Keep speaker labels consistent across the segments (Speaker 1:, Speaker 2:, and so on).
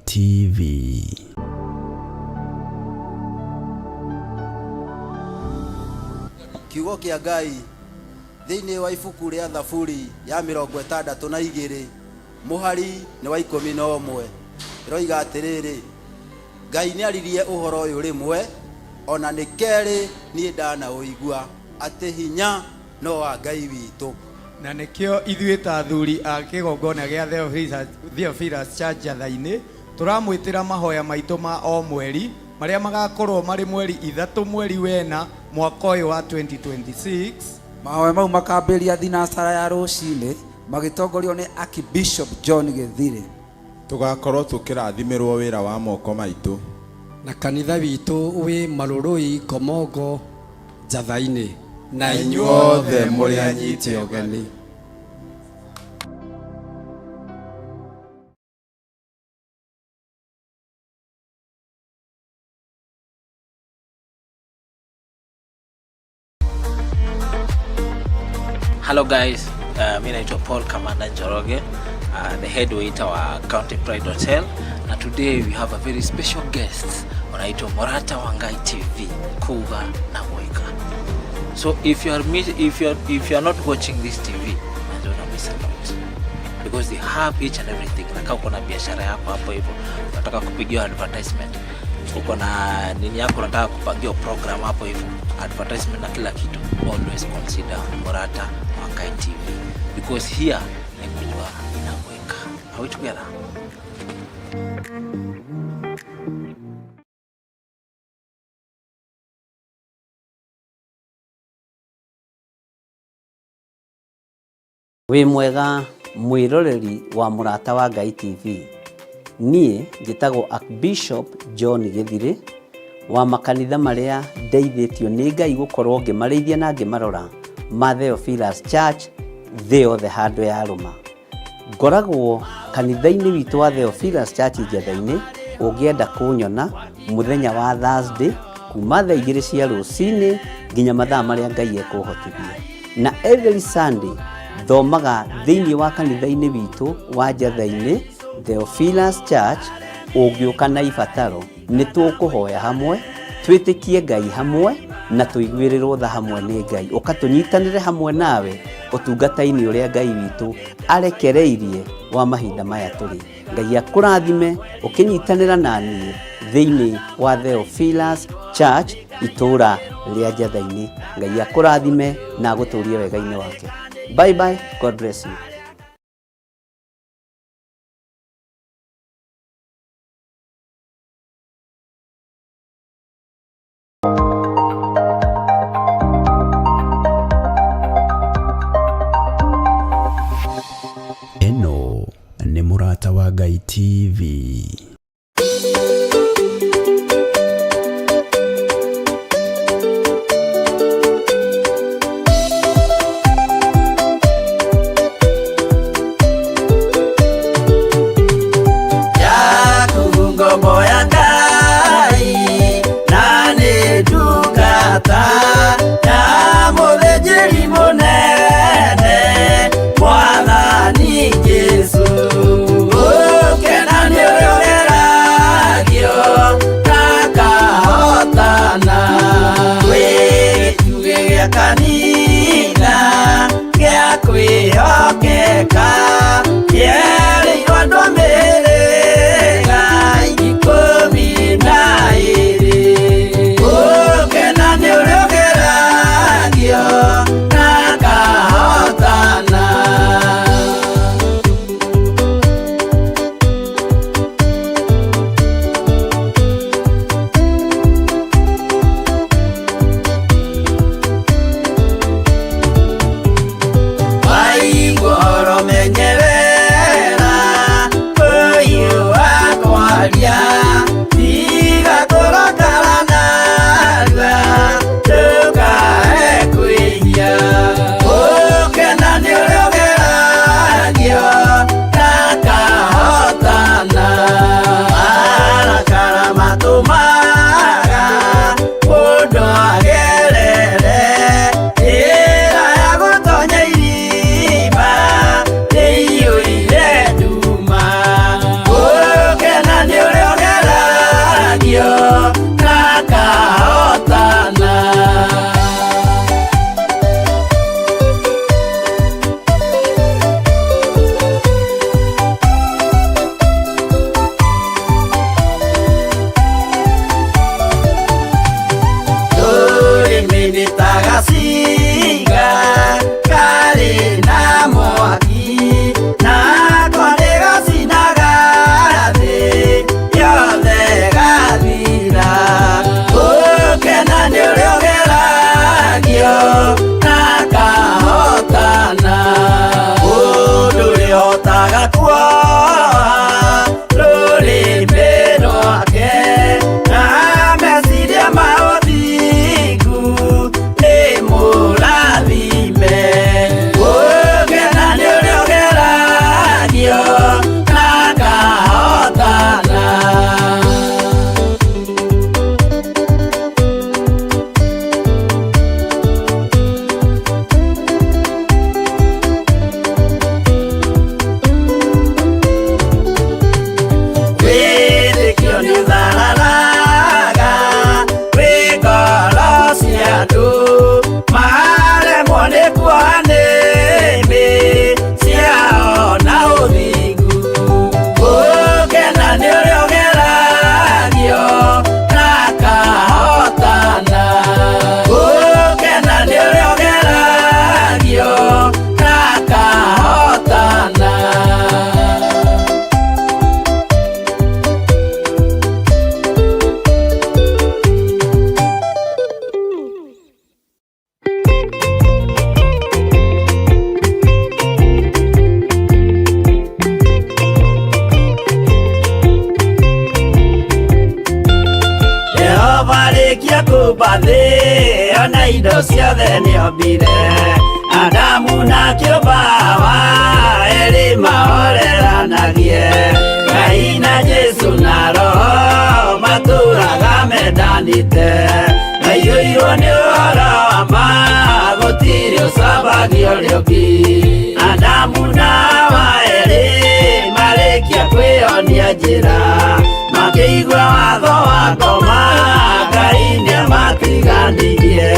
Speaker 1: TV.
Speaker 2: Kiugo kĩa Ngai thĩinĩ wa ibuku rĩa Thaburi ya 62 mũhari nĩ wa 11 ĩroiga atĩrĩrĩ, Ngai nĩ aririe ũhoro ũyũ rĩmwe, ona nĩ kerĩ niĩ ndanaũigua, atĩ hinya no wa Ngai witũ.
Speaker 3: Na nĩkĩo ithuĩ ta athuri a kĩgongona gĩa Theophilus Church Njatha-inĩ tũramwĩtĩra mahoya maitũ ma o mweri marĩa magakorwo marĩ mweri 3 mweri wena mwaka ũyũ wa 2026.
Speaker 4: Mahoya mau makambĩrĩria thinacara ya rũcinĩ magĩtongorio nĩ Archbishop John Gĩthirĩ.
Speaker 5: Tũgakorwo tũkĩrathimĩrwo wĩra wa moko maitũ.
Speaker 6: Na kanitha witũ wĩ Marũrũi Ngomongo Njatha-inĩ. Na inyuothe mũrĩ anyite ũgeni.
Speaker 7: Hello guys, mi naitwa Paul Kamanda Njoroge, the head waiter wa County Pride Hotel, na today we have a very special guest wanaitwa Morata Wangai TV, Kuga na Moika. So if you are miss, if you are not watching this TV, una miss a lot because they have each and everything. Na kama uko na biashara yako hapo hivyo, unataka kupigiwa advertisement, uko na nini yako, unataka kupangiwa program hapo hivyo, advertisement na kila kitu, always consider Morata Wangai TV because here ni Kuga na Moika. Are we together?
Speaker 8: Wĩ mwega mwĩroreri wa Mũrata wa Ngai TV. Niĩ njĩtagwo Archbishop John Gĩthirĩ wa makanitha marĩa ndeithĩtio nĩ Ngai gũkorwo ngĩmarĩithia na ngĩmarora ma Theophilus Church thĩ yothe handũ ya rũma. Ngoragwo kanitha-inĩ witũ wa Theophilus Church Njatha-inĩ, ũngĩenda kũnyona mũthenya wa Thursday kuma thaa 2 cia rũcinĩ nginya mathaa marĩa Ngai ekũhotithia. Na every Sunday thomaga thĩinĩ wa kanitha-inĩ witũ wa Njatha-inĩ Theophilus Church. Ũngĩũka na ibataro nĩ tũkũhoya hamwe, twĩtĩkie Ngai hamwe na tũiguĩrĩrwo tha hamwe nĩ Ngai. Ũka tũnyitanĩre hamwe nawe ũtungata-inĩ ũrĩa Ngai witũ arekereirie wa mahinda maya tũrĩ. Ngai akũrathime ũkĩnyitanĩra na niĩ thĩinĩ wa Theophilus Church itũũra rĩa Njatha-inĩ. Ngai akũrathime na agũtũrie wega-inĩ wake. Bye bye, God bless you.
Speaker 1: Ĩno nĩ Mũrata wa Ngai TV.
Speaker 9: Arĩkia kũmba thĩ ona indo ciothe nĩombire Adamu na kĩũmba Hawa erĩ mahoreranagie Ngai na Jesu na Roho matũraga mendanĩte Maiyũirwo nĩ ũhoro wa ma gũtirĩ ũcambagia ũrĩa ũngĩ Adamu na Hawa erĩ marĩkia kwĩyonia njĩra makĩigua watho wa ngoma Ngai nĩamatiganirie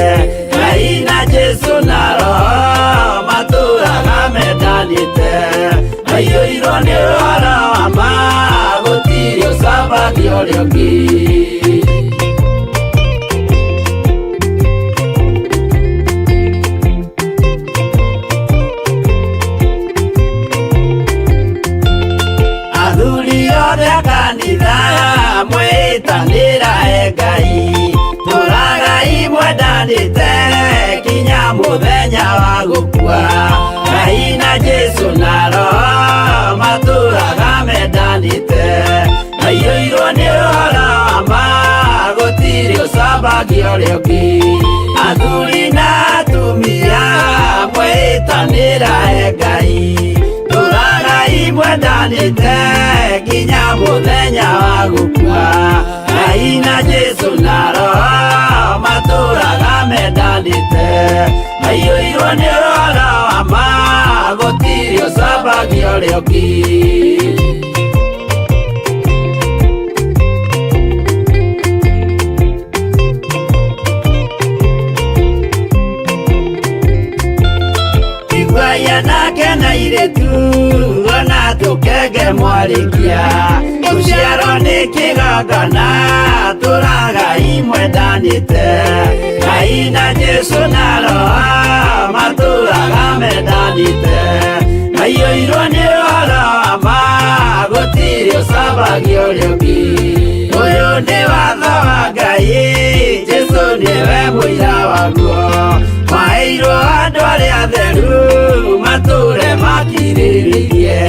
Speaker 9: Ngai na Jesu na Roho matũraga mendanĩte maiyũirwo nĩ ũhoro wa ma gũtirĩ ũcambagia ũrĩa ũngĩ. Athuri othe a kanitha mwĩtanĩra e Ngai tũragai mwendanĩte kinya mũthenya wa gũkua Ngai na Jesu na Roho matũraga mendanĩte maiyũirwo nĩ ũhoro wa ma gũtirĩ ũcambagia ũrĩa ũngĩ Athuri na atumia mwĩtanĩra e Ngai tũragai mwendanĩte nginya mũthenya wa gũkua Ngai na Jesu na Roho matũraga mendanĩte maiyũirwo nĩ ũhoro wa ma gũtirĩ ũcambagia ũrĩa ũngĩ. Iguai anake na airĩtu ona tũkenge mwarĩkia gũciarwo nĩ kĩgongona tũragai mwendanĩte Ngai na Jesu na Roho matũraga mendanĩte maiyũirwo nĩ ũhoro wa ma gũtirĩ ũcambagia ũrĩa ũngĩ Ũyũ nĩ watho wa Ngai Jesu nĩwe mũira waguo maheirwo andũ arĩa atheru matũre makirĩrĩirie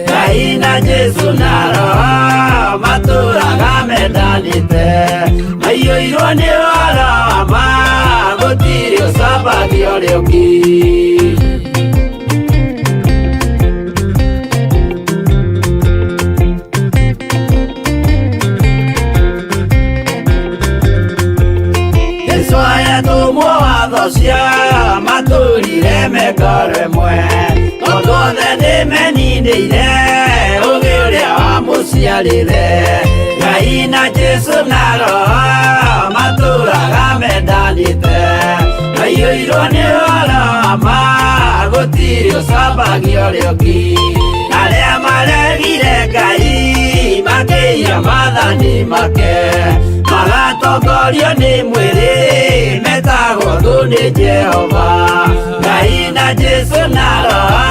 Speaker 9: Ngai na Jesu na Roho matũraga mendanĩte maiyũirwo nĩ ũhoro wa ma gũtirĩ ũcambagia ũrĩa ũngĩ. Jesu ayatũmwo watho cia matũrire mengoro ĩmwe tondũ othe nĩmeninĩire ũgĩ ũrĩa wamũciarire Ngai na Jesu na Roho matũraga mendanĩte maiyũirwo nĩ ũhoro wa ma gũtirĩ ũcambagia ũrĩa ũngĩ Arĩa maregire Ngai makĩiya maathani make magatongorio nĩ mwĩrĩ metagwo thũ nĩ Jehova Ngai na Jesu na Roho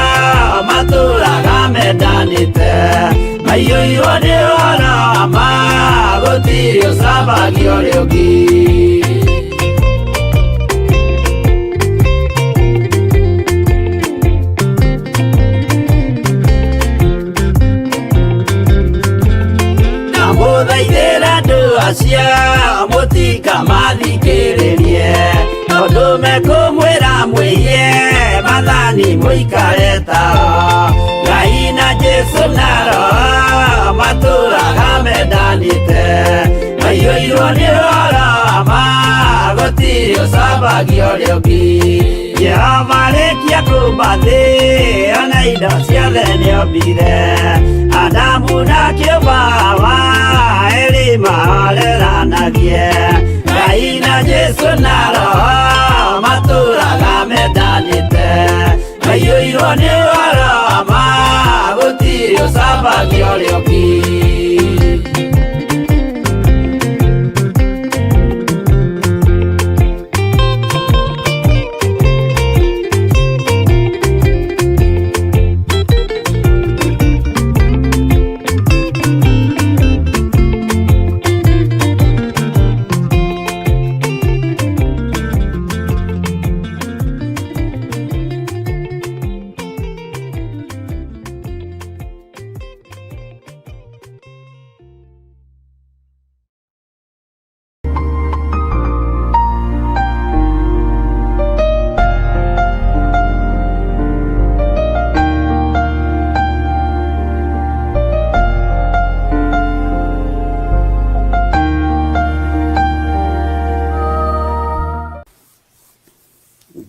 Speaker 9: matũraga mendanĩte maiyũirwo nĩ ũhoro wa ma gũtirĩ ũcambagia ũrĩa ũngĩ. Ndamũthaithĩra andũ acio mũtikamathikĩrĩrie tondũ mekũmwĩra mwĩiye maathani mũikare tao Ngai na Jesu na Roho matũraga mendanĩte maiyũirwo nĩ ũhoro wa ma gũtirĩ ũcambagia ũrĩa ũngĩ Jehova arĩkia kũmba thĩ ona indo ciothe nĩombire Adamu na kĩũmba Hawa erĩ mahoreranagie Ngai na Jesu na Roho matũraga mendanĩte maiyũirwo nĩ ũhoro wa ma gũtirĩ ũcambagia ũrĩa ũngĩ.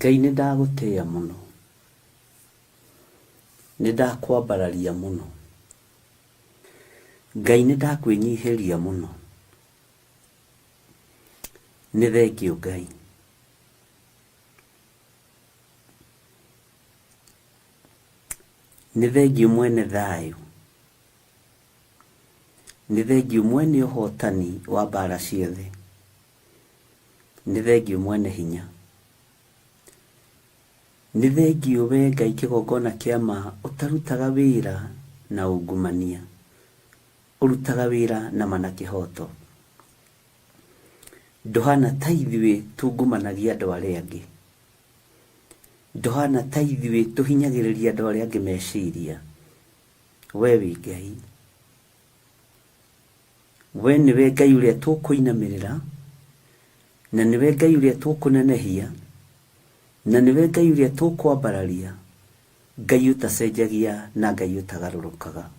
Speaker 8: Ngai nĩ ndagũtĩĩa mũno, nĩ ndakwambararia mũno. Ngai nĩ ndakwĩnyihĩria mũno. Nĩ thengiũ Ngai. Nĩ thengiũ mwene thayũ. Nĩ thengiũ mwene ũhotani wa mbara ciothe. Nĩ thengiũ mwene hinya. Nĩ thengiũ we Ngai kĩgongona kĩa ma ũtarutaga wĩra na ungumania. Ũrutaga wĩra na ma na kĩhoto. Ndũhana ta ithuĩ tungumanagia andũ arĩa angĩ. Ndũhana ta ithuĩ tũhinyagĩrĩria andũ arĩa angĩ meciria. We wĩ Ngai. We nĩwe Ngai ũrĩa tũkũinamĩrĩra, na nĩwe Ngai ũrĩa tũkũnenehia, na nĩwe Ngai ũrĩa tũkwambararia, Ngai ũtacenjagia na Ngai ũtagarũrũkaga.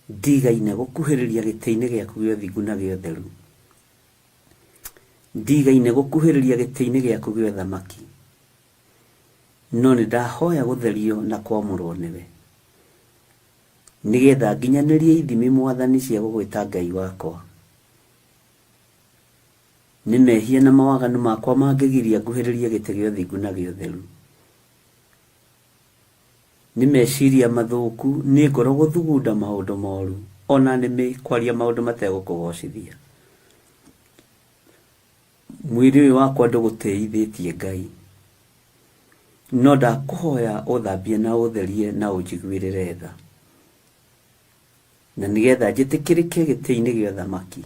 Speaker 8: Ndigaine gũkuhĩrĩria gĩtĩ-inĩ gĩaku gĩa ũthingu na gĩa ũtheru. Ndigaine gũkuhĩrĩria gĩtĩ-inĩ gĩaku gĩa ũthamaki. No nĩ ndahoya gũtherio na kwamũrwo nĩwe. Nĩgetha nginyanĩrie ithimi Mwathani cia gũgwĩta Ngai wakwa. Nĩ mehia na mawaganu makwa mangĩgiria nguhĩrĩrie gĩtĩ gĩa ũthingu na gĩa ũtheru. Nĩ meciria mathũku, nĩ ngoro gũthugunda maũndũ moru, o na nĩmĩ kwaria maũndũ mategũkũgocithia. Mwĩrĩ ũyũ wakwa ndũgũtĩithĩtie Ngai, no ndakũhoya ũthambie na ũtherie na ũnjiguĩrĩre tha, na nĩgetha njĩtĩkĩrĩke gĩtĩ-inĩ gĩa ũthamaki.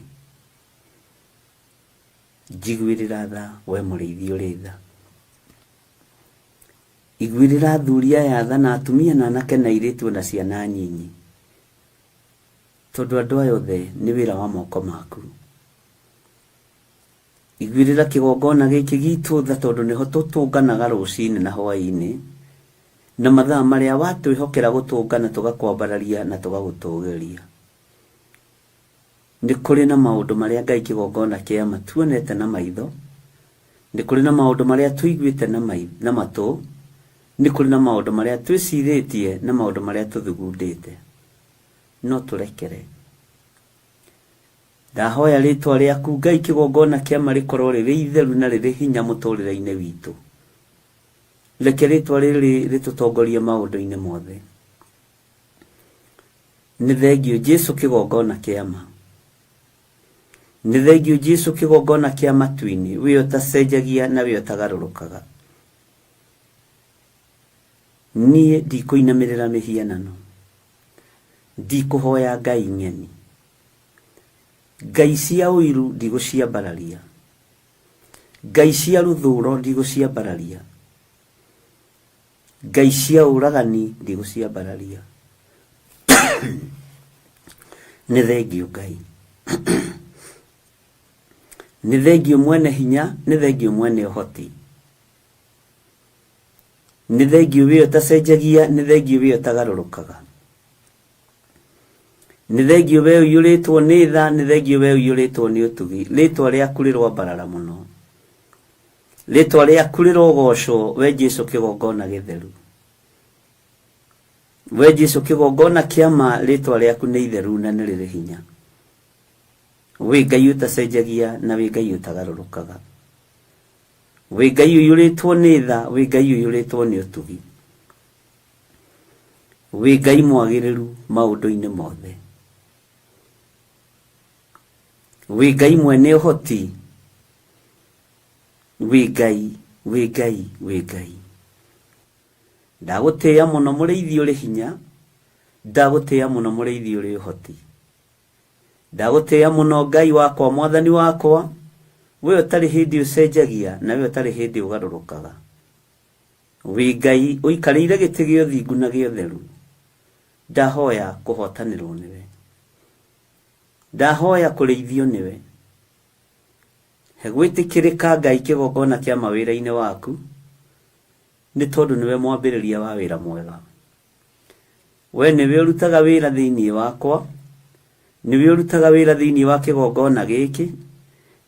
Speaker 8: Njiguĩrĩra tha we mũrĩithi ũrĩ tha. Iguĩrĩra athuri aya tha na atumia na anake na airĩtu ona ciana nyinyi, tondũ andũ aya othe nĩ wĩra wa moko maku. Iguĩrĩra kĩgongona gĩkĩ gitũ tha tondũ nĩho tũtũnganaga rũcinĩ na hwaĩ-inĩ, na mathaa marĩa watwĩhokera gũtũngana tũgakwambararia na tũgagũtũgĩria. Nĩ kũrĩ na maũndũ marĩa Ngai kĩgongona kĩa ma tuonete na maitho, nĩ kũrĩ na maũndũ marĩa tũiguĩte na, na matũ, nĩ kũrĩ na maũndũ marĩa twĩcirĩtie na maũndũ marĩa tũthugundĩte. No tũrekere. Ndahoya rĩtwa rĩaku Ngai kĩgongona kĩa ma rĩkorwo rĩrĩ itheru na rĩrĩ hinya mũtũrĩre-inĩ witũ. Reke rĩtwa rĩrĩ rĩtũtongorie maũndũ-inĩ mothe. Nĩ thengiũ Jesu kĩgongona kĩa ma. Nĩ thengiũ Jesu kĩgongona kĩa matu-inĩ, we ũtacenjagia na we ũtagarũrũkaga. Niĩ ndikũinamĩrĩra mĩhianano, ndikũhoya ngai ng'eni, ngai cia ũiru ndigũciambararia, ngai cia rũthũro ndigũciambararia, ngai cia ũragani ndigũciambararia. Nĩ thengiũ Ngai. Nĩ thengiũ mwene hinya, nĩ thengiũ mwene ũhoti. Nĩ thengiũ we ũtacenjagia, nĩ thengiũ we ũtagarũrũkaga. Nĩ thengiũ we ũiyũrĩtwo nĩ tha, nĩ thengiũ we ũiyũrĩtwo nĩ ũtugi. Rĩtwa rĩaku rĩroambarara mũno. Rĩtwa rĩaku rĩrogocwo, we Jesu kĩgongona gĩtheru. We Jesu kĩgongona kĩa ma, rĩtwa rĩaku nĩ itheru na nĩ rĩrĩ hinya. Wĩ Ngai ũtacenjagia na wĩ Ngai ũtagarũrũkaga. Wĩ Ngai ũiyũrĩtwo nĩ tha, wĩ Ngai ũiyũrĩtwo nĩ ũtugi. Wĩ Ngai mwagĩrĩru maũndũ-inĩ mothe. Wĩ Ngai mwene ũhoti. Wĩ Ngai, wĩ Ngai, wĩ Ngai. Ndagũtĩĩa mũno mũrĩithi ũrĩ hinya, ndagũtĩĩa mũno mũrĩithi ũrĩ ũhoti. Ndagũtĩĩa mũno Ngai wakwa, Mwathani wakwa, we ũtarĩ hĩndĩ ũcenjagia na we ũtarĩ hĩndĩ ũgarũrũkaga. Wĩ Ngai ũikarĩire gĩtĩ gĩa ũthingu na gĩa ũtheru. Ndahoya kũhotanĩrwo nĩwe. Ndahoya kũrĩithio nĩwe. He gwĩtĩkĩrĩka Ngai kĩgongona kĩa mawĩra-inĩ waku, nĩ tondũ nĩwe mwambĩrĩria wa wĩra mwega. We nĩwe ũrutaga wĩra thĩinĩ wakwa, nĩwe ũrutaga wĩra thĩinĩ wa kĩgongona gĩkĩ,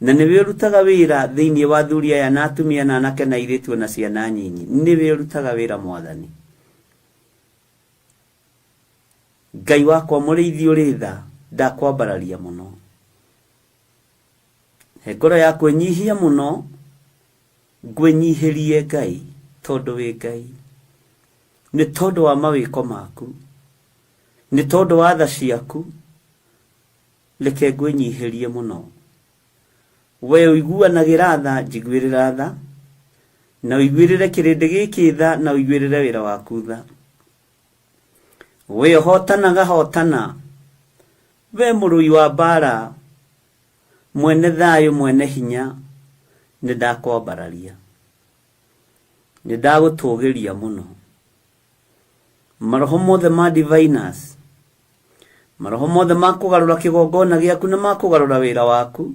Speaker 8: Na nĩwe ũrutaga wĩra thĩinĩ wa athuri aya na atumia na anake na airĩtu na ciana nyinyi. Nĩwe ũrutaga wĩra Mwathani. Ngai wakwa mũrĩithi ũrĩ tha, ndakwambararia mũno. He ngoro ya kwĩnyihia mũno, ngwĩnyihĩrie Ngai tondũ wĩ Ngai. Nĩ tondũ wa mawĩko maku, nĩ tondũ wa tha ciaku, reke ngwĩnyihĩrie mũno. We ũiguanagĩra tha, njiguĩrĩra tha, na ũiguĩrĩre kĩrĩndĩ gĩkĩ tha, na ũiguĩrĩre wĩra waku tha. We ũhotanaga hotana, we mũrũi wa mbara, mwene thayũ, mwene hinya, nĩ ndakwambararia, nĩ ndagũtũgĩria mũno. Maroho mothe ma diviners, maroho mothe ma kũgarũra kĩgongona gĩaku na ma kũgarũra wĩra waku,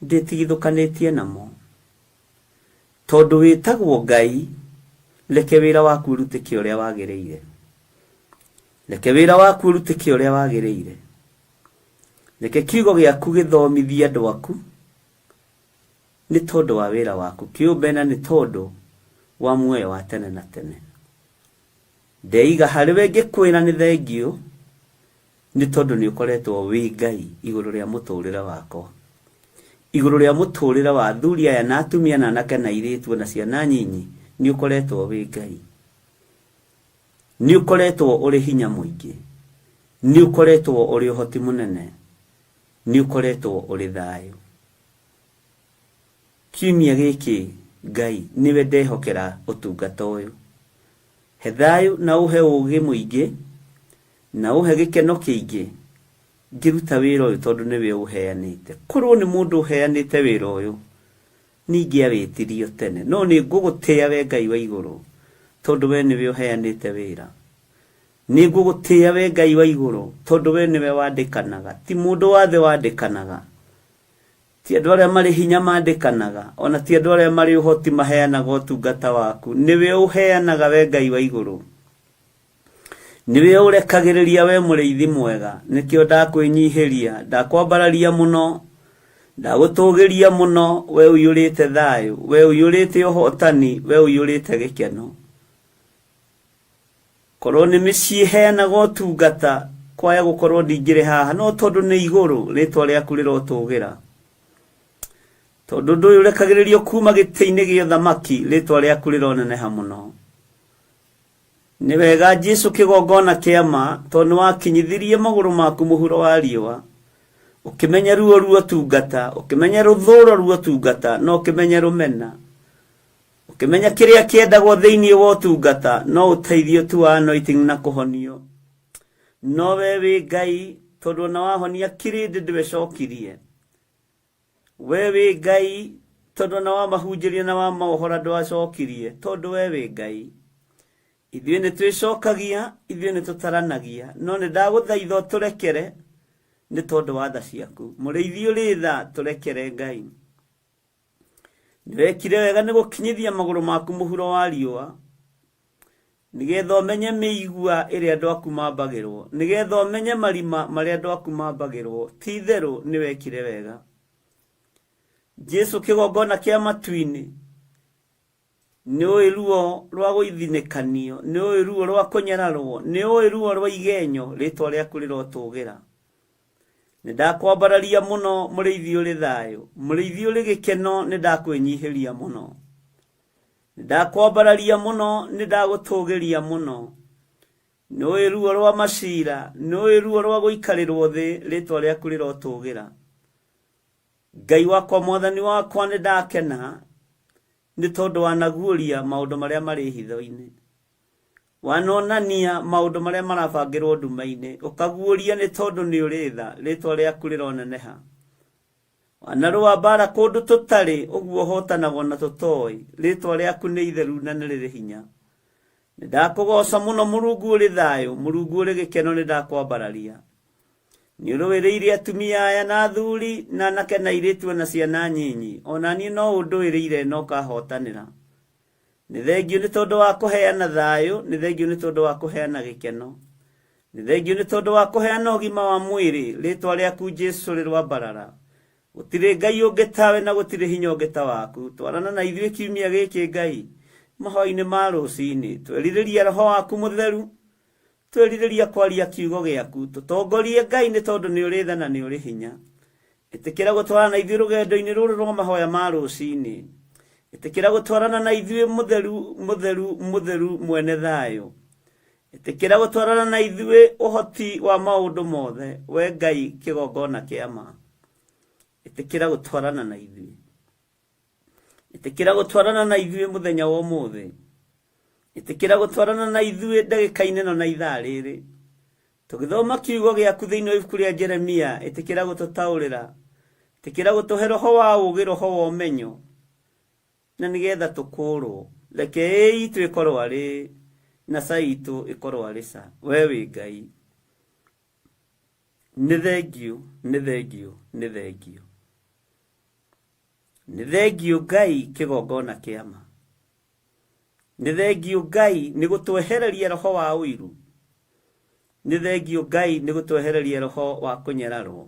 Speaker 8: ndĩtigithũkanĩtie namo. Tondũ wĩtagwo Ngai, reke wĩra waku ũrutĩke ũrĩa wagĩrĩire. Reke wĩra waku ũrutĩke ũrĩa wagĩrĩire. Reke kiugo gĩaku gĩthomithie andũ aku, nĩ tondũ wa wĩra waku kĩũmbe na nĩ tondũ wa muoyo wa tene na tene. Ndeiga harĩ we ngĩkwĩra nĩ thengiũ, nĩ tondũ nĩ ũkoretwo wĩ Ngai igũrũ rĩa mũtũrĩre wakwa, igũrũ rĩa mũtũrĩre wa athuri aya na atumia na anake na airĩtu na ciana nyinyi, nĩ ũkoretwo wĩ Ngai. Nĩ ũkoretwo ũrĩ hinya mũingĩ, nĩ ũkoretwo ũrĩ ũhoti mũnene, nĩ ũkoretwo ũrĩ thayũ. Kiumia gĩkĩ Ngai nĩwe ndehokera ũtungata ũyũ. He thayũ na ũhe ũgĩ mũingĩ na ũhe gĩkeno kĩingĩ ngĩruta wĩra ũyũ tondũ nĩwe ũheanĩte. Korwo nĩ mũndũ ũheanĩte wĩra ũyũ ningĩawĩtirio tene, no nĩ ngũgũtĩa we Ngai wa igũrũ tondũ we nĩwe ũheanĩte wĩra. Nĩ ngũgũtĩa we Ngai wa igũrũ tondũ we nĩwe wandĩkanaga, ti mũndũ wa thĩ wandĩkanaga. Ti andũ arĩa marĩ hinya mandĩkanaga, ona ti andũ arĩa marĩ ũhoti maheanaga ũtungata waku. Nĩwe ũheanaga we Ngai wa igũrũ. Nĩwe ũrekagĩrĩria we mũrĩithi mwega. Nĩkĩo ndakwĩnyihĩria, ndakwambararia mũno, ndagũtũgĩria mũno, we ũiyũrĩte thayũ, we ũiyũrĩte ũhotani, we ũiyũrĩte gĩkeno. Korwo nĩ mĩciĩ heanaga ũtungata, kwaya gũkorwo ndingĩrĩ haha, no tondũ nĩ igũrũ, rĩtwa rĩaku rĩrotũgĩra. Tondũ ũndũ ũyũ ũrekagĩrĩrio kuma gĩtĩ-inĩ gĩa ũthamaki, rĩtwa rĩaku rĩroneneha mũno. Nĩ wega Jesu kĩgongona kĩa ma, tondũ nĩ wakinyithirie magũrũ maku mũhuro wa riũa. Ũkĩmenya ruo ruo tungata, ũkĩmenya rũthũro ruo tungata, na ũkĩmenya rũmena. Ũkĩmenya kĩrĩa kĩendagwo thĩinĩ wa ũtungata, no ũteithio tu wa anointing na kũhonio. No we wĩ Ngai, tondũ ona wahonia kĩrĩndĩ ndwecokirie. We wĩ Ngai, tondũ ona wamahunjĩria na wamaohora ndwacokirie, tondũ we wĩ Ngai. Ithuĩ nĩ twĩcokagia, ithuĩ nĩ tũtaranagia, no nĩ ndagũthaitha ũtũrekere nĩ tondũ wa tha ciaku. Mũrĩithi ũrĩ tha, tũrekere Ngai. Nĩwekire wega nĩ gũkinyithia magũrũ maku mũhuro wa riũa, nĩgetha ũmenye mĩigua ĩrĩa andũ aku mambagĩrwo, nĩgetha ũmenye marima marĩa andũ aku mambagĩrwo. Ti itherũ nĩwekire wega. Jesu kĩgongona kĩa matu-inĩ, nĩũĩ ruo rwa gũithinĩkanio, nĩũĩ ruo rwa kũnyararwo, nĩũĩ ruo rwa igenyo, rĩtwa rĩaku rĩrotũgĩra. Nĩ ndakwambararia mũno mũrĩithi ũrĩ thayũ, mũrĩithi ũrĩ gĩkeno, nĩ ndakwĩnyihĩria mũno. Nĩ ndakwambararia mũno, nĩ ndagũtũgĩria mũno. Nĩũĩ ruo rwa macira, nĩũĩ ruo rwa gũikarĩrwo thĩ, rĩtwa rĩaku rĩrotũgĩra. Ngai wakwa, mwathani wakwa, nĩ ndakena nĩ tondũ wanaguũria maũndũ marĩa marĩ hitho-inĩ. Wanonania maũndũ marĩa marabangĩrwo nduma-inĩ, ũkaguũria nĩ tondũ nĩ ũrĩ tha, rĩtwa rĩaku rĩroneneha. Wanarũa mbara kũndũ tũtarĩ, ũguo ũhotanagwo na tũtoĩ, rĩtwa rĩaku nĩ itheru na nĩ rĩrĩ hinya. Nĩ ndakũgooca mũno Mũrungu ũrĩ thayũ, Mũrungu ũrĩ gĩkeno nĩ ndakwambararia. Nĩ ũrũĩrĩire atumia aya na athuri, na anake na airĩtu na ciana nyinyi, ona niĩ no ũndũĩrĩire na ũkahotanĩra. Nĩ thengiũ nĩ tondũ wa kũheana thayũ, nĩ thengiũ nĩ tondũ wa kũheana gĩkeno. Nĩ thengiũ nĩ tondũ wa kũheana ũgima wa mwĩrĩ, rĩtwa rĩaku Jesu rĩrwambarara.
Speaker 9: Gũtirĩ Ngai ũngĩ tawe na gũtirĩ hinya ũngĩ ta waku. Twarana na ithuĩ kiumia gĩkĩ Ngai, mahoya-inĩ ma rũcinĩ. Twerirĩria roho waku mũtheru, twerirĩria kwaria kiugo gĩaku. Tũtongorie Ngai nĩ tondũ nĩ ũrĩ tha na nĩ ũrĩ hinya. Ĩtĩkĩra gũtwarana na ithuĩ rũgendo-inĩ rũrũ rwa mahoya ma rũcinĩ. Ĩtĩkĩra gũtwarana na ithuĩ mũtheru, mũtheru, mũtheru mwene thayũ. Ĩtĩkĩra gũtwarana na ithuĩ ũhoti wa maũndũ mothe, we Ngai kĩgongona kĩa ma. Ĩtĩkĩra gũtwarana na ithuĩ. Ĩtĩkĩra gũtwarana na ithuĩ mũthenya wa ũmũthĩ. Ĩtĩkĩra gũtwarana na ithuĩ ndagĩka-inĩ ĩno na ithaa rĩrĩ. Tũgĩthoma kiugo gĩaku thĩinĩ wa ibuku rĩa Jeremia, ĩtĩkĩra gũtũtaũrĩra. Ĩtĩkĩra gũtũhe roho wa ũũgĩ, roho wa ũmenyo, na nĩgetha tũkũũrwo. Reke ĩĩ itũ ĩkorwo arĩ na ca itũ ĩkorwo arĩ ca. We wĩ Ngai. Nĩ thengiũ, nĩ thengiũ, nĩ thengiũ. Nĩ thengiũ Ngai kĩgongona kĩa ma. Nĩ thengiũ Ngai nĩ gũtwehereria roho wa ũiru. Nĩ thengiũ Ngai nĩ gũtwehereria roho wa kũnyararwo.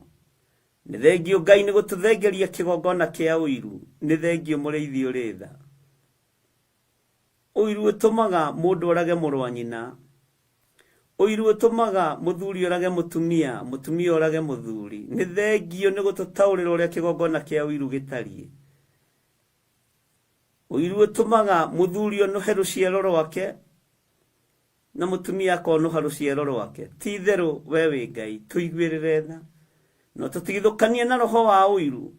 Speaker 9: Nĩ thengiũ Ngai nĩ gũtũthengeria kĩgongona kĩa ũiru. Nĩ thengiũ mũrĩithi ũrĩ tha. Ũiru ũtũmaga mũndũ orage mũrũ wa nyina. Ũiru ũtũmaga mũthuri orage mũtumia, mũtumia orage mũthuri. Nĩ thengiũ nĩ gũtũtaũrĩra ũrĩa kĩgongona kĩa ũiru gĩtariĩ. Ũiru ũtũmaga mũthuri onũhe rũciaro rwake na mũtumia akonũha rũciaro rwake. Ti itherũ we wĩ Ngai, tũiguĩrĩre tha. No tũtigithũkanie na roho wa ũiru,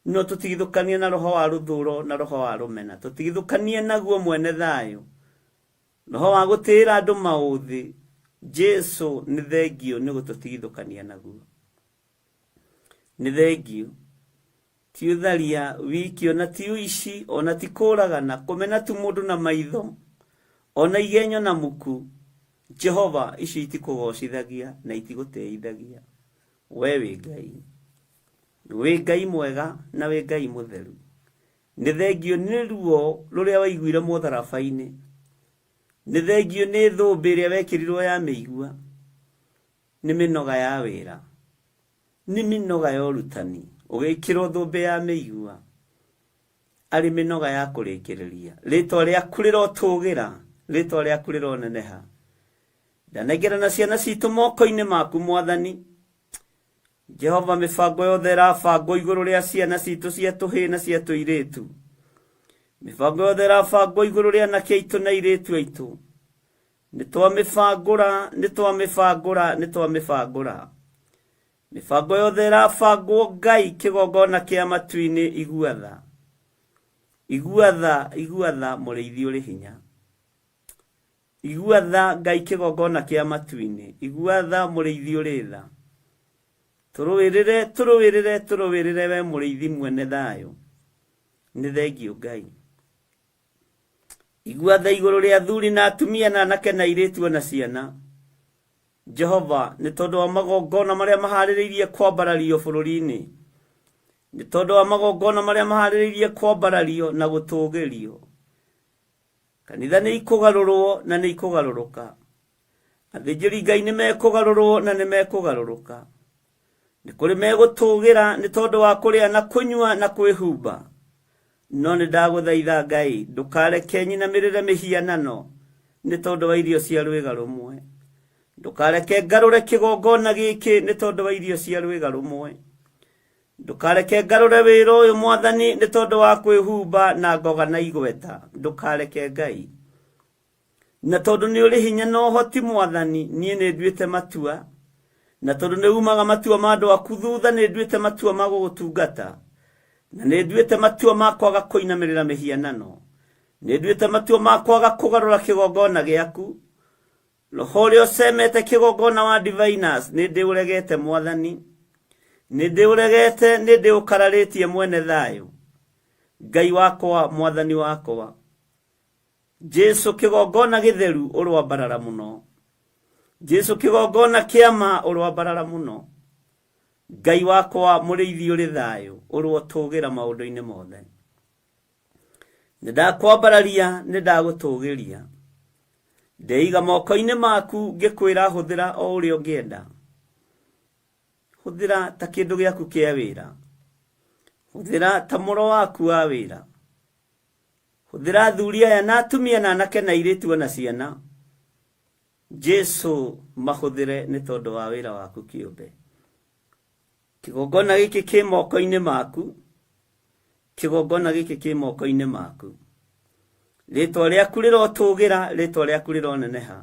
Speaker 9: no tũtigithũkanie na roho wa rũthũro na roho wa rũmena. Tũtigithũkanie naguo mwene thayũ. Roho wa gũtĩĩra andũ maũthĩ, Jesu nĩ thengiũ nĩ gũtũtigithũkania naguo. Nĩ thengiũ. Ti ũtharia wiki ona ti ũici ona ti kũragana, kũmena tu mũndũ na maitho, ona igenyo na muku. Jehova, icio itikũgocithagia na itigũtĩithagia. We wĩ Ngai. Wĩ Ngai mwega na wĩ Ngai mũtheru. Nĩ thengiũ nĩ ruo rũrĩa waiguire mũtharaba-inĩ. Nĩ thengiũ nĩ thũmbĩ ĩrĩa wekĩrirwo ya mĩigua. Nĩ mĩnoga ya wĩra. Nĩ mĩnoga ya ũrutani. Ũgĩkĩrwo thũmbĩ ya mĩigua. Arĩ mĩnoga ya kũrĩkĩrĩria. Rĩtwa rĩaku rĩrotũgĩra. Rĩtwa rĩaku rĩroneneha. Ndanengerana ciana citũ moko-inĩ maku Mwathani. Jehova, mĩbango yothe ĩrabangwo igũrũ rĩa ciana citũ cia tũhĩĩ na cia tũirĩtu. Mĩbango yothe ĩrabangwo igũrũ rĩa anake aitũ na airĩtu aitũ. Nĩ twamĩbangũra, nĩ twamĩbangũra, nĩ twamĩbangũra. Mĩbango yothe ĩrabangwo Ngai kĩgongona kĩa matu-inĩ igua tha. Igua tha, igua tha mũrĩithi ũrĩ hinya. Igua tha Ngai kĩgongona kĩa matu-inĩ. Igua tha mũrĩithi ũrĩ tha. Tũrũĩrĩre, tũrũĩrĩre, tũrũĩrĩre we mũrĩithi mwene thayũ. Nĩ thengiũ Ngai. Igua tha igũrũ rĩa athuri na atumia na anake na airĩtu ona ciana. Jehova, nĩ tondũ wa magongona marĩa maharĩrĩirie kwambarario bũrũri-inĩ. Nĩ tondũ wa magongona marĩa maharĩrĩirie kwambarario na gũtũgĩrio. Kanitha nĩ ikũgarũrwo na nĩ ikũgarũrũka. Athĩnjĩri Ngai nĩ mekũgarũrwo na nĩ mekũgarũrũka. Nĩ kũrĩ megũtũgĩra nĩ tondũ wa kũrĩa na kũnyua na kwĩhumba. No nĩ ndagũthaitha Ngai, ndũkareke nyinamĩrĩre mĩhianano nĩ tondũ wa irio cia rwĩga rũmwe. Ndũkareke ngarũre kĩgongona gĩkĩ nĩ tondũ wa irio cia rwĩga rũmwe. Ndũkareke ngarũre wĩra ũyũ Mwathani nĩ tondũ wa kwĩhumba na ngoga na igweta. Ndũkareke Ngai. Na tondũ nĩ ũrĩ hinya na ũhoti Mwathani, niĩ nĩ nduĩte matua. Na tondũ nĩ umaga matua ma andũ aku thutha, nĩ nduĩte matua ma gũgũtungata. Na nĩ nduĩte matua ma kwaga kũinamĩrĩra mĩhianano. Nĩ nduĩte matua ma kwaga kũgarũra kĩgongona gĩaku. Roho ũrĩa ũcemete kĩgongona wa diviners, nĩ ndĩũregete Mwathani. Nĩ ndĩũregete, nĩ ndĩũkararĩtie mwene thayũ. Ngai wakwa, Mwathani wakwa. Jesu kĩgongona gĩtheru ũrwambarara mũno. Jesu kĩgongona kĩa ma ũrwambarara mũno. Ngai wakwa mũrĩithi ũrĩ thayũ ũrwotũgĩra maũndũ-inĩ mothe. Nĩ ndakwambararia, nĩ ndagũtũgĩria. Ndeiga moko-inĩ maku ngĩkwĩra hũthĩra o ũrĩa ũngĩenda. Hũthĩra ta kĩndũ gĩaku kĩa wĩra. Hũthĩra ta mũro waku wa wĩra. Hũthĩra athuri aya na atumia na anake na airĩtu ona ciana. Jesu mahũthĩre nĩ tondũ wa wĩra waku kĩũmbe. Kĩgongona gĩkĩ kĩ moko-inĩ maku. Kĩgongona gĩkĩ kĩ moko-inĩ maku. Rĩtwa rĩaku rĩrotũgĩra, rĩtwa rĩaku rĩroneneha.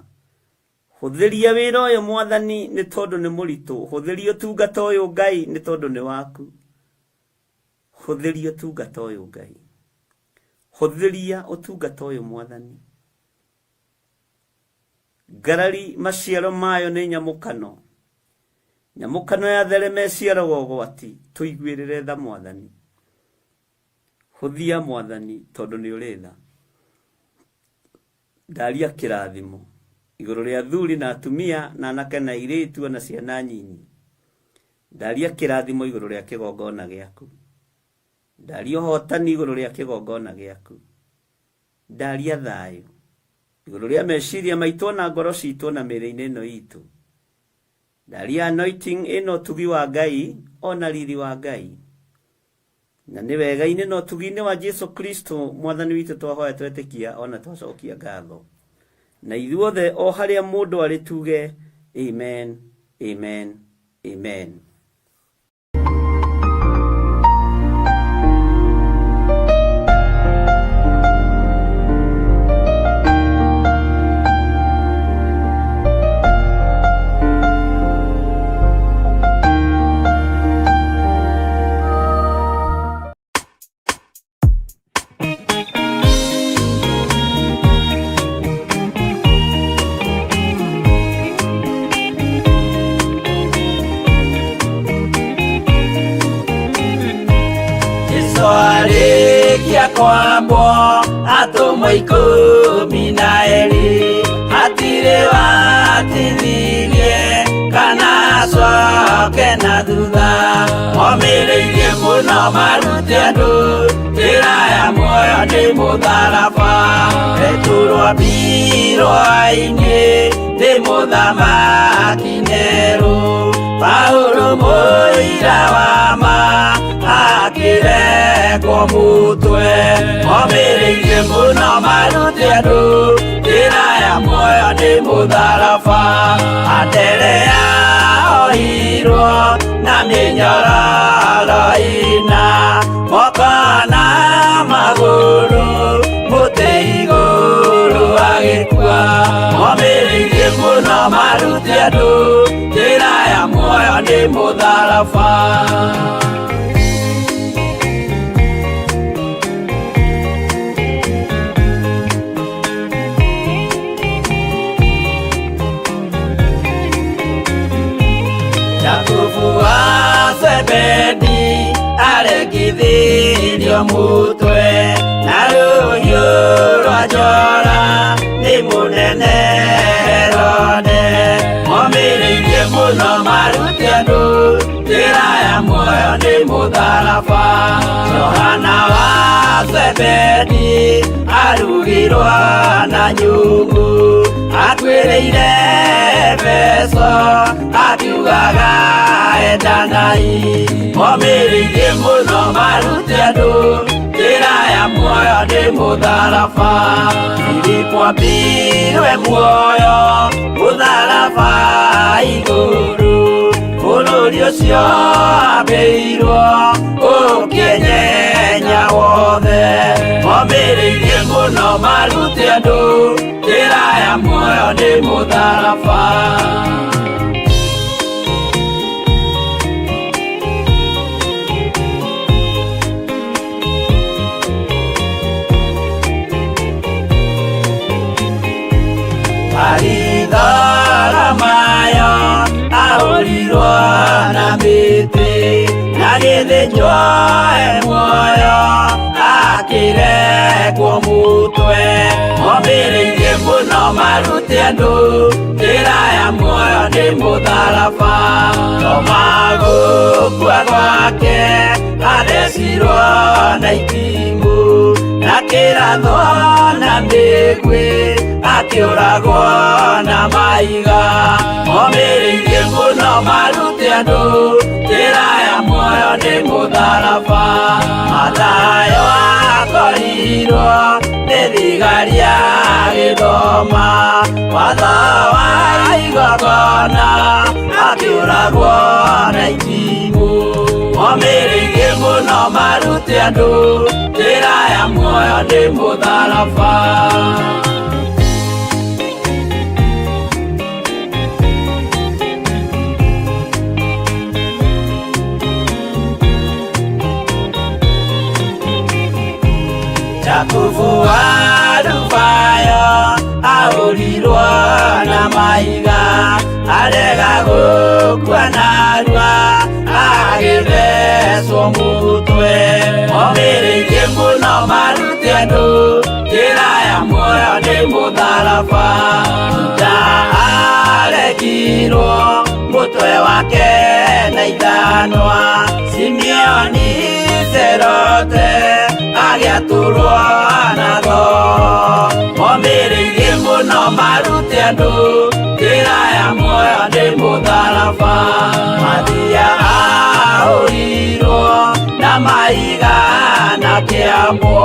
Speaker 9: Hũthĩria wĩra ũyũ Mwathani nĩ tondũ nĩ mũritũ. Hũthĩria ũtungata ũyũ Ngai nĩ tondũ nĩ waku. Hũthĩria ũtungata ũyũ Ngai. Hũthĩria ũtungata ũyũ Mwathani. Ngarari maciaro mayo nĩ nyamũkano. Nyamũkano yatherema ĩciaraga ũgwati. Tũiguĩrĩre tha Mwathani. Hũthia Mwathani tondũ nĩ ũrĩ tha. Ndaria kĩrathimo igũrũ rĩa athuri na atumia na anake na airĩtu ona ciana nyinyi. Ndaria kĩrathimo igũrũ rĩa kĩgongona gĩaku. Ndaria ũhotani igũrũ rĩa kĩgongona gĩaku. Ndaria thayũ igũrũ rĩa meciria maitũ na ngoro citũ na mĩĩrĩ-inĩ ĩno itũ. Ndaria anointing ĩno ũtugi wa Ngai ona riri wa Ngai. Na nĩ wega-inĩ na ũtugi-inĩ wa Jesu Kristo Mwathani witũ twahoya twetĩkia ona twacokia ngatho. Na ithuothe o harĩa mũndũ arĩ tuge amen, amen, amen.
Speaker 10: Jesu arĩkia kwambwo atũmwo ikũmi na erĩ hatirĩ watithirie kana acoke na thutha momĩrĩirie mũno marute andũ njĩra ya muoyo nĩ mũtharaba Petero ambirwo-inĩ nĩ mũthamaki Nero Paulo mũira wa ma akĩrekwo mũtwe momĩrĩirie mũno marute andũ njĩra ya muoyo nĩ mũtharaba Anderea ohirwo na mĩnyororo ĩna moko na magũrũ mũtĩ igũrũ agĩkua momĩrĩirie mũno marute andũ njĩra ya muoyo nĩ mũtharaba. Jakubu wa Zebedi arekithirio mũtwe na rũhiũ rwa njora nĩ mũnene Herode momĩrĩirie mũno marute andũ njĩra ya muoyo nĩ mũtharaba Johana wa Zebedi arugirwo na nyungu akuĩrĩire Efeso akiugaga endanai momĩrĩirie mũno marute andũ njĩra ya muoyo nĩ mũtharaba Filipo ambirwe muoyo mũtharaba igũrũ bũrũri ũcio ambĩirwo ũkĩnyenya wothe momĩrĩirie mũno marute andũ njĩra ya muoyo nĩ mũtharaba. Baritholomayo ahũrirwo na mĩtĩ na gĩthĩnjwo e muoyo akĩrekwo mũtwe momĩrĩirie mũno marute andũ njĩra ya muoyo nĩ mũtharaba Toma gũkua gwake athecirwo na itimũ na kĩrathwo na mĩguĩ akĩũragwo na maiga momĩrĩirie mũno marute andũ njĩra ya Muoyo nĩ mũtharaba. Mathayo akorirwo nĩ thigari agĩthoma watho wa igongona, akĩũragwo na itimũ. Momĩrĩirie mũno marute andũ njĩra ya muoyo nĩ mũtharaba. Jakubu wa Alufayo ahũrirwo na mahiga, arega gũkua narua, agĩthecwo mũtwe. Momĩrĩirie mũno marute andũ njĩra ya muoyo nĩ mũtharaba. Juda aregirwo mũtwe wake na ithanwa, Simeoni Zerote agĩatũrwo na thoo. Momĩrĩirie mũno marute andũ njĩra ya muoyo nĩ mũtharaba. Mathia ahũrirwo na mahiga na kĩambwo,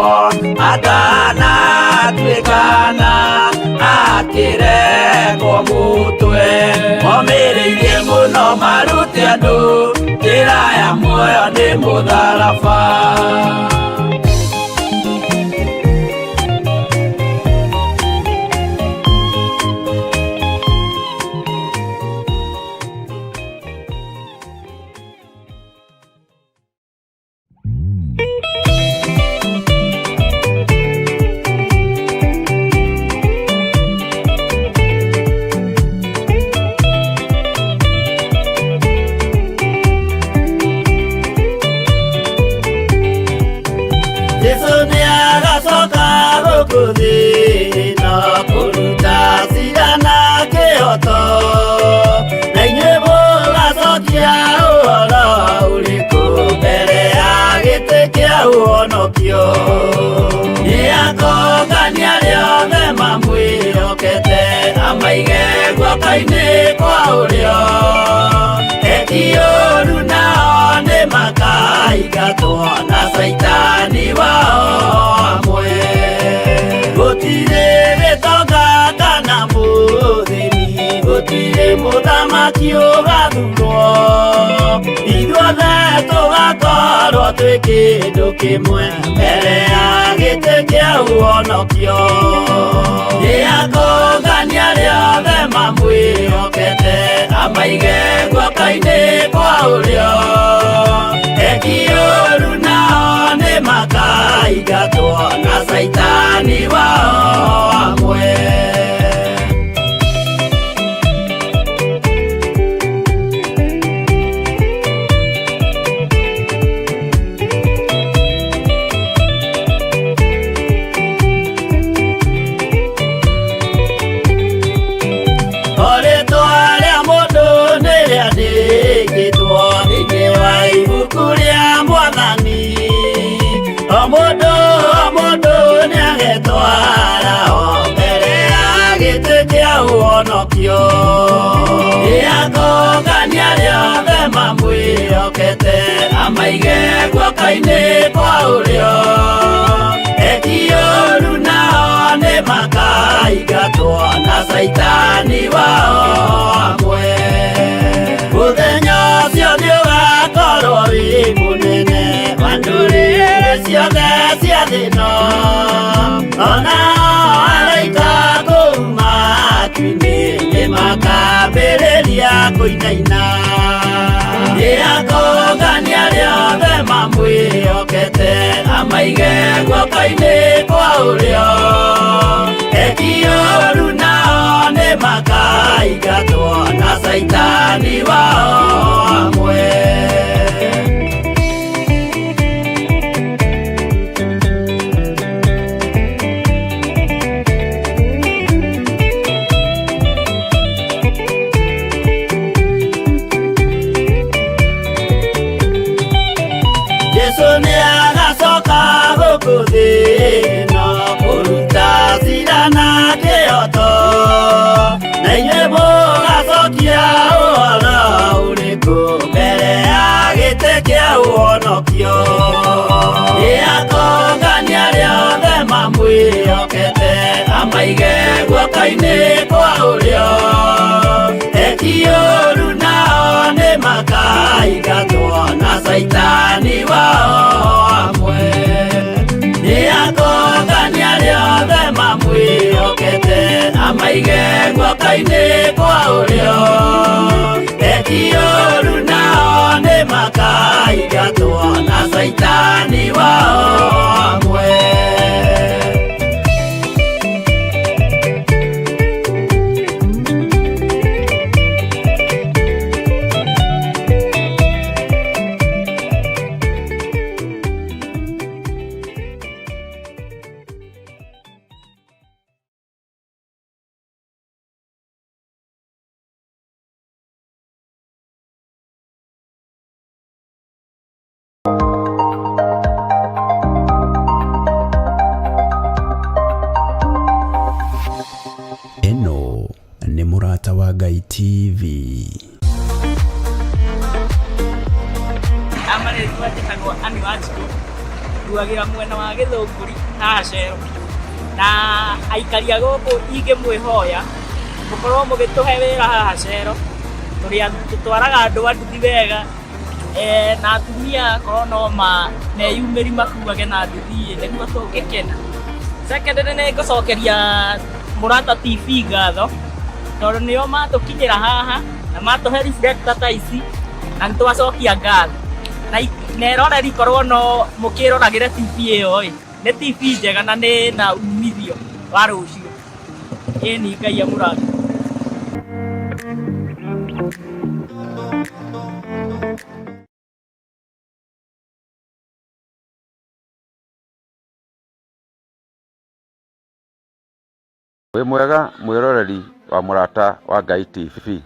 Speaker 10: atanatuĩkana akĩrekwo mũtwe. Momĩrĩirie mũno marute andũ njĩra ya muoyo nĩ mũtharaba. Jesu nĩ agacoka gũkũ thĩ ĩno kũruta cira na kĩhoto, na inyuĩ mũgacokia ũhoro ũrĩkũ mbere ya gĩtĩ kĩa ũhonokio? Nĩ akongania arĩa othe mamwĩhokete, amaige guoko-inĩ kwa ũrĩo. Eki ũũru nao nĩ makaingatwo na caitani wao amwe. Gũtirĩ gĩtonga kana mũthĩni, gũtirĩ mũthamaki ũgathurwo, ithuothe tũgakorwo twĩ kĩndũ kĩmwe mbere ya gĩtĩ kĩa ũhonokio. Nĩ akongania arĩa othe mamwĩhokete, amaige guoko-inĩ kwa ũrĩo. Eki ũũru nao nĩ makaingatwo na caitani wao amwe. O rĩtwa rĩa mũndũ nĩ rĩandĩkĩtwo thĩinĩ wa ibuku rĩa Mwathani. O mũndũ o mũndũ nĩagetwara o mbere ya gĩtĩ kĩa ũhonokio. Nĩ akongania arĩa othe mamwĩhokete, amaige guoko-inĩ kwa ũrĩo. Eki ũũru nao nĩ makaingatwo na caitani wao amwe. Mũthenya ũcio nĩ ũgakorwo wĩ mũnene wa ndũrĩrĩ ciothe cia thĩ ĩno, ona araika kũu matu-inĩ nĩ makambĩrĩria kũinaina. Nĩ akongania arĩa othe mamwĩhokete, amaige guoko-inĩ kwa ũrĩo. Eki ũũru nao nĩ makaingatwo na caitani wao amwe. Jesu nĩ agacoka gũkũ thĩ ĩno kũruta cira na kĩhoto, na inyuĩ mũgacokia ũhoro ũrĩkũ mbere ya gĩtĩ kĩa kũhonokio. Nĩ akongania arĩa othe mamwĩhokete, amaige guoko-inĩ kwa ũrĩo. Eki ũũru nao nĩ makaingatwo na caitani wao hamwe. Nĩ akongania arĩa othe mamwĩhokete, amaige guoko-inĩ kwa ũrĩo. Eki ũũru nao nĩ makaingatwo na caitani wao hamwe.
Speaker 1: Ĩno nĩ Mũrata wa Ngai TV.
Speaker 11: Amarĩtwa njĩtagwo Ann Wanjikũ, nduagĩra mwena wa Gĩthũngũri haha Cero. Na aikari a gũkũ ingĩmwĩhoya mũkorwo mũgĩtũhe wĩra haha Cero, tũrĩ tũtwaraga andũ a nduthi wega na atumia akorwo no meyumĩri makuage na nduthi ĩ nĩguo tũngĩkena. Secondly nĩ ngũcokeria Mũrata TV ngatho tondũ nĩo matũkinyĩra haha na matũhe reflector ta ici na nĩ twacokia ngatho. Na eroreri korwo no mũkĩroragĩre TV ĩyo ĩ, nĩ TV njega na nĩ na umithio wa rũciũ. Ĩni Ngai amũrathime.
Speaker 12: Wĩ mwega mwĩroreri wa Mũrata wa Ngai TV.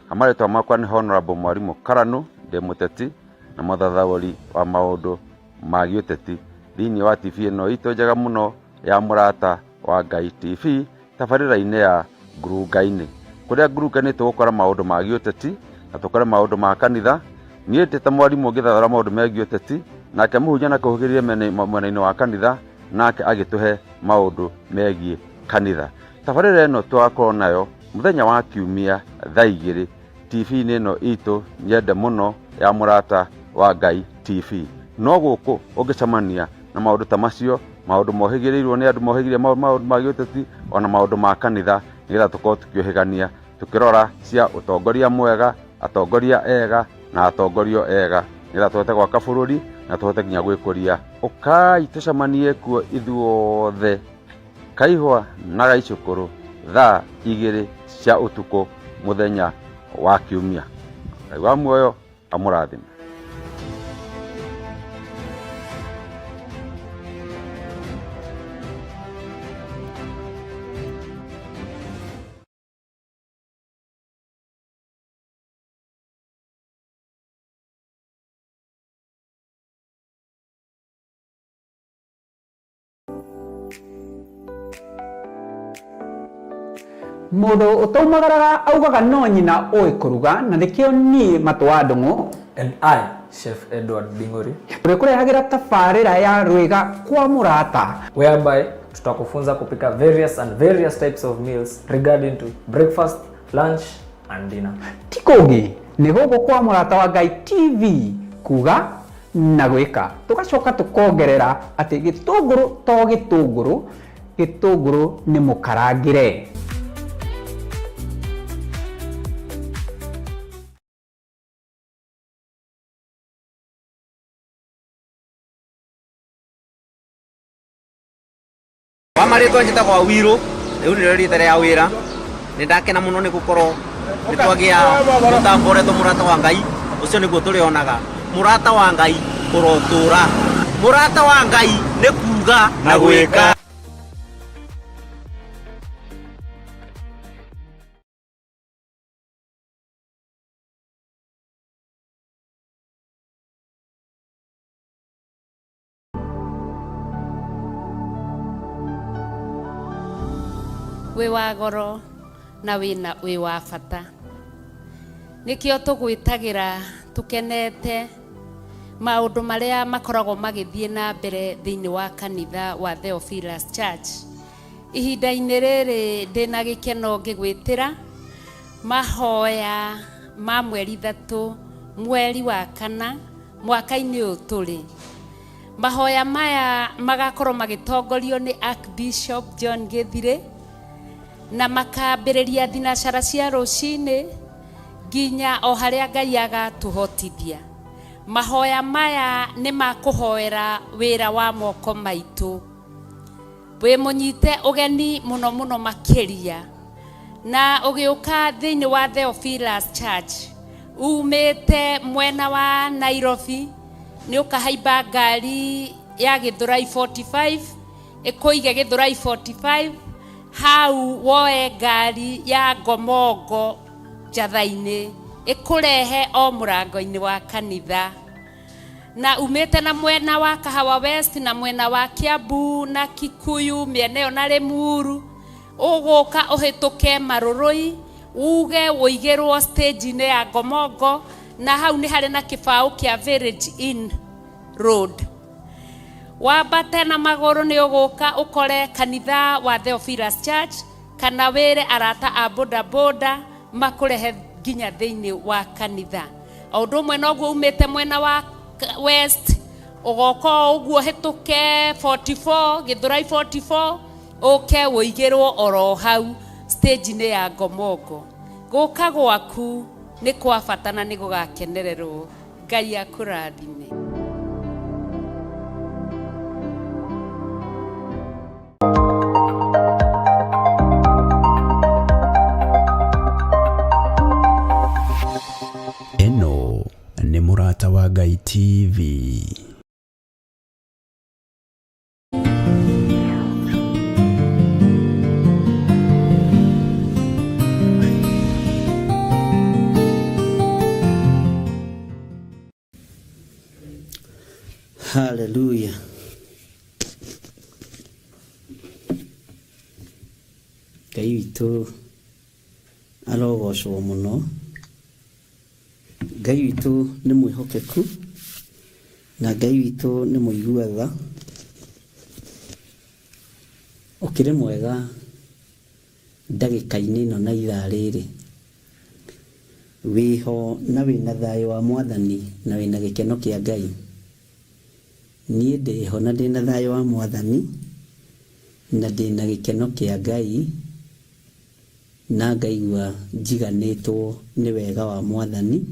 Speaker 12: Marĩtwa makwa nĩ Honorable Mwarimũ Karanu, ndĩ mũteti na mũthathaũri wa maũndũ ma gĩũteti thĩinĩ wa TV ĩno itũ njega mũno ya Mũrata wa Ngai TV tabarĩra-inĩ ya Ngurunga-inĩ. Kũrĩa Ngurunga-inĩ tũgũkora maũndũ ma gĩũteti na tũkore maũndũ ma kanitha. Niĩ ndĩ ta mwarimũ ngĩthathaũra maũndũ megiĩ ũteti, nake mũhunjia na kũhũgĩrĩrie mwena-inĩ wa kanitha, nake agĩtũhe maũndũ megiĩ kanitha. Tabarĩra ĩno tũgakorwo nayo mũthenya wa kiumia thaa 2 TV-inĩ ĩno itũ nyende mũno ya Mũrata wa Ngai TV. No gũkũ ũngĩcemania na maũndũ ta macio, maũndũ mohĩgĩrĩirwo nĩ andũ mohĩgĩrĩire maũndũ ma gĩũteti ona maũndũ ma kanitha, nĩgetha tũkorwo tũkĩũhĩgania tũkĩrora cia ũtongoria mwega, atongoria ega na atongorio ega, nĩgetha tũhote gwaka bũrũri na tũhote nginya gwĩkũria. Ũkai tũcemanie kuo ithuothe Kaihwa na Gaicũkũrũ thaa 2 cia ũtukũ mũthenya wa kiumia. Ngai wa muoyo amũrathime.
Speaker 13: Mũndũ ũtaumagaraga augaga no nyina ũĩ kũruga, na nĩkĩo niĩ Matũ wa Ndũng'ũ
Speaker 14: And I, Chef Edward Bingori,
Speaker 13: tũrĩkũrehagĩra tabarĩra ya Rwĩga kwa Mũrata,
Speaker 14: whereby tutakufunza kupika various and various types of meals regarding to breakfast, lunch and dinner.
Speaker 13: Ti kũngĩ nĩ gũkũ kwa Mũrata wa Ngai TV, kuga na gwĩka. Tũgacoka tũkongerera atĩ gĩtũngũrũ to gĩtũngũrũ, gĩtũngũrũ nĩ mũkarangĩre.
Speaker 15: Wa marĩtwa njĩtagwo Awiro, rĩu nĩrĩo rĩtwa rĩa wĩra. Nĩ ndakena mũno nĩ gũkorwo nĩ twagĩa mũtambo ũretwo Mũrata wa Ngai, ũcio nĩguo tũrĩonaga. Mũrata wa Ngai ũrotũra. Mũrata wa Ngai nĩ kuga na gwĩka.
Speaker 16: Wĩ wa goro na wĩna wĩ wa bata, nĩkĩo tũgwĩtagĩra tũkenete. Maũndũ marĩa makoragwo magĩthiĩ na mbere thĩinĩ wa kanitha wa Theophilus Church. Ihinda-inĩ rĩrĩ ndĩna gĩkeno ngĩgwĩtĩra mahoya ma mweri 3 mweri wa 4 mwaka-inĩ ũyũ tũrĩ. Mahoya maya magakorwo magĩtongorio nĩ Archbishop John Gĩthirĩ na makambĩrĩria thinacara cia rũcinĩ nginya o harĩa Ngai agatũhotithia. Mahoya maya nĩ ma kũhoera wĩra wa moko maitũ. Wĩ mũnyite ũgeni mũno mũno makĩria na ũgĩũka thĩinĩ wa Theophilus Church umĩte mwena wa Nairobi nĩ ũkahaimba ngari ya Gĩthũrai 45 ĩkũige Gĩthũrai 45 hau woe ngari ya Ngomongo njatha-inĩ ĩkũrehe o mũrango-inĩ wa kanitha. Na umĩte na mwena wa Kahawa West na mwena wa Kiambu na Kikuyu mĩena ĩyo na Limuru ũgũka ũhĩtũke Marũrũi uge ũigĩrwo stage-inĩ ya Ngomongo na hau nĩ harĩ na kĩbaũ kĩa Village Inn Road. Wambate na magũrũ nĩ ũgũka ũkore kanitha wa Theophilus Church kana wĩre arata a boda boda makũrehe nginya thĩinĩ wa kanitha. O ũndũ ũmwe noguo umĩte mwena wa West ũgoka o ũguo ũhĩtũke 44 Gĩthũrai 44 ũke ũigĩrwo oro hau stage-inĩ ya Ngomongo. Gũka gwaku nĩ kwa bata na nĩ gũgakenererwo. Ngai akũrathime.
Speaker 1: Ĩno nĩ Mũrata wa Ngai TV.
Speaker 8: Hallelujah. Ngai witũ arogocwo mũno. Ngai witũ nĩ mwĩhokeku na Ngai witũ nĩ mũigua tha. Ũkĩrĩ mwega ndagĩka-inĩ ĩno na ithaa rĩrĩ. Wĩho na wĩna thayũ wa Mwathani na wĩna gĩkeno kĩa Ngai. Niĩ ndĩho na ndĩna thayũ wa Mwathani na ndĩna gĩkeno kĩa Ngai na ngaigua njiganĩtwo nĩ wega wa Mwathani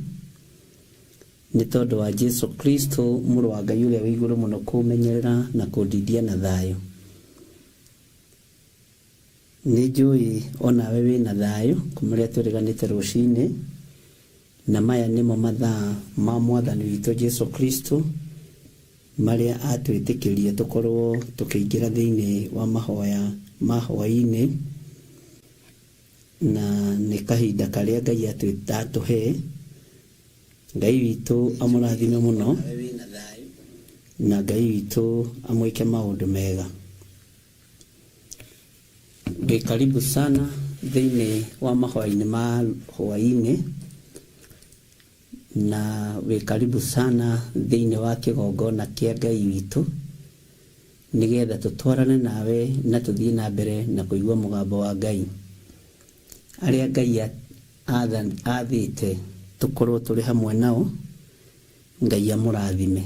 Speaker 8: nĩ tondũ wa Jesu Kristo mũrũ wa Ngai ũrĩa wĩ igũrũ mũno kũmenyerera na kũndindia na thayũ. Nĩ njũĩ onawe wĩna thayũ kuma rĩrĩa twĩrĩganĩte rũcinĩ, na maya nĩmo mathaa ma Mwathani witũ Jesu Kristo marĩa atwĩtĩkĩria tũkorwo tũkĩingĩra thĩinĩ wa mahoya ma hwaĩ-inĩ, na nĩ kahinda karĩa Ngai atũhe. Ngai witũ amũrathime mũno na Ngai witũ amwĩke maũndũ mega. Wĩ karibu sana thĩinĩ wa mahoya-inĩ ma hwaĩ-inĩ, na wĩ karibu sana thĩinĩ wa kĩgongona kĩa Ngai witũ nĩgetha tũtwarane nawe na tũthiĩ na mbere na kũigua mũgambo wa Ngai. Arĩa Ngai athĩte tũkorwo tũrĩ hamwe nao, Ngai amũrathime.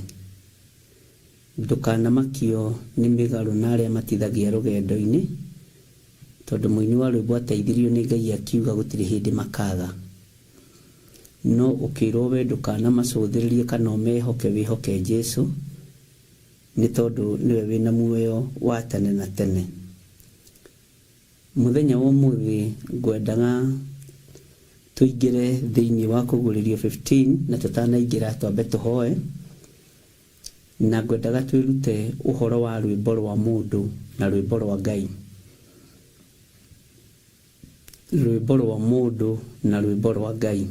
Speaker 8: Ndũkanamakio nĩ mĩgarũ na arĩa matithagia rũgendo-inĩ, tondũ mũini wa rwĩmbo ateithirio nĩ Ngai akiuga gũtirĩ hĩndĩ makaga. No ũkĩrwo we ndũkanamacũthĩrĩrie kana ũmehoke, wĩhoke Jesu, nĩ tondũ nĩwe wĩna muoyo wa tene na tene. Mũthenya wa ũmũthĩ ngwendaga tũingĩre thĩinĩ wa kũguũrĩrio 15, na tũtanaingĩra twambe tũhoe, na ngwendaga twĩrute ũhoro wa rwĩmbo rwa mũndũ na rwĩmbo rwa Ngai. Rwĩmbo rwa mũndũ na rwĩmbo rwa Ngai.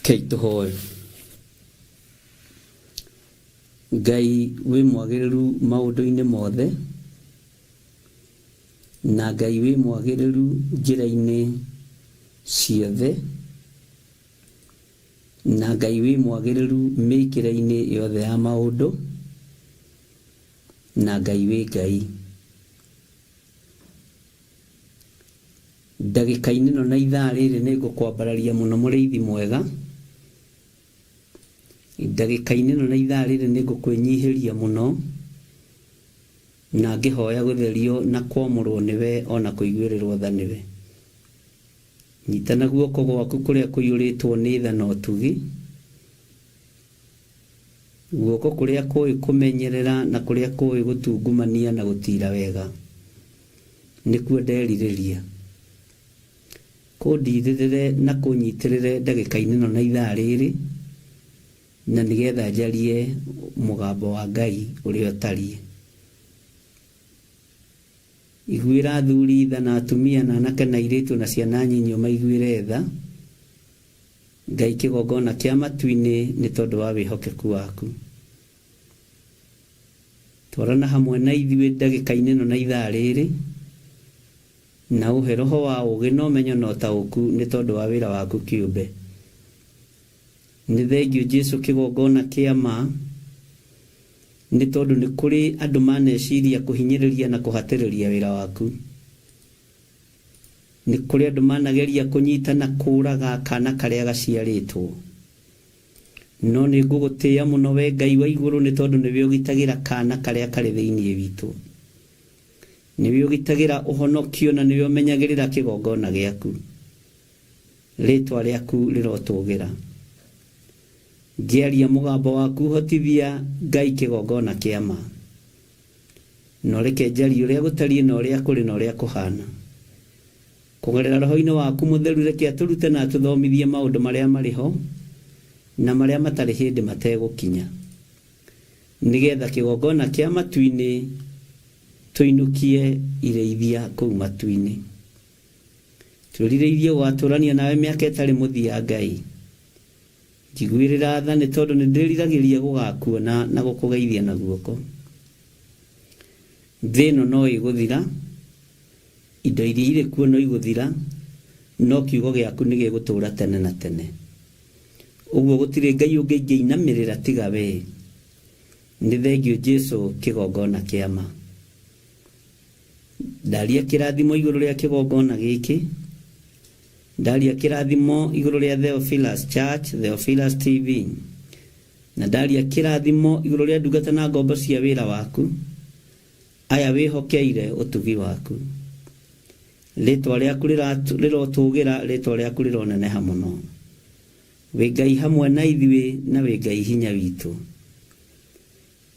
Speaker 8: Kei tũhoe. Ngai wĩ mwagĩrĩru maũndũ-inĩ mothe, na Ngai wĩ mwagĩrĩru njĩra-inĩ ciothe. Na Ngai wĩ mwagĩrĩru mĩkĩre-inĩ yothe ya maũndũ, na Ngai wĩ Ngai. Ndagĩka-inĩ ĩno na ithaa rĩrĩ nĩ ngũkwambararia mũno mũrĩithi mwega. Ndagĩka-inĩ ĩno na ithaa rĩrĩ nĩ ngũkwĩnyihĩria mũno, na ngĩhoya gũtherio na kwamũrwo nĩwe ona kũiguĩrĩrwo tha nĩwe. Nyita na guoko gwaku kũrĩa kũiyũrĩtwo nĩ tha na ũtugi, guoko kũrĩa kũĩ kũmenyerera na kũrĩa kũĩ gũtungumania na gũtiira wega, nĩkuo nderirĩria. Kũndirĩrĩre na kũnyitĩrĩre ndagĩka-inĩ ĩno na ithaa rĩrĩ, na nĩgetha njarie mũgambo wa Ngai ũrĩa ũtariĩ. Iguĩra athuri tha na atumia na anake na airĩtu na ciana nyinyi ũmaiguĩre tha, Ngai kĩgongona kĩa matu-inĩ nĩ tondũ wa wĩhokeku waku. Twarana hamwe na ithuĩ ndagĩka-inĩ ĩno na ithaa rĩrĩ, na ũhe roho wa ũũgĩ na ũmenyo na ũtaũku nĩ tondũ wa wĩra waku kĩũmbe. Nĩ thengiũ Jesu kĩgongona kĩa ma, nĩ tondũ nĩ kũrĩ andũ maneciria kũhinyĩrĩria na kũhatĩrĩria wĩra waku. Nĩ kũrĩ andũ manageria kũnyita na kũũraga kana karĩa gaciarĩtwo. No nĩ ngũgũtĩĩa mũno we Ngai wa igũrũ nĩ tondũ nĩwe ũgitagĩra kana karĩa karĩ thĩinĩ witũ. Nĩwe ũgitagĩra ũhonokio na nĩwe ũmenyagĩrĩra kĩgongona gĩaku. Rĩtwa rĩaku rĩrotũgĩra. Ngĩaria mũgambo waku hotithia Ngai kĩgongona kĩa ma. Na ũreke njarie ũrĩa gũtariĩ na ũrĩa kũrĩ na ũrĩa kũhana. Kũgerera roho-inĩ waku mũtheru reke atũrute na atũthomithie maũndũ marĩa marĩ ho na marĩa matarĩ hĩndĩ mategũkinya. Nĩgetha kĩgongona kĩa matu-inĩ tũinũkie irĩithia kũu matu-inĩ. Twĩrirĩirie gũgatũrania nawe mĩaka ĩtarĩ mũthia Ngai. Njiguĩrĩra tha nĩ tondũ nĩ ndĩriragĩria gũgakuona na gũkũgeithia na guoko. Thĩ ĩno no ĩgũthira, indo iria irĩ kuo no igũthira, no kiugo gĩaku nĩ gĩgũtũũra tene na tene. Ũguo gũtirĩ Ngai ũngĩ ingĩinamĩrĩra tiga wee. Nĩ thengiũ Jesu kĩgongona kĩa ma. Ndaria kĩrathimo igũrũ rĩa kĩgongona gĩkĩ. Ndaria kĩrathimo igũrũ rĩa Theophilus Church, Theophilus TV. Na ndaria kĩrathimo igũrũ rĩa ndungata na ngombo cia wĩra waku, aya wĩhokeire ũtugi waku. Rĩtwa rĩaku rĩrotũgĩra, rĩtwa rĩaku rĩroneneha mũno. Wĩ Ngai hamwe na ithuĩ na wĩ Ngai hinya witũ.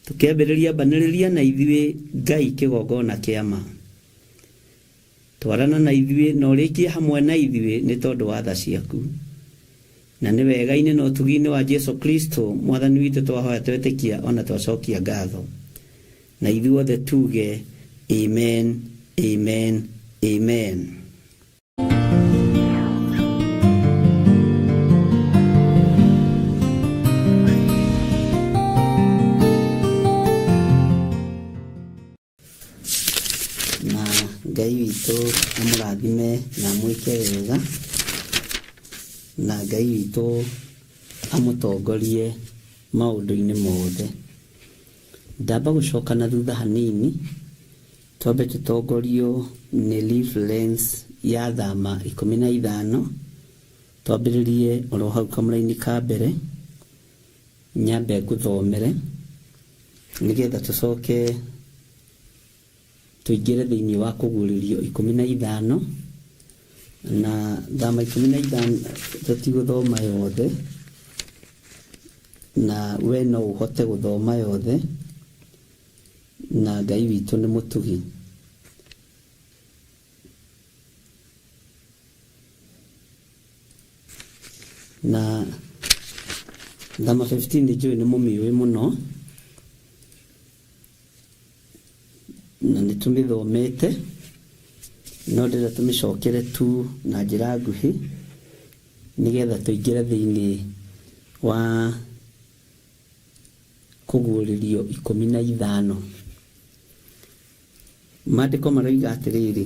Speaker 8: Tũkĩambĩrĩria ambanĩrĩria na ithuĩ Ngai kĩgongona kĩa ma. Twarana na ithuĩ na ũrĩkie hamwe na ithuĩ nĩ tondũ wa tha ciaku. Na nĩ wega-inĩ na ũtugi-inĩ wa Jesu Kristo Mwathani witũ twahoya twetĩkia o na twacokia ngatho. Na ithuothe tuge, Amen, Amen, Amen. Na Ngai witũ amũrathime na amwĩke wega, na Ngai witũ amũtongorie maũndũ-inĩ mothe. Ndamba gũcoka na thutha hanini, twambe tũtongorio nĩ reference ya Thama 15, twambĩrĩrie oro hau kamũraini ka mbere, nyambe ngũthomere, nĩgetha tũcoke tũingĩre thĩinĩ wa kũguũrĩrio 15, na Thama 15 tũtigũthoma yothe, na we no ũhote gũthoma yothe, na Ngai witũ nĩ mũtugi. Na Thama 15 nĩ njũĩ nĩ mũmĩũĩ mũno, na nĩ tũmĩthomete, no ndĩrenda tũmĩcokere tu na njĩra nguhĩ, nĩgetha tũingĩre thĩinĩ wa kũguũrĩrio 15. Maandĩko maroiga atĩrĩrĩ,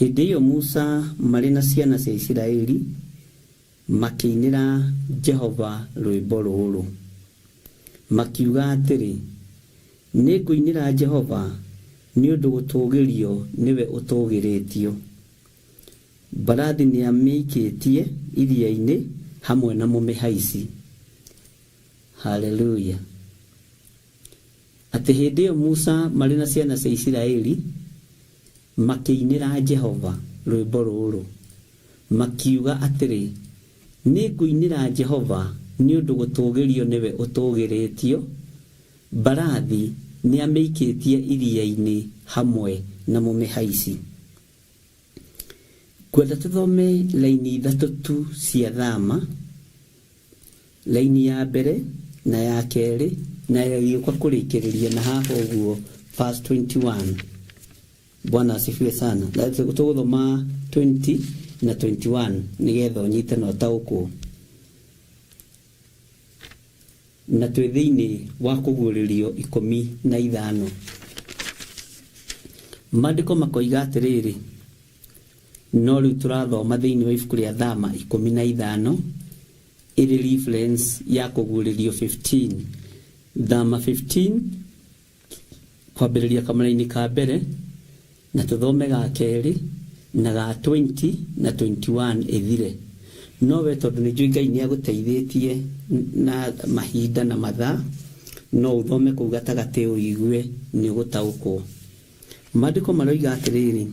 Speaker 8: hĩndĩ ĩyo Musa marĩ na ciana cia Isiraeli makĩinĩra Jehova rwĩmbo rũrũ, makiuga atĩrĩ, Nĩngũinĩra Jehova, nĩ ũndũ gũtũũgĩrio nĩwe ũtũũgĩrĩtio. Mbarathi nĩamĩikĩtie iria-inĩ hamwe na mũmĩhaici. Haleluya! Atĩ hĩndĩ ĩyo Musa marĩ na ciana cia Isiraeli makĩinĩra Jehova rwĩmbo rũrũ, makiuga atĩrĩ, Nĩngũinĩra Jehova nĩ ũndũ gũtũũgĩrio nĩwe ũtũũgĩrĩtio, mbarathi nĩamĩikĩtie iria-inĩ hamwe na mũmĩhaici. Ngwenda tũthome raini ithatũ tu cia Thama, raini ya mbere na ya kerĩ na ĩgĩũka kũrĩkĩrĩria na haha ũguo verse 21. Bwana asifiwe sana. Na tũgũthoma 20 na 21 nĩgetha ũnyite na ũtaũkwo. Na twĩ thĩinĩ wa kũguũrĩrio 15. Maandĩko makoiga atĩrĩrĩ, no rĩu tũrathoma thĩinĩ wa ibuku rĩa Thama 15 ĩrĩ reference ya kũguũrĩrio 15. Thama 15 kwambĩrĩria kamũraini ka mbere na tũthome ga kerĩ na ga 20 na 21 ĩthire. No we tondũ nĩ njũĩ Ngai nĩ agũteithĩtie na mahinda na mathaa, no ũthome kũu gatagatĩ ũigue nĩ ũgũtaũkwo. Maandĩko maroiga atĩrĩrĩ,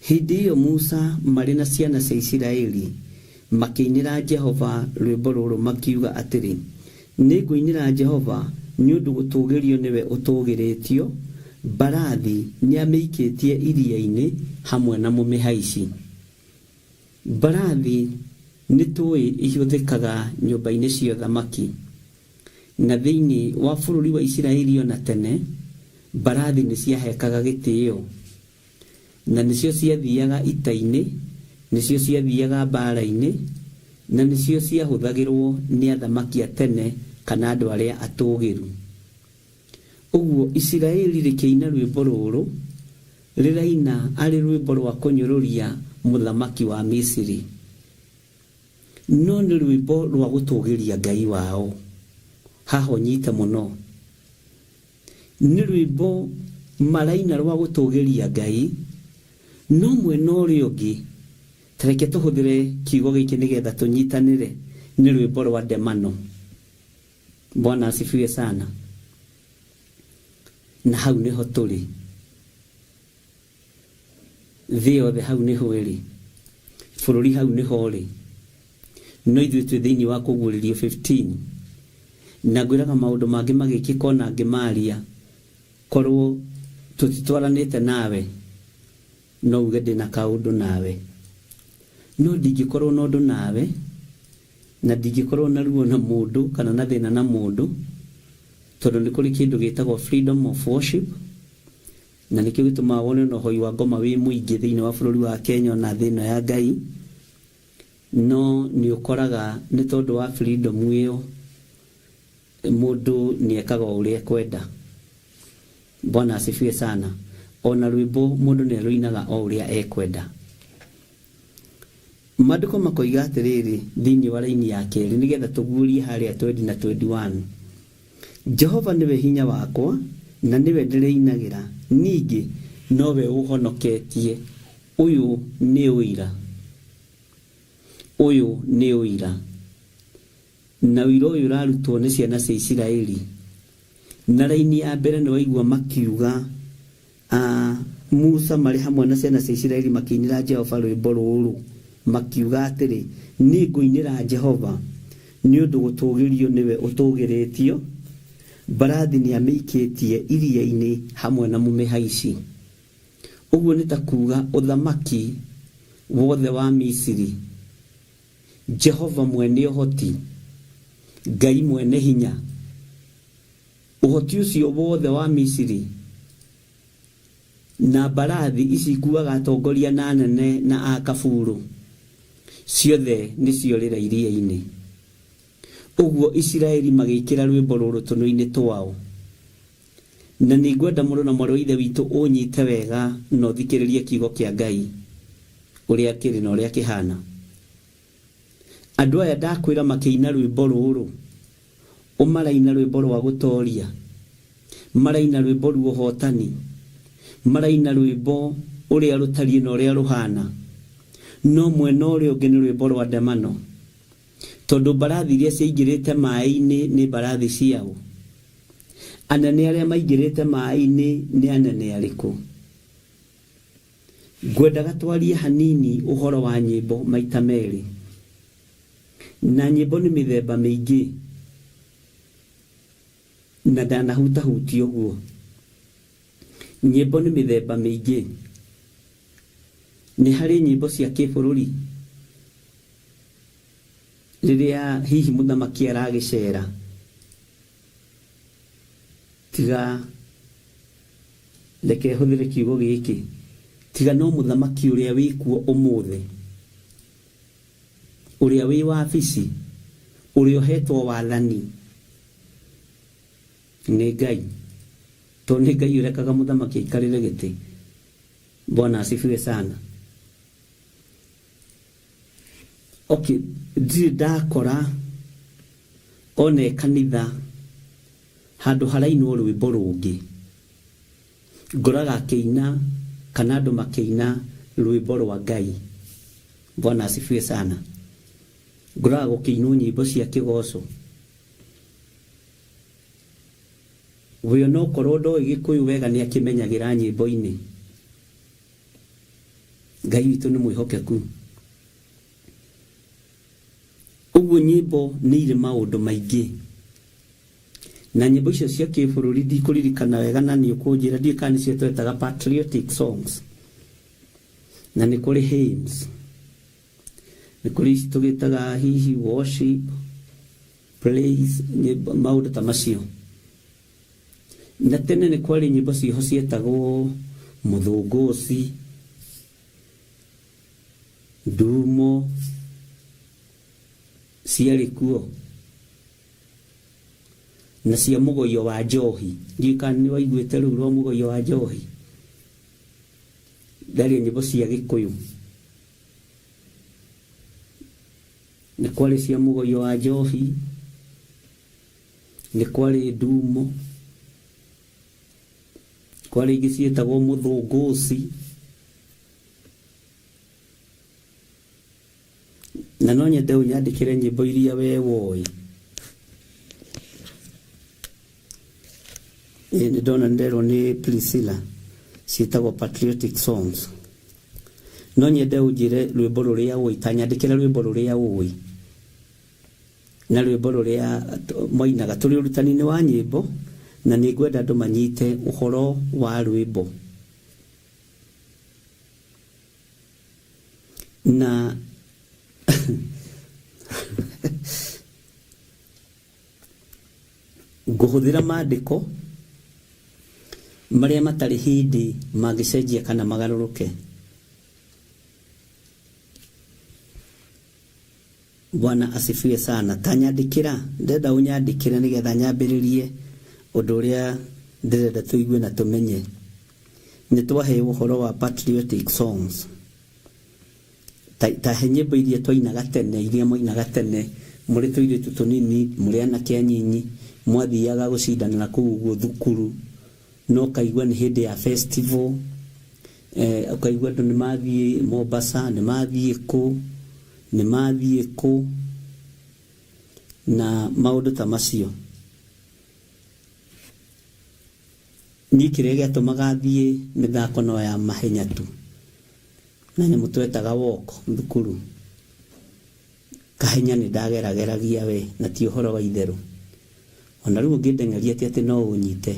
Speaker 8: Hĩndĩ ĩyo Musa marĩ na ciana cia Isiraeli makĩinĩra Jehova rwĩmbo rũrũ makiuga atĩrĩ, Nĩngũinĩra Jehova, nĩ ũndũ gũtũũgĩrio nĩwe ũtũũgĩrĩtio, mbarathi nĩamĩikĩtie iria-inĩ hamwe na mũmĩhaici. Mbarathi nĩtũũĩ ihũthĩkaga nyũmba-inĩ cia ũthamaki, na thĩinĩ wa bũrũri wa Isiraeli o na tene, mbarathi nĩciahekaga gĩtĩo. Na nĩcio ciathiaga ita-inĩ, nĩcio ciathiaga mbaara-inĩ, na nĩcio ciahũthagĩrũo nĩ athamaki a tene kana andũ arĩa atũũgĩru. Ũguo Isiraeli rĩkĩina rwĩmbo rũrũ, rĩraina arĩ rwĩmbo rwa kũnyũrũria mũthamaki wa Misiri. No nĩ rwĩmbo rwa gũtũũgĩria Ngai wao. Haha ũnyite mũno. Nĩ rwĩmbo maraina rwa gũtũũgĩria Ngai, no mwena ũrĩa ũngĩ, ta reke tũhũthĩre kiugo gĩkĩ nĩgetha tũnyitanĩre, nĩ rwĩmbo rwa ndemano. Bwana asifiwe sana. Na hau nĩho tũrĩ. Thĩ yothe hau nĩho ĩrĩ. Bũrũri hau nĩho ũrĩ. No ithuĩ twĩ thĩinĩ wa Kũguũrĩrio 15. Na ngwĩraga maũndũ mangĩ magĩkĩka o na ngĩmaria, korwo tũtitwaranĩte nawe, no uge ndĩna kaũndũ nawe. No ndingĩkorwo na ũndũ nawe, na ndingĩkorwo na ruo na mũndũ kana na thĩna na mũndũ, tondũ nĩ kũrĩ kĩndũ gĩtagwo freedom of worship, Na nĩkĩo gĩtũmaga wone ona ũhoi wa ngoma wĩ mũingĩ thĩinĩ wa bũrũri wa Kenya ona thĩ ĩno ya Ngai. No nĩ ũkoraga nĩ tondũ wa freedom ĩyo mũndũ nĩ ekaga o ũrĩa ekwenda. Bwana asifiwe sana. Ona rwĩmbo mũndũ nĩ arũinaga o ũrĩa ekwenda. Maandĩko makoiga atĩrĩrĩ thĩinĩ wa raini ya kerĩ nĩgetha tũguũrie harĩa 20 na 21. Jehova nĩwe hinya wakwa, na nĩwe ndĩrĩinagĩra, ningĩ nowe ũũhonoketie. Ũyũ nĩ ũira. Ũyũ nĩ ũira. Na ũira ũyũ ũrarutwo nĩ ciana cia Isiraeli. Na raini ya mbere nĩwaigua makiuga, A Musa marĩ hamwe na ciana cia Isiraeli makĩinĩra Jehova rwĩmbo rũrũ, makiuga atĩrĩ, Nĩngũinĩra Jehova, nĩ ũndũ gũtũũgĩrio nĩwe ũtũũgĩrĩtio, mbarathi nĩamĩikĩtie iria-inĩ hamwe na mũmĩhaici. Ũguo nĩ ta kuuga ũthamaki wothe wa Misiri, Jehova mwene ũhoti, Ngai mwene hinya, Ũhoti ũcio wothe wa Misiri, na mbarathi ici ikuuaga atongoria na anene na akabuurũ, ciothe nĩciorĩra iria-inĩ. Ũguo Isiraeli magĩĩkĩra rwĩmbo rũrũ tũnua-inĩ twao. Na nĩngwenda mũrũ na mwarĩ wa Ithe witũ ũnyite wega na ũthikĩrĩrie kiugo kĩa Ngai ũrĩa kĩrĩ na ũrĩa kĩhaana. Andũ aya ndakwĩra makĩina rwĩmbo rũrũ, ũmaraina rwĩmbo rwa gũtoria, maraina rwĩmbo rwa ũhotani, maraina rwĩmbo ũrĩa rũtariĩ na ũrĩa rũhana, no mwena ũrĩa ũngĩ nĩ rwĩmbo rwa ndemano, tondũ mbarathi iria ciaingĩrĩte maĩ-inĩ nĩ mbarathi ciao. Anene arĩa maingĩrĩte maĩ-inĩ nĩ anene arĩkũ? Ngwendaga twarie hanini ũhoro wa nyĩmbo maita merĩ. Na nyĩmbo nĩ mĩthemba mĩingĩ, na ndanahutahutia ũguo. Nyĩmbo nĩ mĩthemba mĩingĩ. Nĩ harĩ nyĩmbo cia kĩbũrũri, rĩrĩa hihi mũthamaki aragĩcera, tiga reke hũthĩre kiugo gĩkĩ, tiga no mũthamaki ũrĩa wĩkuo ũmũthĩ, ũrĩa wĩ wabici, ũrĩa ũhetwo wathani nĩ Ngai, tondũ nĩ Ngai ũrekaga mũthamaki aikarĩre gĩtĩ. Bwana asifiwe sana. Okay, ndirĩ ndakora one kanitha handũ harainwo rwĩmbo rũngĩ, ngoraga akĩina kana andũ makĩina rwĩmbo rwa Ngai. Bwana asifiwe sana. Ngoraga gũkĩinwo nyĩmbo cia kĩgoco. We onokorwo ndoĩ Gĩkũyũ wega nĩakĩmenyagĩra nyĩmbo-inĩ. Ngai witũ nĩ mwĩhokeku. Ũguo nyĩmbo nĩ irĩ maũndũ maingĩ. Na nyĩmbo icio cia kĩbũrũri ndikũririkana wega na nĩ ũkũnjĩra, ndiũĩ kana nĩcio twetaga patriotic songs. Na nĩ kũrĩ hymns. Nĩ kũrĩ ici tũgĩtaga hihi worship, praise, nyĩmbo, maũndũ ta macio. Na tene nĩ kwarĩ nyĩmbo ciĩho cietagwo mũthũngũci, ndumo, ciarĩ kuo. Na cia mũgoio wa njohi. Ndiũĩ kana nĩ waiguĩte rũu rwa mũgoio wa njohi. Ndaria nyĩmbo cia Gĩkũyũ. Nĩ kwarĩ cia mũgoio wa njohi, nĩ kwarĩ ndumo, kwarĩ ingĩ ciĩtagwo mũthũngũci. Na no nyende ũnyandĩkĩre nyĩmbo iria we woĩ. Ĩ, nĩ ndona nderwo nĩ Priscilla ciĩtagwo patriotic songs. No nyende ũnjĩre rwĩmbo rũrĩa ũĩ, ta nyandĩkĩre rwĩmbo rũrĩa ũĩ na rwĩmbo rũrĩa mwainaga. Tũrĩ ũrutani-inĩ wa nyĩmbo na nĩ ngwenda andũ manyite ũhoro wa rwĩmbo. Na ngũhũthĩra maandĩko marĩa matarĩ hĩndĩ mangĩcenjia kana magarũrũke. Bwana asifiwe sana. Ta nyandĩkĩra, ndĩrenda ũnyandĩkĩre nĩgetha nyambĩrĩrie ũndũ ũrĩa ndĩrenda tũigue na tũmenye. Nĩ twaheo ũhoro wa patriotic songs. Ta, ta he nyĩmbo iria twainaga tene, iria mwainaga tene mũrĩ tũirĩtu tũnini, mũrĩ anake anyinyi, mwathiaga gũcindana na kũu ũguo thukuru, na ũkaigua nĩ hĩndĩ ya festival, ũkaigua andũ nĩ mathiĩ Mombasa, nĩ mathiĩ kũ, nĩ mathiĩ kũ, na maũndũ ta macio. Niĩ kĩrĩa gĩatũmaga thiĩ mĩthako no ya mahenya tu, na nyamũ twetaga walk thukuru. Kahenya nĩ ndagerageragia we, na ti ũhoro wa itherũ. Ona rĩu ũngĩndeng'eria ti atĩ no ũnyite,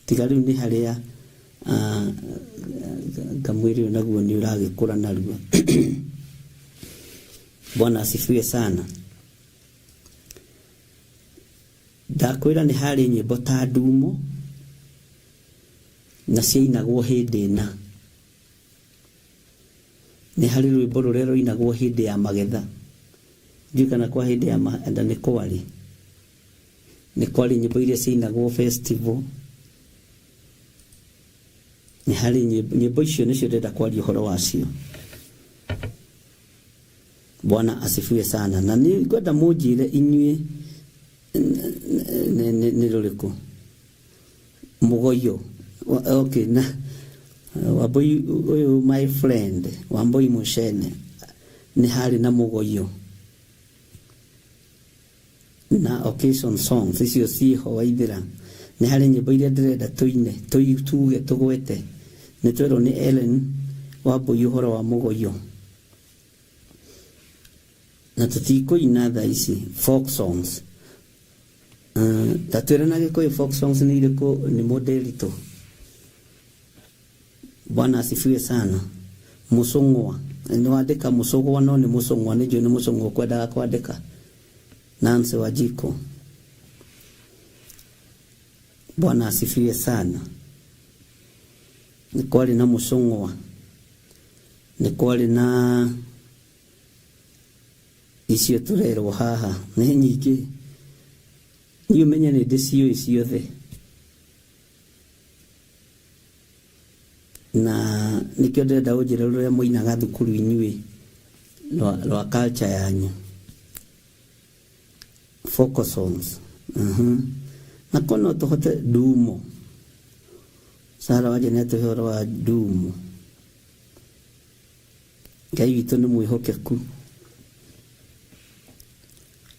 Speaker 8: tiga rĩu nĩ harĩa ngamwĩrĩ ũyũ naguo nĩ ũragĩkũra narua. Bwana asifiwe sana. Ndakwĩra nĩ harĩ nyĩmbo ta ndumo na ciainagwo hĩndĩ ĩna. Nĩ harĩ rwĩmbo rũrĩa rwainagwo hĩndĩ ya magetha. Ndiũĩ kana kwa hĩndĩ ya magetha nĩ kwarĩ. Nĩ kwarĩ nyĩmbo iria ciainagwo festival. Nĩ harĩ nyĩmbo, nyĩmbo icio nĩcio ndĩrenda kwaria ũhoro wacio. Bwana asifiwe sana. Na nĩ ngwenda mũnjĩre inyuĩ nĩ rũrĩkũ mũgoyo. Okay, na Wambui ũyũ my friend Wambui Mucene nĩ harĩ na mũgoyo na occasion songs icio ciĩho waithĩra. Nĩ harĩ nyĩmbo iria ndĩrenda tũine tuge tũgwete. Nĩ twerwo nĩ Ellen Wambui ũhoro wa mũgoyo na tũtikũina thaa ici folk songs. Ta twĩre na Gĩkũyũ folk songs nĩ irĩkũ nĩ mũndĩritũ. Bwana asifiwe sana. Mũcũng'wa nĩ wandĩka mũcũgwa no nĩ mũcũng'wa, nĩ njũĩ nĩ mũcũng'wa ũkwendaga kwandĩka. Nancy Wajiko, Bwana asifiwe sana. Nĩ kwarĩ na mũcũng'wa, nĩ kwarĩ na icio tũrerwo haha nĩ nyingĩ. Niĩ ũmenye nĩ ndĩciũĩ ciothe na nĩkĩo ndĩrenda ũnjĩre rũrĩa mũinaga thukuru inyuĩ rwa culture yanyu. Folk songs. Na ko no tũhote ndumo. Sara waje nĩ atũhe ũhoro wa ndumo. Ngai witũ nĩ mwĩhokeku.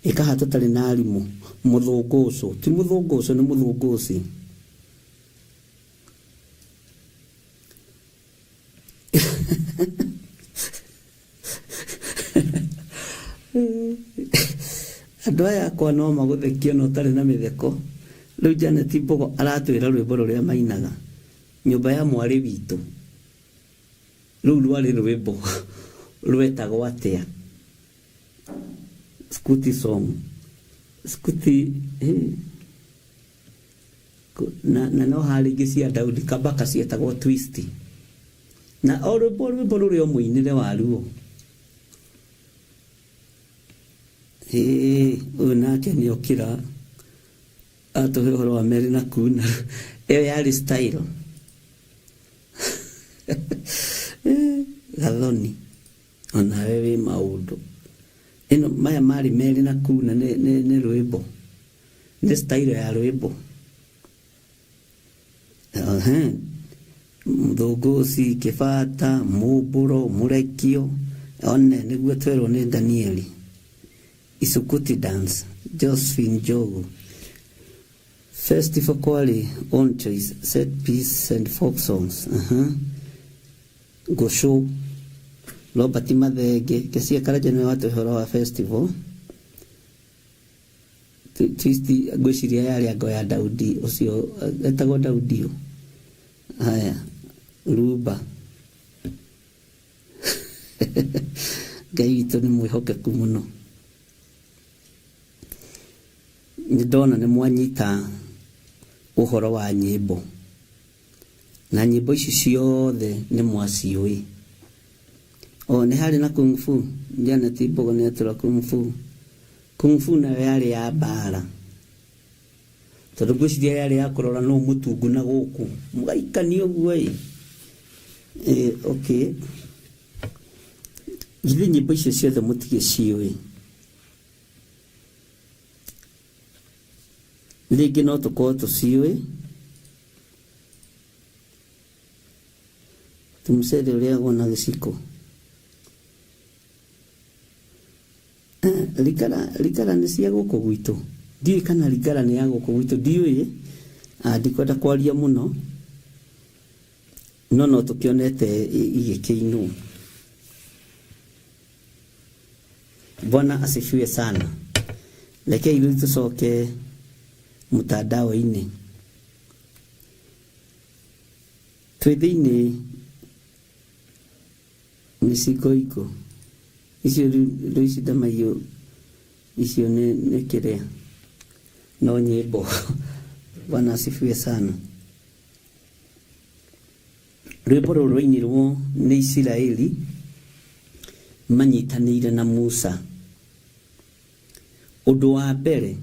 Speaker 8: Ĩkaha tũtarĩ na arimũ. Mũthũngũcũ ti mũthũngũcũ, nĩ mũthũngũci. Andũ aya akwa no magũthekie na ũtarĩ na mĩtheko. Rĩu Janet Mbogo aratwĩra rwĩmbo rũrĩa mainaga nyũmba ya mwarĩ witũ. Rũu rwarĩ rwĩmbo rwetagwo atĩa? Scuti song. Scuti na no harĩ ingĩ cia Daudi Kabaka cietagwo twist. Na o rwĩmbo rwĩmbo rũrĩa mũinĩre waruo. Ũyũ nake nĩ okĩra atũhe ũhoro wa Mary na kuna. Ĩyo yarĩ style. Gathoni onawe wĩ maũndũ. Ĩno maya marĩ Mary na kuna nĩ rwĩmbo, nĩ style ya rwĩmbo. Mũthũngũci, kĩbata, mũmbũro, mũrekio, one nĩguo twerwo nĩ Danieli. Isukuti dance, Josephine Njogu. Festival kwarĩ own choice, set piece and folk songs. Ngũcũ, Robert Mathenge, Kesia Karanja nĩwe watũhe ũhoro wa festival. Twist ngwĩciria yarĩ ango ya Daudi ũcio etagwo Daudi ũ. Haya, Rumba. Ngai witũ nĩ mwĩhokeku mũno. Nĩ ndona nĩ mwanyita ũhoro wa nyĩmbo na nyĩmbo ici ciothe nĩ mwaciũĩ. O nĩ harĩ na kung fu. Janet Mbogo nĩ atũra kung fu. Kung fu nayo yarĩ ya mbara, tondũ ngwĩciria yarĩ ya kũrora nũ mũtungu na gũkũ mũgaikania ũguo ĩ. Okay, githĩ nyĩmbo icio ciothe mũtigĩciũĩ? Rĩngĩ no tũkorwo tũciũĩ. Tũmũcere ũrĩagwo na gĩciko. Ringara nĩ cia gũkũ gwitũ. Ndiũĩ kana ringara nĩ ya gũkũ gwitũ, ndiũĩ. Ndikwenda kwaria mũno, no tũkĩonete igĩkĩinwo. Bwana asifiwe sana. Rekei rĩu tũcoke mtandao-inĩ. Twĩ thĩinĩ nĩ cigoigo icio rĩu ici ndamaiyũ icio nĩ kĩrĩa no nyĩmbo. Bwana asifiwe sana. Rwĩmbo rũrũ rwainirwo nĩ Isiraeli manyitanĩire na Musa. Ũndũ wa mbere,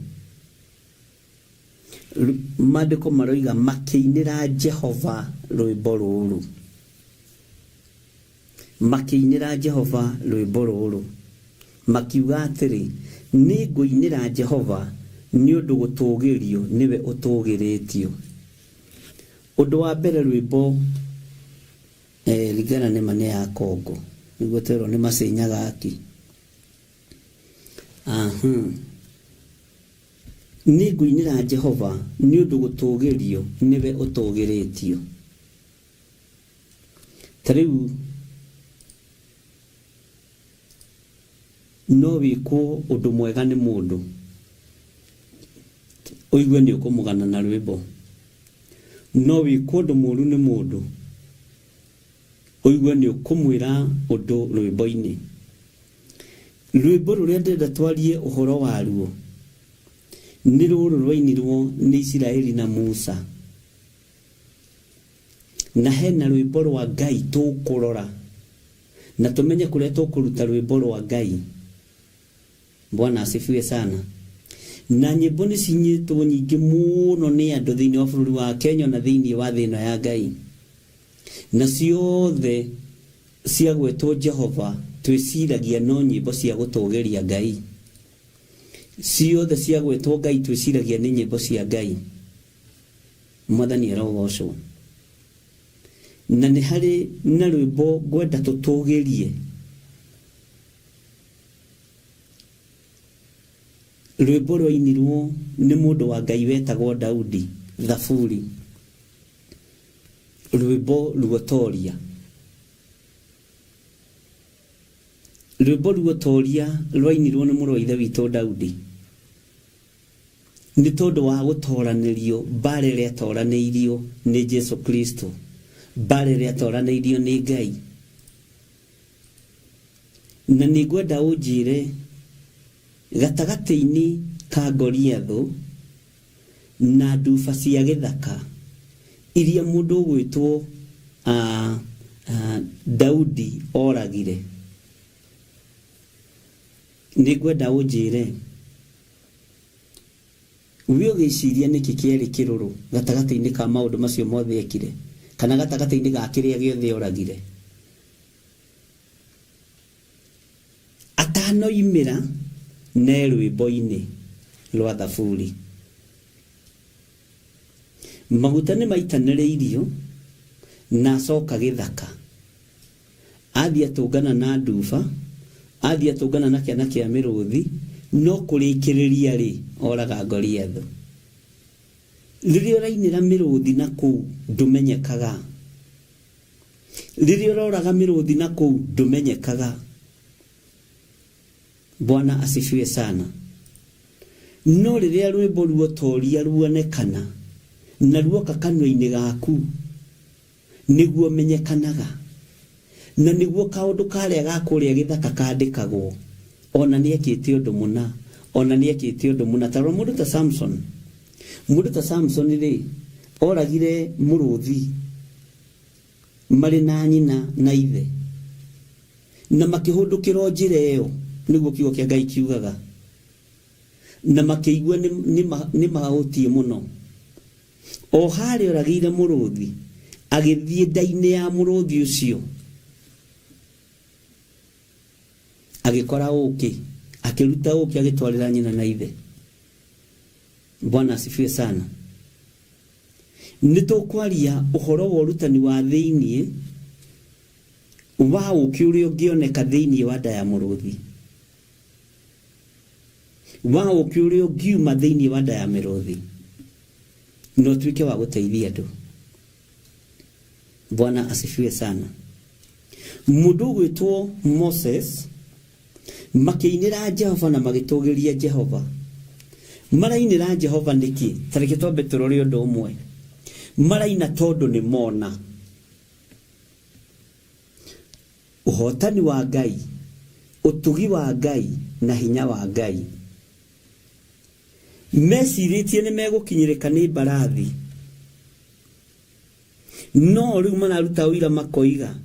Speaker 8: maandĩko maroiga makĩinĩra Jehova rwĩmbo rũrũ. Makĩinĩra Jehova rwĩmbo rũrũ. Makiuga atĩrĩ, Nĩ ngũinĩra Jehova, nĩ ũndũ gũtũũgĩrio nĩwe ũtũũgĩrĩtio. Ũndũ wa mbere rwĩmbo eh, ringana nĩ ma nĩ ya Kongo nĩguo twerwo nĩ macenyaga aki. Aha. Nĩ ngũinĩra Jehova nĩ ũndũ gũtũũgĩrio nĩwe ũtũũgĩrĩtio. Ta rĩu No wĩkwo ũndũ mwega nĩ mũndũ, ũigue nĩ ũkũmũgana na rwĩmbo. No wĩkwo ũndũ mũũru nĩ mũndũ, ũigue nĩ ũkũmwĩra ũndũ rwĩmbo-inĩ. Rwĩmbo rũrĩa ndĩrenda twarie ũhoro waruo nĩ rũrũ rwainirwo nĩ Isiraeli na Musa. Na hena rwĩmbo rwa Ngai tũkũrora na tũmenye kũrĩa tũkũruta rwĩmbo rwa Ngai. Bwana asifiwe sana. Na nyĩmbo nĩ cinyĩtwo nyingĩ mũno nĩ andũ thĩinĩ wa bũrũri wa Kenya na thĩinĩ wa thĩ ĩno ya Ngai. Na ciothe ciagwetwo Jehova twĩciragia no nyĩmbo cia gũtũgĩria Ngai. Ciothe ciagwetwo Ngai twĩciragia nĩ nyĩmbo cia Ngai. Mwathani arogocwo. Na nĩ harĩ na rwĩmbo ngwenda tũtũgĩrie. Rwĩmbo rwainirwo nĩ mũndũ wa Ngai wetagwo Daudi, Thaburi. Rwĩmbo ruotoria. Rwĩmbo ruotoria rwainirwo nĩ mũrũ wa ithe witũ Daudi. Nĩ tondũ wa gũtoranĩrio mbara ĩrĩa atoranĩirio nĩ Jesu Kristo, mbara ĩrĩa atoranĩirio nĩ Ngai. Na nĩ ngwenda ũnjĩre gatagatĩ-inĩ ka Goliathũ na nduba cia gĩthaka iria mũndũ ũgwĩtwo Daudi oragire, nĩ ngwenda ũnjĩre We ũgĩciria nĩkĩ kĩarĩ kĩrũrũ gatagatĩ-inĩ ka maũndũ macio mothe ekire, kana gatagatĩ-inĩ ga kĩrĩa gĩothe oragire? Atanoimĩra ne rwĩmbo-inĩ rwa Thaburi. Maguta nĩ maitanĩrĩirio na acoka gĩthaka. Athiĩ atũngana na nduba, athiĩ atũngana na kĩana kĩa mĩrũthi, no kũrĩkĩrĩria-rĩ, oraga Goliathũ. Rĩrĩa ũrainĩra mĩrũthi na kũu, ndũmenyekaga. Rĩrĩa ũroraga mĩrũthi na kũu, ndũmenyekaga. Bwana asifiwe sana. No rĩrĩa rwĩmbo ruotoria ruonekana, na ruoka kanua-inĩ gaku, nĩguo menyekanaga, na nĩguo kaũndũ karĩa ga kũrĩa gĩthaka kandĩkagwo, o na nĩekĩte ũndũ mũna, o na nĩekĩte ũndũ mũna. Ta rora mũndũ ta Samson. Mũndũ ta Samson-rĩ, oragire mũrũthi marĩ na nyina na ithe, na makĩhũndũkĩra o njĩra ĩyo, nĩguo kiugo kĩa Ngai kiugaga, na makĩigua nĩ mahũtiĩ mũno. O harĩa oragĩire mũrũthi, agĩthiĩ nda-inĩ ya mũrũthi ũcio, agĩkora ũkĩ, akĩruta ũkĩ agĩtwarĩra nyina na ithe. Bwana asifiwe sana. Nĩ tũkwaria ũhoro wa ũrutani wa thĩinĩ wa ũkĩ ũrĩa ũngĩoneka thĩinĩ wa nda ya mũrũthi, wa ũkĩ ũrĩa ũngiuma thĩinĩ wa nda ya mĩrũthi na ũtuĩke wa gũteithia andũ. Bwana asifiwe sana. Mũndũ ũgwĩtwo Moses makĩinĩra Jehova na magĩtũgĩria Jehova. Marainĩra Jehova nĩkĩ? Ta reke twambe tũrore ũndũ ũmwe. Maraina tondũ nĩ mona ũhotani wa Ngai, ũtugi wa Ngai na hinya wa Ngai. Mecirĩtie nĩ megũkinyĩrĩka nĩ mbarathi, no rĩu mararuta ũira makoiga,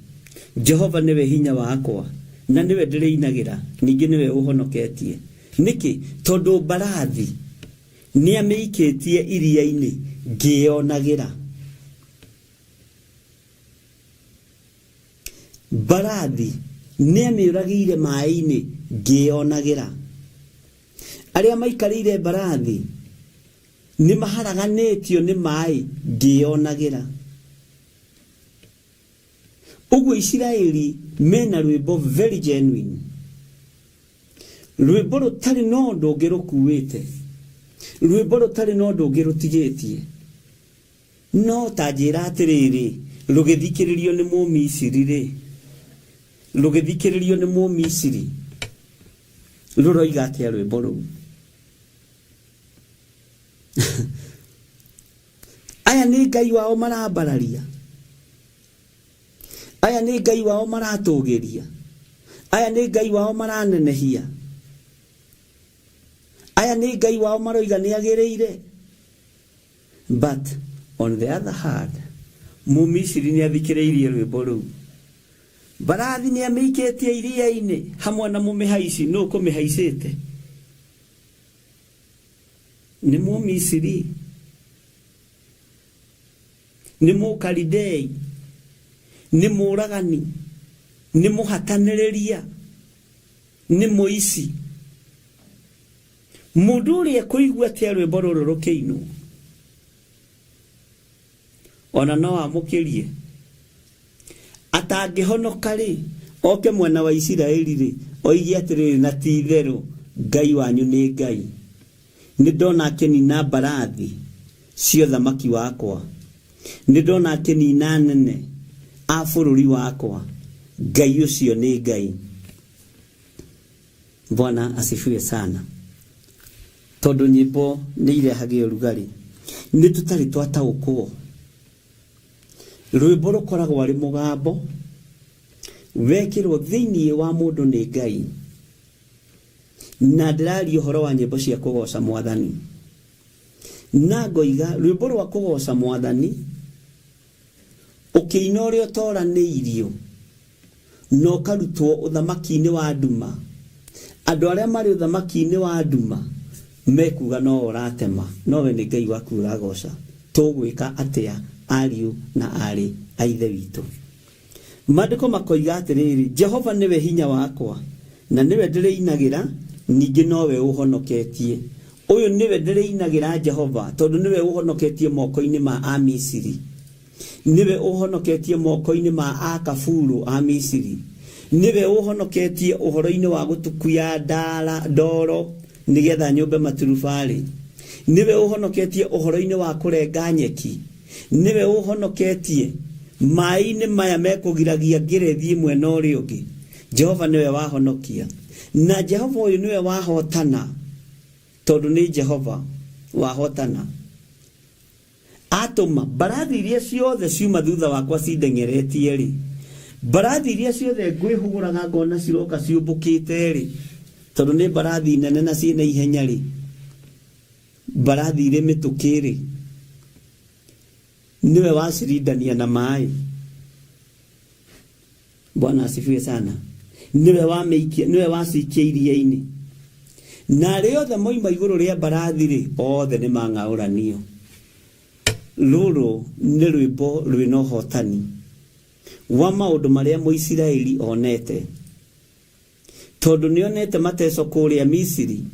Speaker 8: Jehova nĩwe hinya wakwa, na nĩwe ndĩrĩinagĩra, ningĩ nĩwe ũhonoketie. Nĩkĩ? Tondũ mbarathi nĩamĩikĩtie iria-inĩ ngĩyonagĩra. Mbarathi Nĩ amĩũragĩire maĩ-inĩ ngĩyonagĩra. Arĩa maikarĩire mbarathi nĩ maharaganĩtio nĩ maĩ ngĩyonagĩra. Ũguo Isiraeli mena rwĩmbo very genuine. Rwĩmbo rũtarĩ na ũndũ ũngĩ rũkuĩte. Rwĩmbo rũtarĩ na ũndũ ũngĩ rũtigĩtie. No ta njĩra atĩrĩrĩ, rũgĩthikĩrĩrio nĩ Mũmisiri-rĩ, rũgĩthikĩrĩrio nĩ Mũmisiri, rũroiga atĩa rwĩmbo rũu? Aya nĩ Ngai wao marambararia. Aya nĩ Ngai wao maratũgĩria. Aya nĩ Ngai wao maranenehia. Aya nĩ Ngai wao maroiga nĩ agĩrĩire. But on the other hand, Mũmisiri nĩ athikĩrĩirie rwĩmbo rũu. Mbarathi nĩ amĩikĩtie iria-inĩ hamwe na mũmĩhaici. Nũ ũkũmĩhaicĩte? Nĩ Mũmisiri? Nĩ Mũkalidei? Nĩ mũũragani? Nĩ mũhatanĩrĩria? Nĩ mũici? Mũndũ ũrĩa ekũigua atĩa rwĩmbo rũrũ rũkĩinwo? Ona no amũkĩrie. Atangĩhonoka-rĩ, oke mwena wa Isiraeli-rĩ, oige atĩrĩrĩ, na ti-itherũ Ngai wanyu nĩ Ngai. Nĩndona akĩnina mbarathi cia ũthamaki wakwa. Nĩndona akĩnina anene a bũrũri wakwa. Ngai ũcio nĩ Ngai. Bwana asifiwe sana. Tondũ nyĩmbo nĩ irehage ũrugarĩ. Nĩ tũtarĩ twataũkwo. Rwĩmbo rũkoragwo arĩ mũgambo wekĩrwo thĩinĩ wa mũndũ nĩ Ngai. Na ndĩraria ũhoro wa nyĩmbo cia kũgoca Mwathani. Na ngoiga rwĩmbo rwa kũgoca Mwathani ũkĩina ũrĩa ũtoranĩirio na ũkarutwo ũthamaki-inĩ wa nduma. Andũ arĩa marĩ ũthamaki-inĩ wa nduma mekuga no ũratema, no we nĩ Ngai waku ũragoca. Tũgwĩka atĩa ariũ na aarĩ a Ithe witũ? Maandĩko makoiga atĩrĩrĩ, Jehova nĩwe hinya wakwa, na nĩwe ndĩrĩinagĩra, ningĩ nowe ũũhonoketie. Ũyũ nĩwe ndĩrĩinagĩra Jehova, tondũ nĩwe ũũhonoketie moko-inĩ ma Amisiri. Nĩwe ũũhonoketie moko-inĩ ma akaburu a Misiri. Nĩwe ũũhonoketie ũhoro-inĩ wa gũtukuya ndara, ndoro nĩgetha nyũmbe maturubarĩ. Nĩwe ũũhonoketie ũhoro-inĩ wa kũrenga nyeki. Nĩwe ũũhonoketie maĩ-inĩ maya mekũgiragia ngĩre thiĩ mwena ũrĩa ũngĩ. Jehova nĩwe wahonokia. Na Jehova ũyũ nĩwe wahotana, tondũ nĩ Jehova wahotana. Atũma mbarathi iria ciothe ciuma thutha wakwa cindeng'eretie-rĩ, mbarathi iria ciothe ngwĩhũgũraga ngona ciroka ciũmbũkĩte-rĩ, tondũ nĩ mbarathi nene na ciĩna ihenya-rĩ, mbarathi irĩ mĩtũkĩ-rĩ, nĩwe wacirindania na maĩ. Bwana asifiwe sana. Nĩwe wamĩikia, nĩwe wacikia iria-inĩ. Na arĩa othe moima igũrũ rĩa mbarathi-rĩ, othe nĩ mang'aũranio. Rũrũ nĩ rwĩmbo rwĩna ũhotani wa maũndũ marĩa Mũisiraeli onete. Tondũ nĩonete mateco kũrĩa Misiri,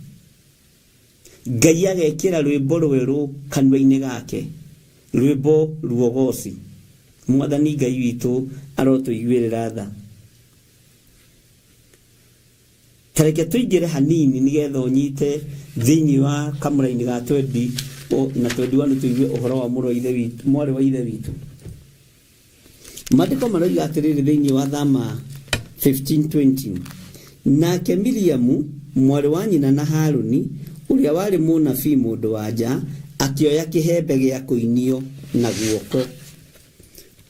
Speaker 8: Ngai agekĩra rwĩmbo rwerũ kanua-inĩ gake, rwĩmbo ruogoci. Mwathani Ngai witũ arotũiguĩrĩra tha. Ta reke tũingĩre hanini nĩgetha ũnyite thĩinĩ wa kamũraini ga twendi na twendi wanu tũigue ũhoro wa mũrũ wa ithe witũ, mwarĩ wa ithe witũ. Maandĩko maroiga atĩrĩrĩ thĩinĩ wa Thama 15:20, Nake Miriamu, mwarĩ wa nyina na Haruni, ũrĩa warĩ mũnabii mũndũ-wa-nja, akĩoya kĩhembe gĩa kũinio na guoko.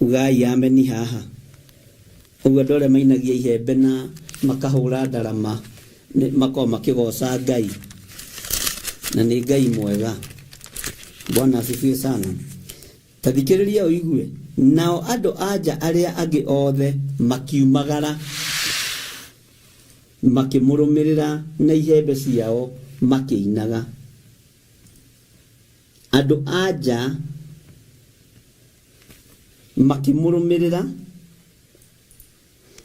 Speaker 8: Ugai ameni haha. Ũguo andũ arĩa mainagia ihembe na makahũra ndarama makoragwo makĩgoca Ngai, na nĩ Ngai mwega. Bwana asifiwe sana. Ta thikĩrĩria ũigue. Nao andũ-a-nja arĩa angĩ othe makiumagara, makĩmũrũmĩrĩra na ihembe ciao makĩinaga. Andũ-a-nja makĩmũrũmĩrĩra,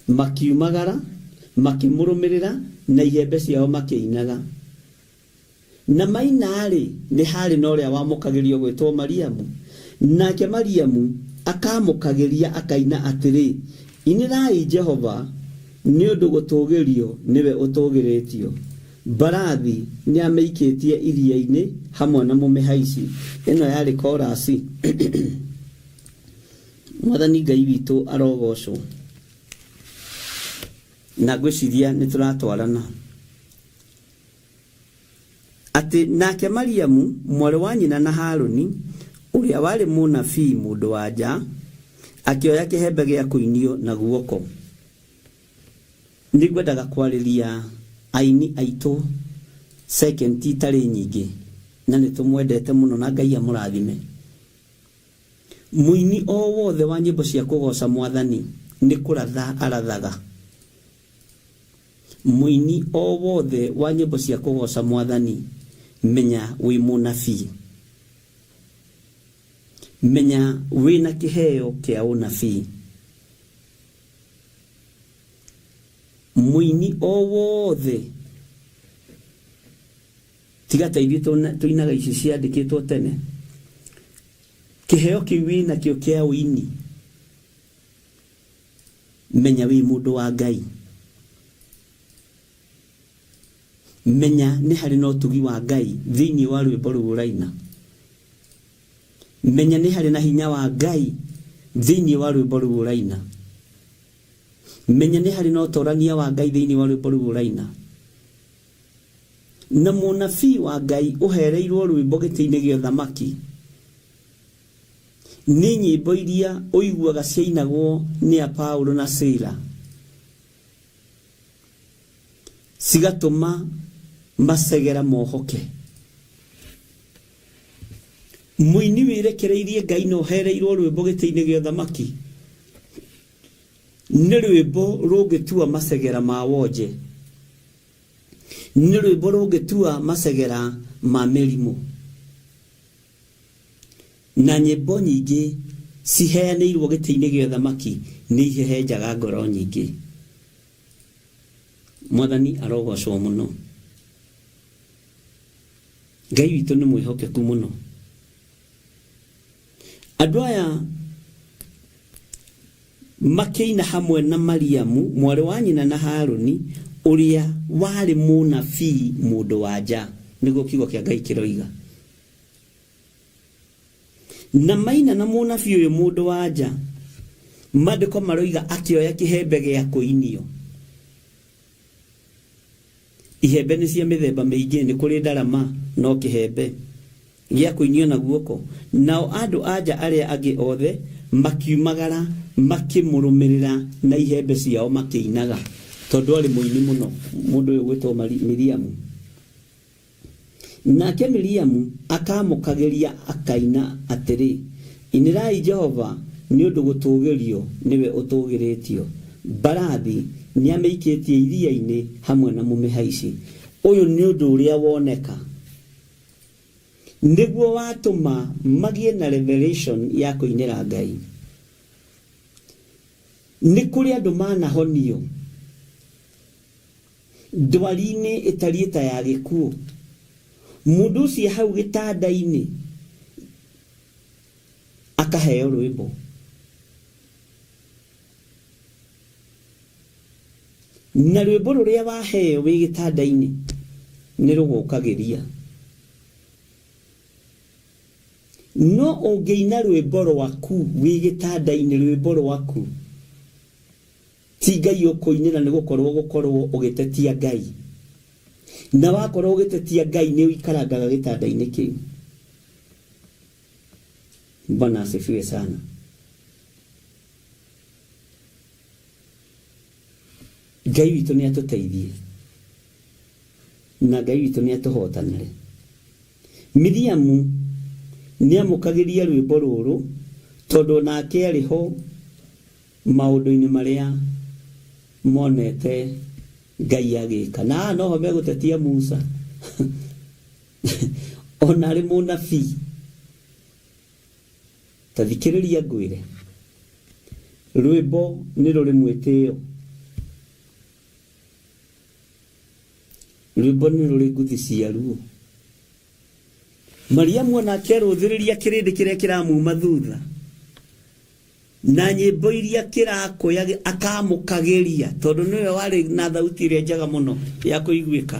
Speaker 8: makiumagara. Makĩmũrũmĩrĩra na ihembe ciao makĩinaga. Na maina-rĩ, nĩ haarĩ na ũrĩa wamũkagĩrio gwĩtwo Mariamu. Nake Mariamu akaamũkagĩria akaina atĩrĩ, Inĩrai Jehova, nĩ ũndũ gũtũũgĩrio nĩwe ũtũũgĩrĩtio. Mbarathi nĩamĩikĩtie iria-inĩ hamwe na mũmĩhaici. Ĩno yarĩ korasi. Mwathani Ngai witũ arogocwo. Na ngwĩciria nĩ tũratwarana. Atĩ nake Mariamu, mwarĩ wa nyina na Haruni, ũrĩa warĩ mũnabii mũndũ-wa-nja, akĩoya kĩhembe gĩa kũinio na guoko. Nĩngwendaga kwarĩria aini aitũ second itarĩ nyingĩ, na nĩtũmwendete mũno na Ngai amũrathime. Mũini o wothe wa nyĩmbo cia kũgooca Mwathani nĩ kũratha arathaga. Mũini o wothe wa nyĩmbo cia kũgooca Mwathani, menya wĩ mũnabii. Menya wĩna kĩheo kĩa ũnabii. Mũini o wothe, tiga ta ithuĩ tũinaga ici ciandĩkĩtwo tene, kĩheo kĩu wĩnakĩo kĩa ũini, Menya wĩ mũndũ wa Ngai. Menya nĩ harĩ na ũtugi wa Ngai thĩinĩ wa rwĩmbo rũu ũraina. Menya nĩ harĩ na hinya wa Ngai thĩinĩ wa rwĩmbo rũu ũraina. Menya nĩ harĩ na ũtorania wa Ngai thĩinĩ wa rwĩmbo rũu ũraina. Na mũnabii wa Ngai ũhereirwo rwĩmbo gĩtĩ-inĩ gĩa ũthamaki Nĩ nyĩmbo iria ũiguaga ciainagwo nĩ a Paulo na Sila, cigatũma macegera mohoke. Mũini wĩrekereirie Ngai na ũhereirwo rwĩmbo gĩtĩ-inĩ gĩa ũthamaki nĩ rwĩmbo rũngĩtua macegera ma wonje, nĩ rwĩmbo rũngĩtua macegera ma mĩrimũ. Na nyĩmbo nyingĩ ciheanĩirwo gĩtĩ-inĩ gĩa ũthamaki nĩ ihehenjaga ngoro nyingĩ. Mwathani arogocwo mũno. Ngai witũ nĩ mwĩhokeku mũno. Andũ aya makĩina hamwe na Mariamu mwarĩ wa nyina na Haruni ũrĩa warĩ mũnabii mũndũ wa nja, nĩguo kiugo kĩa Ngai kĩroiga. Na maina na mũnabii ũyũ mũndũ wa nja, maandĩko maroiga akĩoya kĩhembe gĩa kũinio. Ihembe nĩ cia mĩthemba mĩingĩ, nĩ kũrĩ ndarama, no kĩhembe gĩa kũinio na guoko. Nao andũ a nja arĩa angĩ othe makiumagara makĩmũrũmĩrĩra na ihembe ciao makĩinaga, tondũ arĩ mũini mũno, mũndũ ũyũ ũgwĩtwo Miriamu. Nake Miriamu akaamũkagĩria akaina atĩrĩ, Inĩrai Jehova, nĩ ũndũ gũtũũgĩrio nĩwe ũtũũgĩrĩtio, mbarathi nĩamĩikĩtie iria-inĩ hamwe na mũmĩhaici. Ũyũ nĩ ũndũ ũrĩa woneka nĩguo watũma magĩe na revelation ya kũinĩra Ngai. Nĩ kũrĩ andũ manahonio Ndwari-inĩ ĩtariĩ ta ya gĩkuũ. Mũndũ ũcio e hau gĩtanda-inĩ akaheo rwĩmbo. Na rwĩmbo rũrĩa waheo wĩ gĩtanda-inĩ nĩ rũgũkagĩria. No ũngĩina rwĩmbo rwaku wĩ gĩtanda-inĩ, rwĩmbo rwaku Ti Ngai ũkũinĩra nĩ gũkorwo ũgũkorwo ũgĩtetia Ngai. Na wakorwo ũgĩtetia Ngai nĩ ũikarangaga gĩtanda-inĩ kĩu. Bwana asifiwe sana. Ngai witũ nĩ atũteithie na Ngai witũ nĩ atũhotanĩre. Miriamu nĩ amũkagĩria rwĩmbo rũrũ tondũ onake arĩ ho maũndũ-inĩ marĩa monete Ngai agĩka. Na haha noho megũtetia Musa ona arĩ mũnabii. Ta thikĩrĩria ngwĩre, rwĩmbo nĩ rũrĩ mwĩtĩo.
Speaker 9: Rwĩmbo nĩ rũrĩ nguthi ciaruo. Mariamu onake arũthĩrĩria kĩrĩndĩ kĩrĩa kĩramuma thutha na nyĩmbo iria kĩrakũya akamũkagĩria, tondũ nĩwe warĩ na thauti ĩrĩa njega mũno ya kũiguĩka.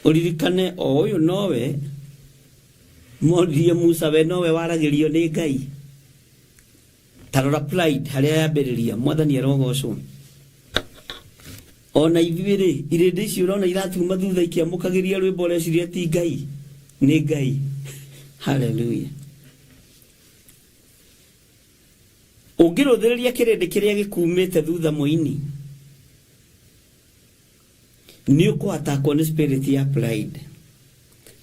Speaker 9: Ũririkane o ũyũ nowe moririe Musa, we nowe waragĩrio nĩ Ngai. Ta rora pride harĩa yambĩrĩria. Mwathani arogocwo. Ona ithuĩ rĩ, irĩndĩ icio ũrona iratuma thutha ikĩamũkagĩria rwĩmbo ũreciria ti Ngai, nĩ Ngai. Haleluya. Ũngĩrũthĩrĩria kĩrĩndĩ kĩrĩa gĩkumĩte thutha mũini, nĩ ũkũatakwo nĩ spirit ya pride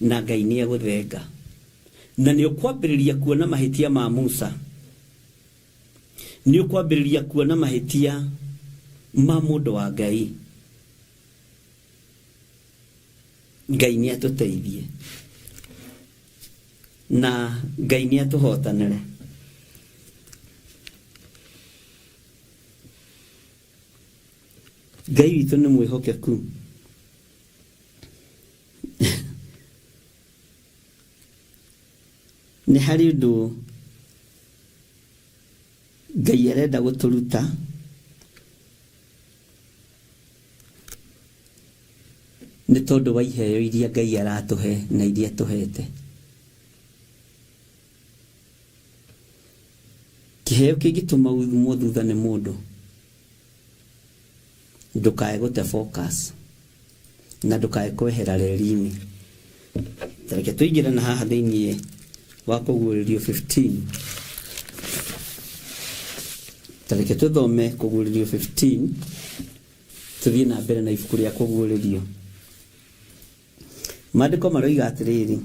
Speaker 9: na Ngai nĩ egũthenga, na nĩ ũkwambĩrĩria kuona mahĩtia ma Musa, nĩ ũkwambĩrĩria kuona mahĩtia ma mũndũ wa Ngai. Ngai nĩ atũteithie na Ngai nĩ atũhotanĩre. Ngai witũ nĩ mwĩhokeku. Nĩ harĩ ũndũ Ngai arenda gũtũruta nĩ tondũ wa iheo iria Ngai aratũhe na iria tũhete. Kĩheo kĩngĩtũma umwo thutha nĩ mũndũ, ndũkae gũte focus na ndũkae kwehera reri-inĩ. Ta reke tũingĩre na haha thĩinĩ wa Kũguũrĩrio 15. Ta reke tũthome Kũguũrĩrio 15 tũthiĩ na mbere na ibuku rĩa Kũguũrĩrio. Maandĩko maroiga atĩrĩrĩ,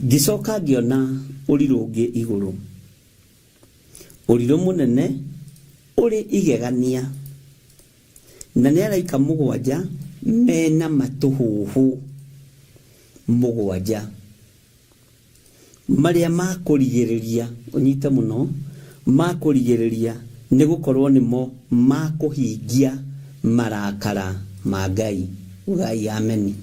Speaker 9: ngĩcoka ngĩona ũrirũ ũngĩ igũrũ, ũrirũ mũnene ũrĩ igegania, na nĩ araika mũgwanja mena matũhũhũ mũgwanja marĩa ma kũrigĩrĩria, ũnyite mũno, ma kũrigĩrĩria, nĩ gũkorwo nĩmo ma kũhingia marakara ma Ngai. Ugai ameni.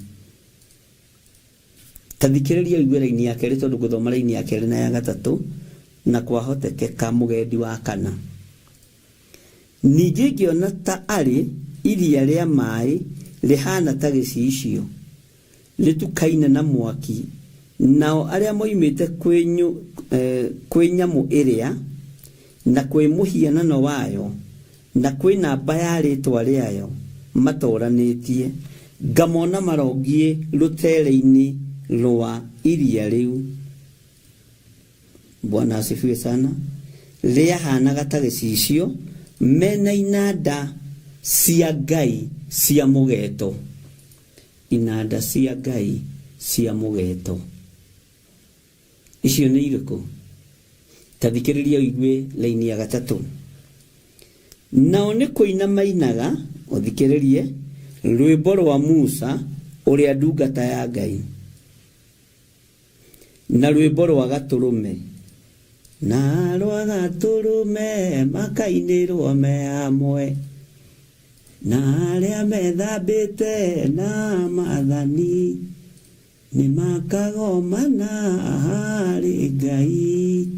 Speaker 9: Ta thikĩrĩria ũigue raini ya kerĩ, tondũ ngũthoma raini ya kerĩ na ya gatatũ, na kwahotekeka mũgendi wa kana. Ningĩ ngĩona ta arĩ iria rĩa maĩ rĩhaana ta gĩcicio, rĩtukaine na mwaki, nao arĩa moimĩte kwĩ, kwĩ nyamũ ĩrĩa, na kwĩ mũhianano wayo, na kwĩ namba ya rĩĩtwa rĩayo matooranĩtie, ngamona marongiĩ rũtere-inĩ rwa iria rĩu. Bwana asifiwe sana. Rĩahanaga ta gĩcicio, mena inanda cia Ngai cia mũgeeto. Inanda cia Ngai cia mũgeeto. Icio nĩ irĩkũ? Ta thikĩrĩria ũigue laini ya gatatũ. Nao nĩ kũina mainaga, ũthikĩrĩrie, rwĩmbo rwa Musa ũrĩa ndungata ya Ngai, na rwĩmbo rwa Gatũrũme. Na rwa Gatũrũme makainĩrwo me hamwe, na arĩa methambĩte na maathani. Nĩmakagomana harĩ Ngai,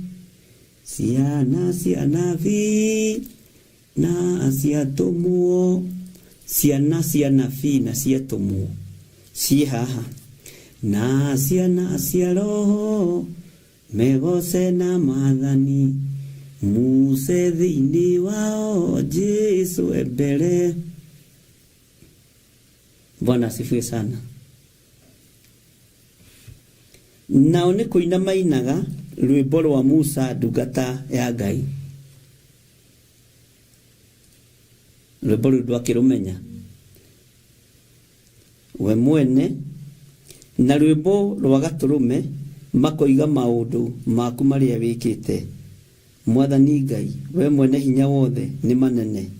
Speaker 9: ciana cia nabii na cia atũmwo, ciana cia nabii na cia atũmwo ciĩ haha, na ciana cia Roho megoce na maathani, Musa e thĩinĩ wao, Jesu e mbere. Bwana asifiwe sana. Nao nĩ kũina mainaga rwĩmbo rwa Musa ndungata ya Ngai. Rwĩmbo rũu ndwakĩrũmenya we mwene, na rwĩmbo rwa Gatũrũme, makoiga maũndũ maku marĩa wĩkĩte, Mwathani Ngai, we mwene hinya wothe, nĩ manene.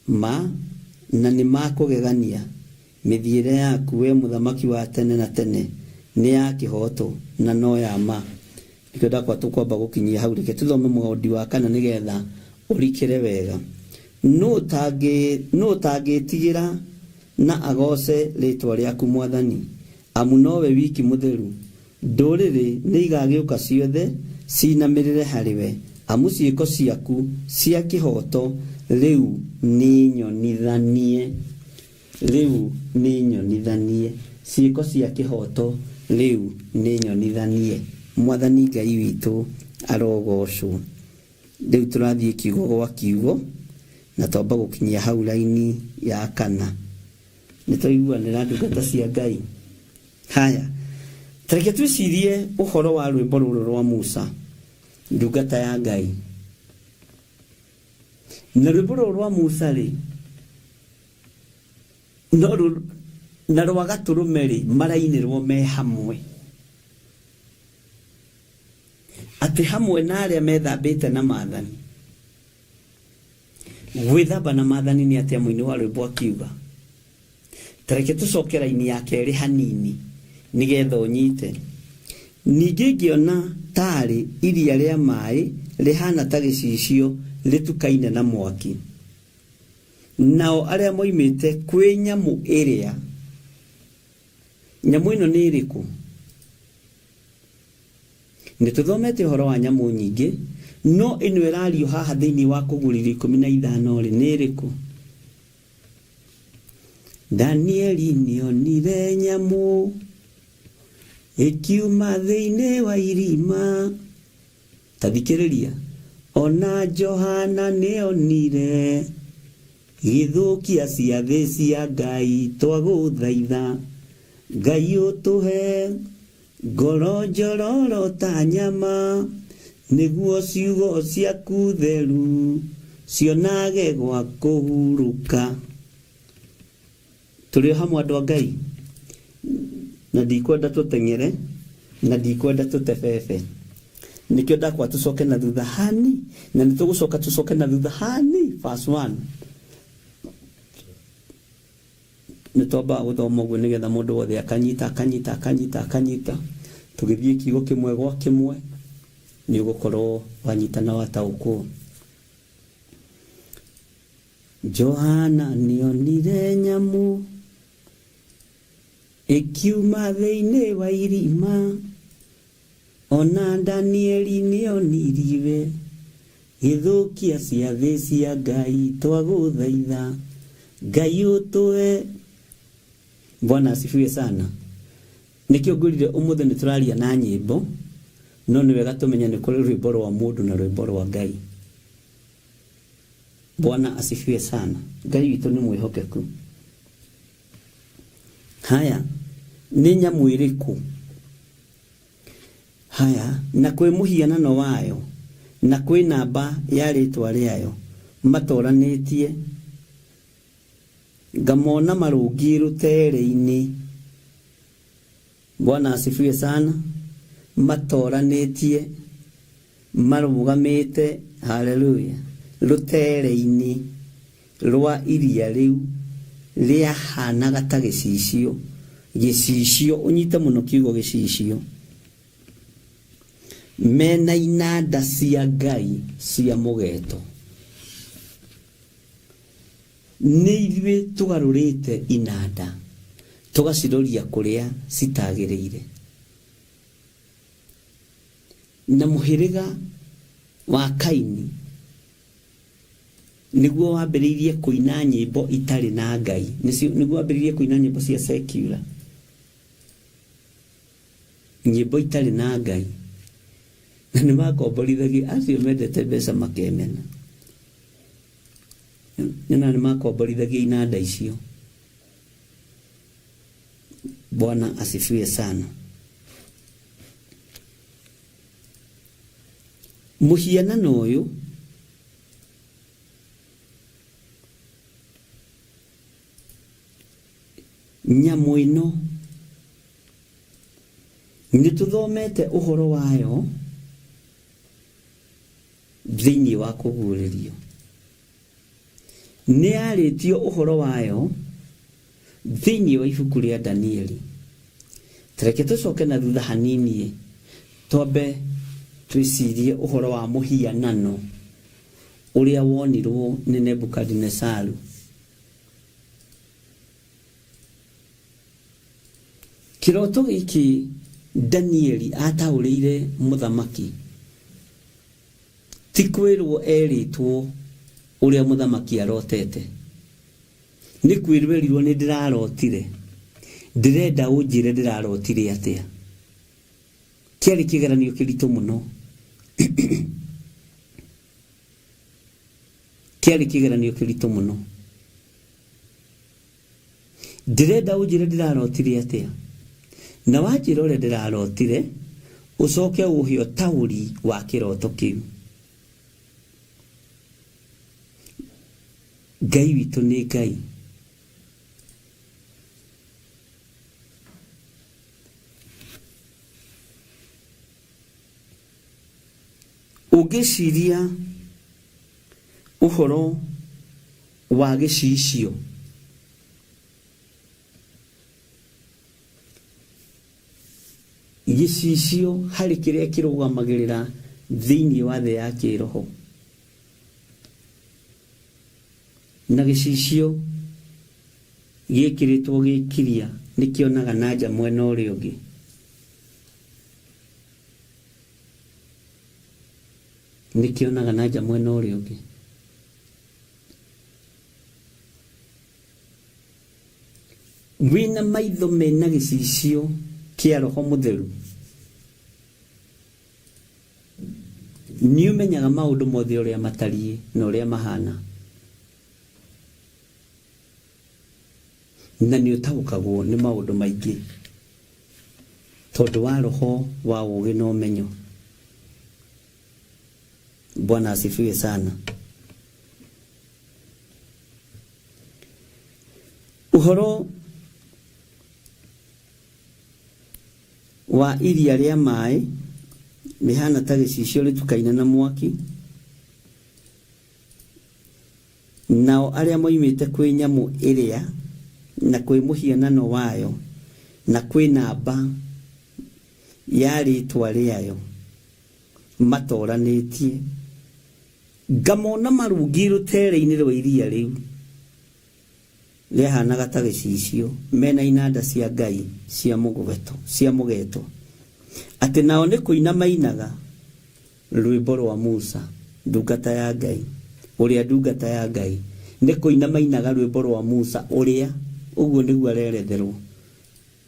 Speaker 9: Ma, na nĩ ma kũgegania. Mĩthiĩre yaku, wee Mũthamaki wa tene na tene, nĩ ya kĩhooto na no ya ma. Nĩkĩo ndakwa tũkwamba gũkinyia hau. Reke tũthome mũgondi wa kana nĩgetha ũrikĩre wega.
Speaker 8: Nũ ũtangĩĩtigĩra na agooce rĩĩtwa rĩaku, Mwathani? Amu nowe wiki mũtheru. Ndũrĩrĩ nĩigagĩũka ciothe ciinamĩrĩre harĩwe, amu ciĩko ciaku cia kĩhooto rĩu nĩnyonithanie. Rĩu nĩnyonithanie. Ciĩko cia kĩhooto rĩu nĩnyonithanie. Mwathani Ngai witũ arogoocwo. Rĩu tũrathiĩ kiugo gwa kiugo na twamba gũkinyia hau raini ya kana. Nĩ twaiguanĩra ndungata cia Ngai? Haya, ta reke twĩcirie ũhoro wa rwĩmbo rũrũ rwa Musa, ndungata ya Ngai. Na rwĩmbo rũrũ rwa Musa rĩ, no na rwa gatũrũme rĩ, marainĩrwo me hamwe. Atĩ hamwe na arĩa methambĩte na maathani. Gwĩthamba na maathani nĩ atĩa mũini wa rwĩmbo akiuga? Ta reke tũcoke raini ya kerĩ hanini nĩgetha ũnyite. Ningĩ ngĩona taarĩ iria rĩa maĩ rĩhaana ta gĩcicio rĩtukaine na mwaki. Nao arĩa moimĩte kwĩ nyamũ ĩrĩa, nyamũ ĩno nĩ ĩrĩkũ? Nĩ tũthomete ũhoro wa nyamũ nyingĩ, no ĩno ĩrario haha thĩinĩ wa Kũguũrĩrio 15-rĩ, nĩ ĩrĩkũ? Danieli nĩonire nyamũ ĩkiuma thĩinĩ wa irima. Ta thikĩrĩria, ona Johana nĩonire gĩthũkia ciathĩ cia Ngai. Twagũthaitha Ngai ũtũhe ngoro njororo ta nyama, nĩguo ciugo ciaku theru cionage gwa kũhurũka. Tũrĩ o hamwe andũ a Ngai, na ndikwenda tũteng'ere, na ndikwenda tũtebebe. Nĩkĩo ndakwa tũcoke na thutha hani, na nĩ tũgũcoka tũcoke na thutha hani, verse 1. Nĩ twambaga gũthoma ũguo nĩgetha mũndũ wothe akanyita, akanyita, akanyita, akanyita. Tũgĩthiĩ kiugo kĩmwe gwa kĩmwe, nĩ ũgũkorwo wanyita na wataũkwo. Johana nĩonire nyamũ ĩkiuma thĩinĩ wa irima, ona Danieli nĩoniriwe gĩthũkia ciathĩ cia Ngai. Twagũthaitha Ngai ũtũhe. Bwana asifiwe sana. Nĩkĩo ngwĩrire ũmũthĩ nĩ tũraria na nyĩmbo, no nĩ wega tũmenye nĩ kũrĩ rwĩmbo rwa mũndũ na rwĩmbo rwa Ngai. Bwana asifiwe sana. Ngai witũ nĩ mwĩhokeku. Haya, nĩ nyamũ ĩrĩkũ? Haya, na kwĩ mũhianano wayo, na kwĩ namba ya rĩtwa rĩayo, matoranĩtie, ngamona marũngiĩ rũtere-inĩ. Bwana asifiwe sana. Matoranĩtie, marũgamĩte, haleluya, rũtere-inĩ rwa iria rĩu rĩahanaga ta gĩcicio. Gĩcicio, ũnyite mũno kiugo gĩcicio. Mena inanda cia Ngai cia mũgeto. Nĩ ithuĩ tũgarũrĩte inanda tũgaciroria kũrĩa citagĩrĩire. Na mũhĩrĩga wa Kaini nĩguo wambĩrĩirie kũina nyĩmbo itarĩ na Ngai. Nĩguo wambĩrĩirie kũina nyĩmbo cia secular. Nyĩmbo itarĩ na Ngai. Na nĩ makomborithagia acio mendete mbeca makemena. Nyonaga nĩ makomborithagia inanda icio. Bwana asifiwe sana. Mũhianano ũyũ nyamũ ĩno nĩ tũthomete ũhoro wayo thĩinĩ wa kũguũrĩrio. Nĩ yarĩtio ũhoro wayo thĩinĩ wa ibuku rĩa Danieli. Tareke tũcoke na thutha hanini twambe twĩcirie ũhoro wa mũhianano Ũrĩa wonirwo nĩ Nebukadinesaru. Kĩroto gĩkĩ Danieli ataũrĩire mũthamaki ti kwĩrwo erĩtwo ũrĩa mũthamaki arotete. Nĩ kwĩrwo erirwo nĩ ndĩrarotire, ndĩrenda ũnjĩre ndĩrarotire atĩa. Kĩarĩ kĩgeranio kĩritũ mũno. Kĩarĩ kĩgeranio kĩritũ mũno. Ndĩrenda ũnjĩre ndĩrarotire atĩa. Na wanjĩra ũrĩa ndĩrarotire, ũcoke ũhe ũtaũri wa kĩroto kĩu. Ngai witũ nĩ Ngai. Ũngĩciria ũhoro wa gĩcicio, gĩcicio harĩ kĩrĩa kĩrũgamagĩrĩra thĩinĩ wa thĩ ya kĩroho, na gĩcicio gĩkĩrĩtwo gĩkiria nĩ kĩonaga na nja mwena ũrĩa ũngĩ. Nĩ kĩonaga na nja mwena ũrĩa ũngĩ. Wĩna maitho mena gĩcicio kĩa Roho Mũtheru, nĩ ũmenyaga maũndũ mothe ũrĩa matariĩ na ũrĩa mahana, na nĩ ũtaũkagwo nĩ maũndũ maingĩ tondũ wa roho wa ũũgĩ na ũmenyo. Bwana asifiwe sana. Ũhoro wa iria rĩa maĩ rĩhana ta gĩcicio rĩtukaine na mwaki, nao arĩa moimĩte kwĩ nyamũ ĩrĩa na kwĩ mũhianano wayo na kwĩ namba ya rĩĩtwa rĩayo matoranĩtie, ngamona marũngiĩ rũtere-inĩ rwa iria rĩu rĩahanaga ta gĩcicio, me na inanda cia Ngai cia mũgweto, cia mũgeto, atĩ nao nĩ kũina mainaga rwĩmbo rwa Musa ndungata ya Ngai, ũrĩa ndungata ya Ngai, nĩ kũina mainaga rwĩmbo rwa Musa ũrĩa, ũguo nĩguo areretherwo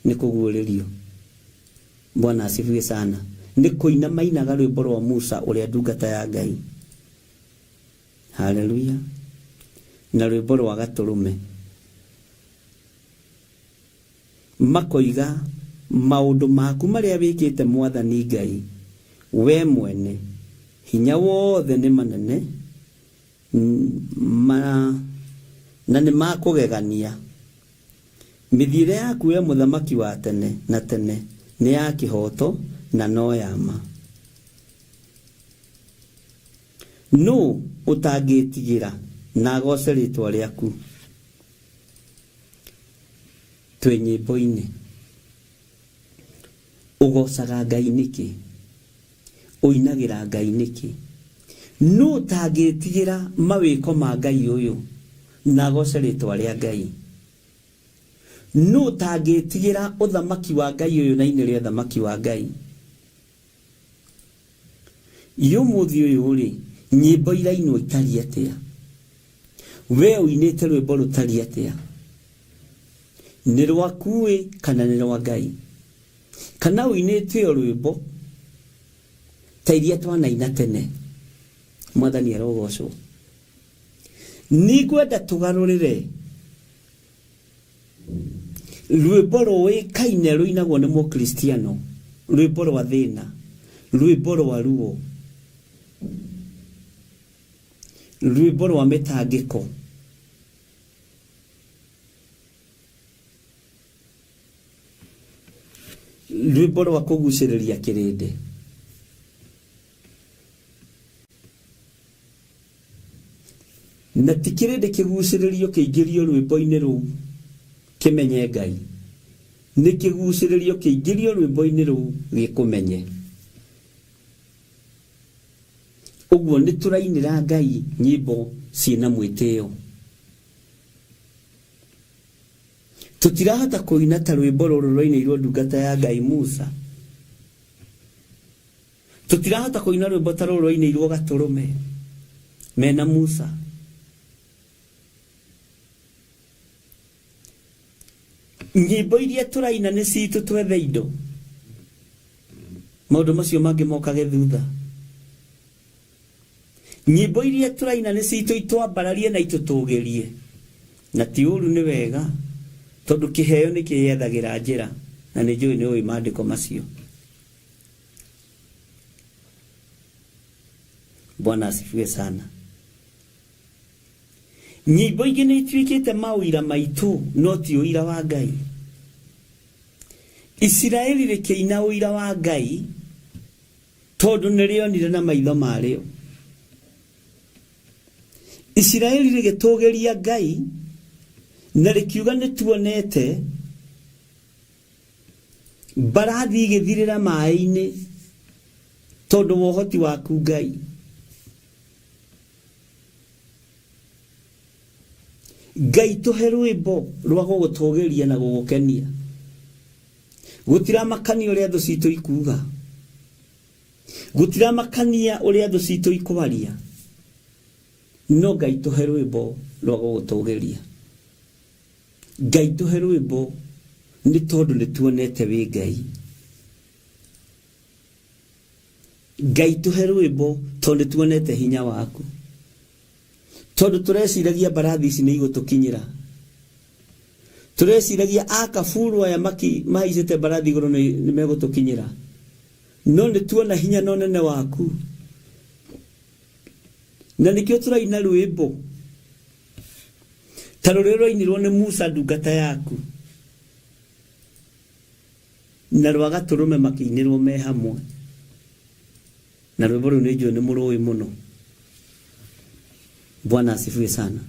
Speaker 8: nĩ kũguũrĩrio. Bwana asifiwe sana. Nĩ kũina mainaga rwĩmbo rwa Musa ũrĩa ndungata ya Ngai. Haleluya. Na rwĩmbo rwa Gatũrũme. Makoiga, Maũndũ maku marĩa wĩkĩte Mwathani Ngai, wee mwene hinya wothe nĩ manene na nĩ ma kũgegania. Mĩthiĩre yaku wee Mũthamaki wa tene na tene nĩ ya kĩhooto na no ya ma. Nũũ ũtangĩĩtigĩra na agooce rĩĩtwa rĩaku? Twĩ nyĩmbo-inĩ. Ũgoocaga Ngai nĩkĩ? Ũinagĩra Ngai nĩkĩ? Nũ ũtangĩtigĩra mawĩko ma Ngai ũyũ na agoce rĩtwa rĩa Ngai? Nũ ũtangĩtigĩra ũthamaki wa Ngai ũyũ na ainĩre ũthamaki wa Ngai? Ĩ ũmũthĩ ũyũ-rĩ, nyĩmbo irainwo itariĩ atĩa? Wee ũinĩte rwĩmbo rũtariĩ atĩa? Nĩ rwaku-ĩ kana nĩ rwa Ngai? Kana ũinĩte o rwĩmbo ta iria twanaina tene? Mwathani arogocwo. Nĩngwenda tũgarũrĩre rwĩmbo rũĩkaine rũinagwo nĩ mũkristiano, rwĩmbo rwa thĩna, rwĩmbo rwa ruo, rwĩmbo rwa mĩtangĩko. Rwĩmbo rwa kũgucĩrĩria kĩrĩndĩ. Na ti kĩrĩndĩ kĩgucĩrĩrio kĩingĩrio rwĩmbo-inĩ rũu kĩmenye Ngai, nĩ kĩgucĩrĩrio kĩingĩrio rwĩmbo-inĩ rũu gĩkũmenye.
Speaker 9: Ũguo nĩ tũrainĩra Ngai nyĩmbo ciĩna mwĩtĩo. Tũtirahota kũina ta rwĩmbo rũrũ rwainĩirwo ndungata ya Ngai Musa. Tũtirahota kũina rwĩmbo ta rũrũ rwainĩirwo Gatũrũme mena Musa. Nyĩmbo iria tũraina nĩ citũ twethe indo. Maũndũ macio mangĩ mokage thutha. Nyĩmbo iria tũraina nĩ citũ itwambararie na itũtũgĩrie. Na ti ũru nĩ wega tondũ kĩheo nĩ kĩyethagĩra njĩra na nĩ njũĩ nĩ ũĩ maandĩko macio. Bwana asifiwe sana. Nyĩmbo ingĩ nĩ ituĩkĩte maũira maitũ no ti ũira wa Ngai. Isiraeli rĩkĩina ũira wa Ngai tondũ nĩ rĩonire na maitho marĩo. Isiraeli rĩgĩtũgĩria Ngai na rĩkiuga nĩ tuonete mbarathi igĩthirĩra maĩ-inĩ tondũ wa ũhoti waku Ngai. Ngai tũhe rwĩmbo rwa gũgũtũgĩria na gũgũkenia. Gũtiramakania ũrĩa thũ citũ ikuga. Gũtiramakania ũrĩa thũ citũ ikwaria. No Ngai tũhe rwĩmbo rwa gũgũtũgĩria. Ngai tũhe rwĩmbo nĩ tondũ nĩ tuonete wĩ Ngai. Ngai tũhe rwĩmbo tondũ nĩ tuonete hinya waku. Tondũ tũreciragia mbarathi ici nĩ igũtũkinyĩra. Tũreciragia akaburu aya maki mahaicĩte mbarathi igũrũ nĩ nĩ megũtũkinyĩra. No nĩ tuona hinya na ũnene waku. Na nĩkĩo tũraina rwĩmbo ta rũrĩa rwainirwo nĩ Musa ndungata yaku na rwa gatũrũme makĩinĩrwo me hamwe. Na rwĩmbo rũu nĩ njũĩ nĩ mũrũĩ mũno. Bwana asifiwe sana.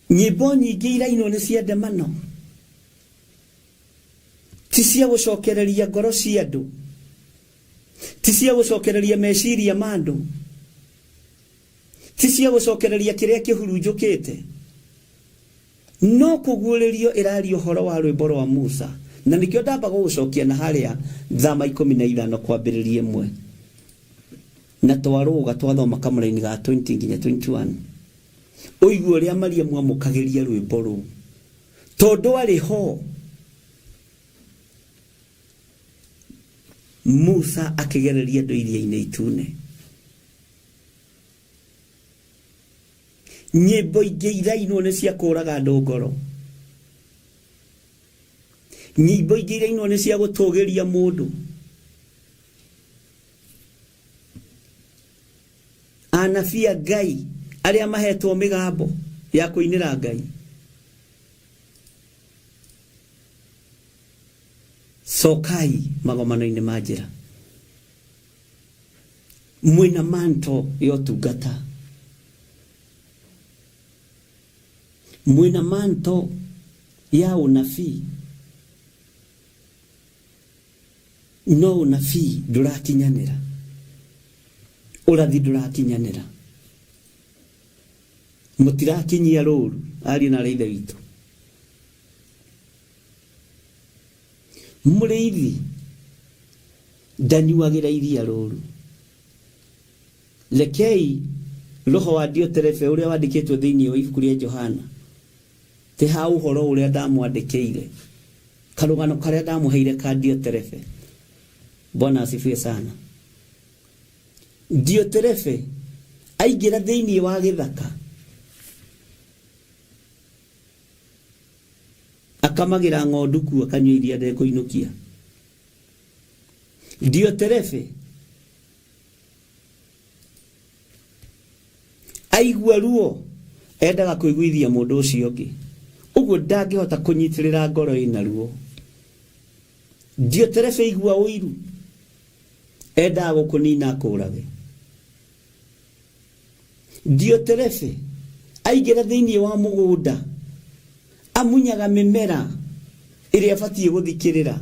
Speaker 9: Nyĩmbo nyingĩ irainwo nĩ cia ndemano, ti cia gũcokereria ngoro cia andũ, ti cia gũcokereria meciria ma andũ, ti cia gũcokereria kĩrĩa kĩhurunjũkĩte. No kũguũrĩrio ĩraria ũhoro wa rwĩmbo rwa Musa, na nĩkĩo ndamba gũgũcokia na harĩa Thama 15 kwambĩrĩria ĩmwe, na twarũga twathoma kamũraini ga 20 nginya 21, ũigue ũrĩa Mariamu amũkagĩria rwĩmbo rũu, tondũ arĩ ho Musa akĩgereria andũ iria-inĩ itune. Nyĩmbo ingĩ irainwo nĩ cia kũraga andũ ngoro. Nyĩmbo ingĩ irainwo nĩ cia gũtũgĩria mũndũ. Anabii a Ngai arĩa mahetwo mĩgambo ya kũinĩra Ngai. Cokai magomano-inĩ ma njĩra. Mwĩna manto ya ũtungata. Mwĩna manto ya ũnabii. No ũnabii ndũrakinyanĩra. Ũrathi ndũrakinyanĩra. Mũtirakinyia rũru ariũ na aarĩ a Ithe witũ. Mũrĩithi ndanyuagĩra iria rũru. Rekei roho wa Dioterefe ũrĩa wandĩkĩtwo thĩinĩ wa ibuku rĩa Johana, ti ha ũhoro ũrĩa ndamwandĩkĩire, karũgano karĩa ndamũheire ka Dioterefe. Bwana asifiwe sana. Dioterefe aingĩra thĩinĩ wa gĩthaka, akamagĩra ng'ondu kuo akanyua iria ndekũinũkia. Dioterefe aigua ruo endaga kũiguithia mũndũ ũcio ũngĩ, ũguo ndangĩhota kũnyitĩrĩra ngoro ĩna ruo. Dioterefe aigua ũiru endaga gũkũnina akũrage. Dioterefe aingĩra thĩinĩ wa mũgũnda amunyaga mĩmera ĩrĩa abatiĩ gũthikĩrĩra.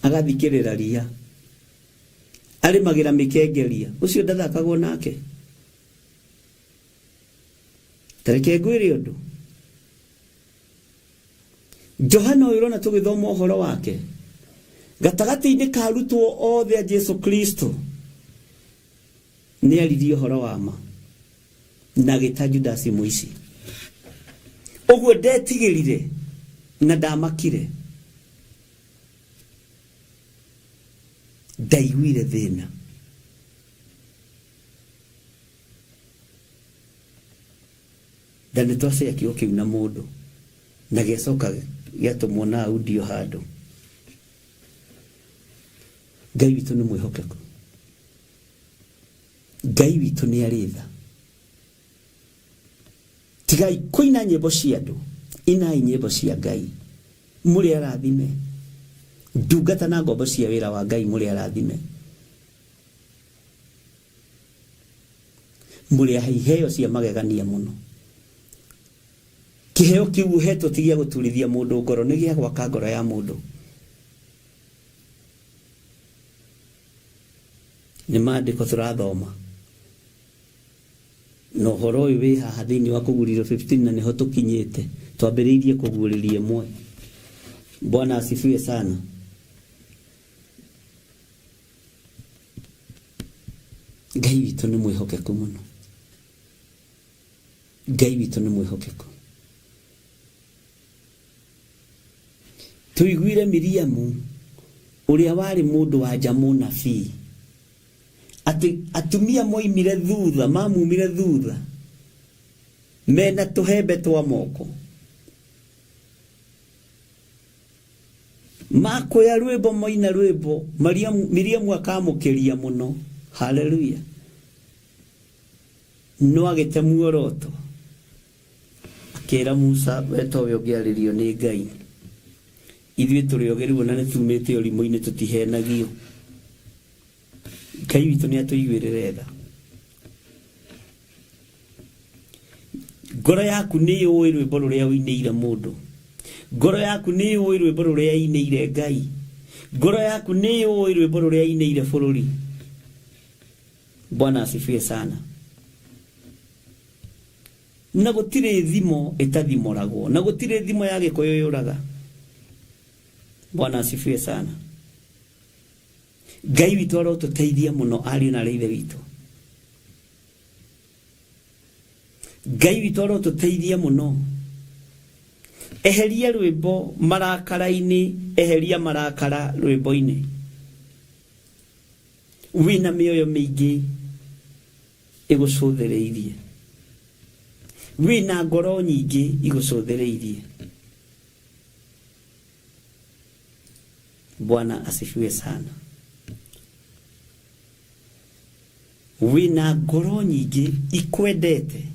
Speaker 9: Agathikĩrĩra ria. Arĩmagĩra mĩkengeria. Ũcio ndathakagwo nake. Ta reke ngwĩre ũndũ. Johana ũyũ ũrona tũgĩthoma ũhoro wake gatagatĩ-inĩ ka arutwo othe a Jesu Kristo nĩ aririe ũhoro wa ma na agĩta Judasi mũici. Ũguo ndetigĩrire na ndamakire, ndaiguire thĩna. Na nĩ twacea kiugo kĩu na mũndũ na gĩacoka gĩatũmwo na audio handũ. Ngai witũ nĩ mwĩhokeku. Ngai witũ nĩ arĩ tha. Tigai kũina nyĩmbo cia andũ, inai nyĩmbo cia Ngai. Mũrĩ arathime. Ndungata na ngombo cia wĩra wa Ngai mũrĩ arathime. Mũrĩ ahe iheo cia magegania mũno. Kĩheo kĩu ũhetwo ti gĩa gũturithia mũndũ ngoro, nĩ gĩa gwaka ngoro ya mũndũ. Nĩ maandĩko tũrathoma na ũhoro ũyũ wĩ haha thĩinĩ wa kũguũrĩrio 15 na nĩho tũkinyĩte. Twambĩrĩirie kũguũrĩrio ĩmwe. Bwana asifiwe sana. Ngai witũ nĩ mwĩhokeku mũno. Ngai witũ nĩ mwĩhokeku. Tũiguire Miriamu ũrĩa warĩ mũndũ wa nja mũnabii atĩ atumia moimire thutha, mamumire thutha mena tũhembe twa moko makoya rwĩmbo moina rwĩmbo Miriamu akamũkĩria mũno. Haleluya. No agĩte muoroto akĩra Musa, we towe ũngĩarĩrio nĩ Ngai, ithuĩ tũrĩ ogĩ rĩu ona nĩ tumĩte ũrimũ-inĩ tũtihenagio. Ngai witũ nĩ atũiguĩrĩre tha. Ngoro yaku nĩ yũĩ rwĩmbo rũrĩa ũinĩire mũndũ. Ngoro yaku nĩ yũĩ rwĩmbo rũrĩa ĩinĩire Ngai. Ngoro yaku nĩ yũĩ rwĩmbo rũrĩa ĩinĩire bũrũri. Bwana asifiwe sana. Na gũtirĩ thimo ĩtathimoragwo, na gũtirĩ thimo ya Gĩkũyũ yũraga. Bwana asifiwe sana. Ngai witũ arotũteithia mũno ariũ na arĩ ithe witũ. Ngai witũ arotũteithia mũno. Eheria rwĩmbo marakara-inĩ, eheria marakara rwĩmbo-inĩ. Wĩna mĩoyo mĩingĩ ĩgũcũthĩrĩirie, wĩna ngoro nyingĩ igũcũthĩrĩirie. Bwana asifiwe sana. Wĩna ngoro nyingĩ ikwendete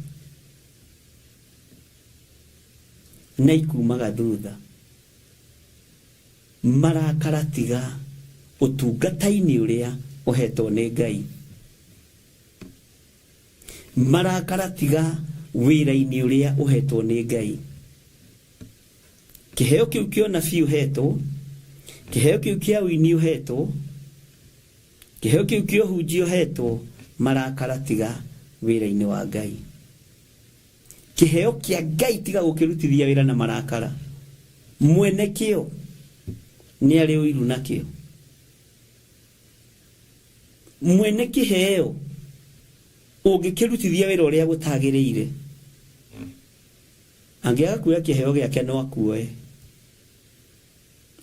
Speaker 9: na ikumaga thutha. Marakara tiga ũtungata-inĩ ũrĩa ũhetwo nĩ Ngai. Marakara tiga wĩra-inĩ ũrĩa ũhetwo nĩ Ngai. Kĩheo kĩu kĩa ũnabii ũhetwo, kĩheo kĩu kĩa ũini ũhetwo, kĩheo kĩu kĩa ũhunjia ũhetwo, marakara tiga wĩra-inĩ wa Ngai. Kĩheo kĩa Ngai tiga gũkĩrutithia wĩra na marakara. Mwene kĩo nĩ arĩ ũiru nakĩo. Mwene kĩheo ũngĩkĩrutithia wĩra ũrĩa gũtagĩrĩire, angĩaga kuoya kĩheo gĩake no akuoe.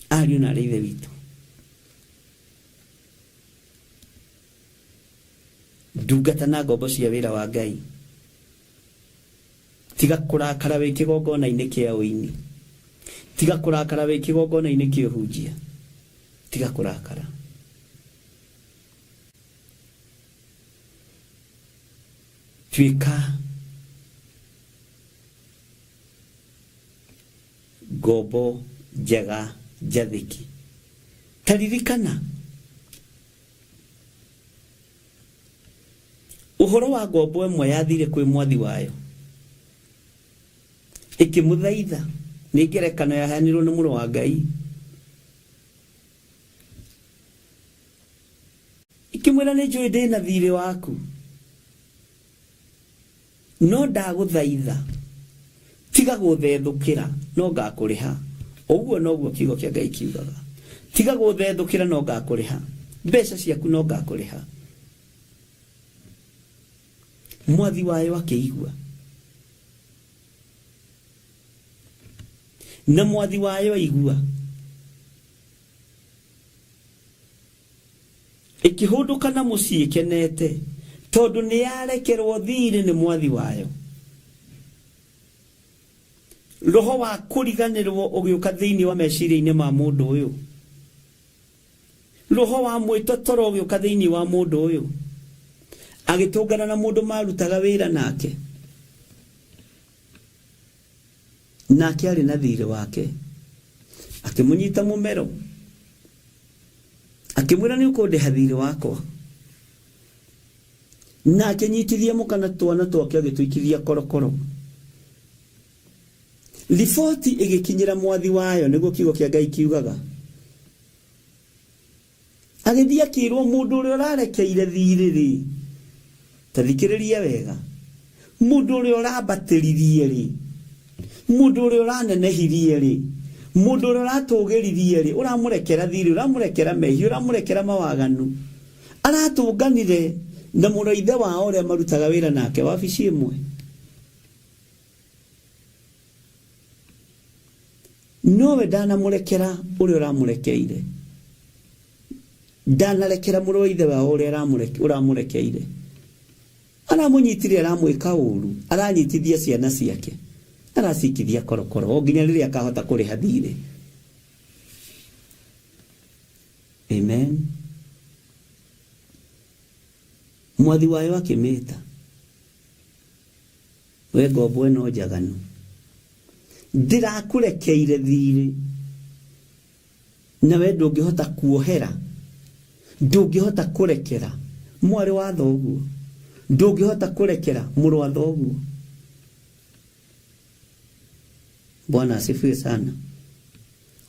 Speaker 9: Ariũ na arĩ ithe witũ, ndungata na ngombo cia wĩra wa Ngai, tiga kũrakara wĩ kĩgongona-inĩ kĩa ũini, tiga kũrakara wĩ kĩgongona-inĩ kĩa ũhunjia, tiga kũrakara. Tuĩka ngombo njega njathĩki. Ta ririkana ũhoro wa ngombo ĩmwe yathire kwĩ mwathi wayo ĩkĩmũthaitha. Nĩ ngerekano yaheanirwo nĩ mũrũ wa Ngai. Ĩkĩmwĩra nĩ njũĩ ndĩ na thirĩ waku no ndagũthaitha tiga gũthethũkĩra no ngakũrĩha. Ũguo noguo kiugo kĩa Ngai kiugaga, tiga gũthethũkĩra no ngakũrĩha, mbeca ciaku no ngakũrĩha. Mwathi wayo akĩigua, na mwathi wayo aigua ĩkĩhũndũka na mũciĩ ĩkenete tondũ nĩ yarekerwo thiirĩ nĩ mwathi wayo. Roho wa kũriganĩrwo ũgĩũka thĩinĩ wa meciria-inĩ ma mũndũ ũyũ. Roho wa mwĩtotoro ũgĩũka thĩinĩ wa mũndũ ũyũ. Agĩtũngana na mũndũ marutaga wĩra nake. Nake arĩ na thiirĩ wake. Akĩmũnyita mũmero. Akĩmwĩra nĩ ũkũndĩha thiirĩ wakwa. Na akĩnyitithia mũka na twana twake agĩtũikithia korokoro. Riboti ĩgĩkinyĩra mwathi wayo, nĩguo kiugo kĩa Ngai kiugaga. Agĩthiĩ akĩrwo mũndũ ũrĩa ũrarekeire thiirĩ rĩ, ta thikĩrĩria wega, mũndũ ũrĩa ũrambatĩririe rĩ, mũndũ ũrĩa ũranenehirie rĩ, mũndũ ũrĩa ũratũgĩririe rĩ, ũramũrekera thiirĩ, ũramũrekera mehia, ũramũrekera mawaganu, aratũnganire na mũrũ wa ithe wao ũrĩa marutaga wĩra nake wabici ĩmwe. Nowe ndanamũrekera ũrĩa ũramũrekeire, ndanarekera mũrũ wa ithe wao ũrĩa ũramũrekeire. Aramũnyitire aramwĩka ũru, aranyitithia ciana ciake, aracikithia korokoro o nginya rĩrĩa akahota kũrĩha thirĩ. Amen. Mwathi wayo akĩmĩta, we ngombo ĩno njaganu, ndĩrakũrekeire thirĩ nawe ndũngĩhota kuohera, ndũngĩhota kũrekera mwarĩ wa thoguo, ndũngĩhota kũrekera mũrũ wa thoguo. Bwana asifiwe sana.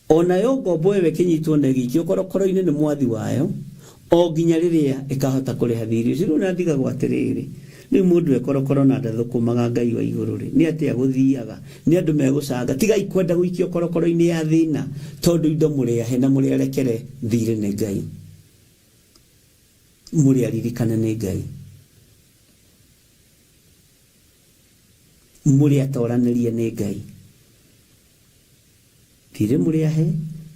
Speaker 9: Onayo ngombo ĩyo ĩkĩnyitwo na ĩgĩikio korokoro-inĩ nĩ mwathi wayo o nginya rĩrĩa ĩkahota kũrĩha thiirĩ ũcio. Rĩu ndigagwo atĩrĩrĩ, rĩu mũndũ e korokoro na ndathũkũmaga Ngai wa igũrũ rĩ, nĩ atĩa gũthiaga? Nĩ andũ megũcanga. Tigai kwenda gũikio korokoro-inĩ ya thĩna tondũ indo mũrĩ ahe na mũrĩ arekere thiirĩ nĩ Ngai. Mũrĩ aririkane nĩ Ngai. Mũrĩ atoranĩrie nĩ Ngai. Thiirĩ mũrĩ ahe,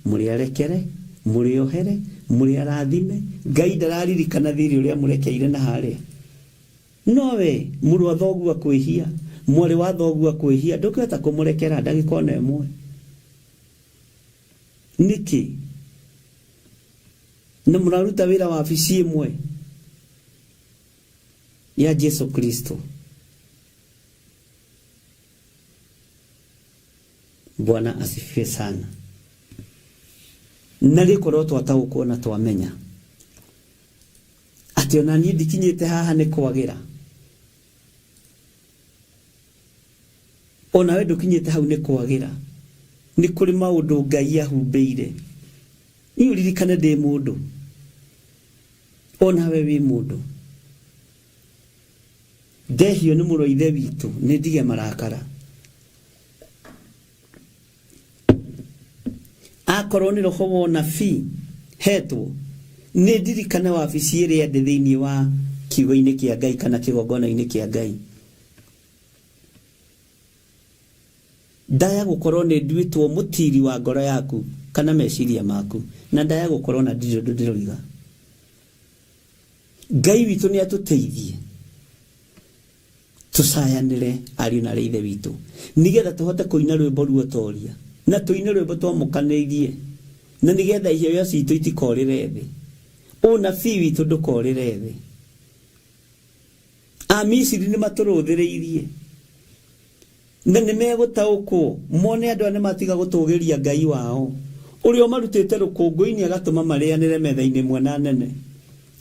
Speaker 9: mũrĩ arekere, mũrĩ ohere, mũrĩ arathime. Ngai ndararirikana thiirĩ ũrĩa amũrekeire na harĩa. Nowe, mũrũ wa thoguo akwĩhia, mwarĩ wa thoguo akwĩhia, ndũngĩhota kũmũrekera ndagĩka ona ĩmwe. Nĩkĩ? Na mũraruta wĩra wabici ĩmwe ya Jesu Kristo. Bwana asifiwe sana. Na gĩkorwo twataũkwo na twamenya atĩ ona niĩ ndikinyĩte haha nĩ kwagĩra, onawe ndũkinyĩte hau nĩ kwagĩra, nĩ kũrĩ maũndũ Ngai ahumbĩire. Niĩ ũririkane ndĩ mũndũ, onawe wĩ mũndũ. Ndehio nĩ mũrũ wa ithe witũ, nĩ ndige marakara. Akorwo nĩ roho wa ũnabii hetwo, nĩ ndirikane wabici ĩrĩa ndĩ thĩinĩ wa kiugo-inĩ kĩa Ngai kana kĩgongona-inĩ kĩa Ngai. Ndaya gũkorwo nĩ nduĩtwo mũtiri wa ngoro yaku kana meciria maku, na ndaya gũkorwo na ndirĩ ũndũ ndĩroiga. Ngai witũ nĩ atũteithie tũcayanĩre ariũ na arĩ ithe witũ nĩgetha tũhote kũina rwĩmbo ruotoria na tũine rwĩmbo twamũkanĩirie na nĩgetha iheo citũ itikorĩre thĩ, ũnabii witũ ndũkorĩre thĩ. Amisiri nĩ matũrũthĩrĩirie na nĩ megũtaũkwo mone andũ aya nĩ matiga gũtũgĩria Ngai wao ũrĩa ũmarutĩte rũkũngũ-inĩ agatũma marĩanĩre metha-inĩ ĩmwe na nene.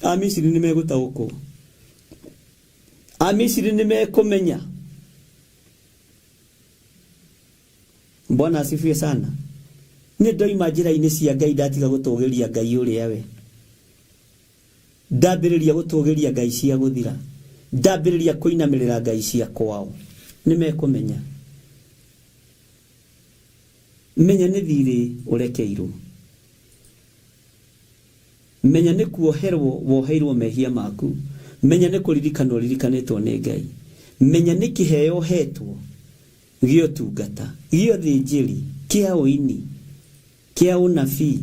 Speaker 9: Amisiri nĩ megũtaũkwo. Amisiri nĩ mekũmenya. Bwana asifiwe sana. Nĩ ndoima njĩra-inĩ cia Ngai ndatiga gũtũgĩria Ngai ũrĩa we.
Speaker 8: Ndambĩrĩria gũtũgĩria ngai cia gũthira, ndambĩrĩria kũinamĩrĩra ngai cia kwao, nĩ mekũmenya. Menya nĩ thirĩ ũrekeirwo. Menya nĩ kuoherwo woheirwo mehia maku. Menya nĩ kũririkanwo ũririkanĩtwo nĩ Ngai. Menya nĩ kĩheo ũhetwo gĩa ũtungata, gĩa ũthĩnjĩri, kĩa ũini, kĩa ũnabii.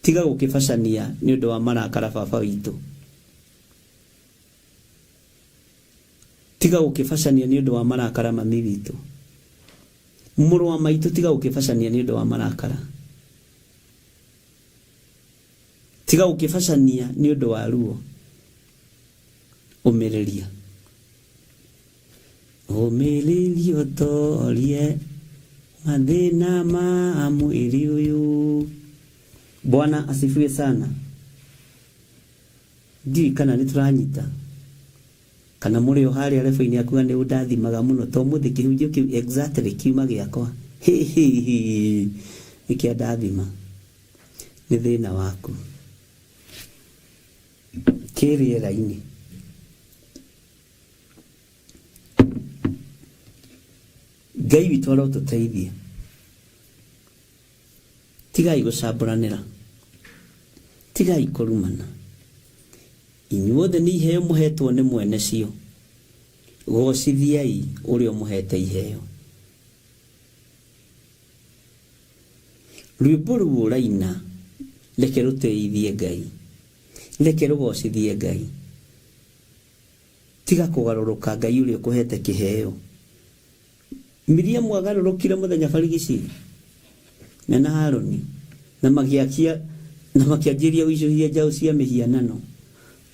Speaker 8: Tiga gũkĩbacania nĩ ũndũ wa marakara baba witũ. Tiga gũkĩbacania nĩ ũndũ wa marakara mami witũ. Mũrũ wa maitũ tiga gũkĩbacania nĩ ũndũ wa marakara. Tiga gũkĩbacania nĩ ũndũ wa ruo. Ũmĩrĩria. Ũmĩrĩria ũtorie mathĩna ma mwĩrĩ ũyũ. Bwana asifiwe sana. Ndiũĩ kana nĩ tũranyita kana mũrĩ o harĩa rebo-inĩ akuga nĩ ũndathimaga mũno to mũthĩ kĩhunjio kĩu exactly kiuma gĩakwa nĩ kĩa ndathima nĩ thĩna waku kĩ rĩera-inĩ. Ngai witũ arotũteithia. Tigai gũcambũranĩra, tigai kũrumana. Inyuothe nĩ iheo mũhetwo nĩ mwene cio, gocithiai ũrĩa ũmũhete iheo. Rwĩmbo rũu ũraina reke rũtĩithie Ngai, reke rũgocithie Ngai. Tiga kũgarũrũka Ngai ũrĩa ũkũhete kĩheo. Miriamu agarũrũkire mũthenya barigici mena Harũni na magĩakia na makĩanjĩrĩria gũicũhia njaũ cia mĩhianano.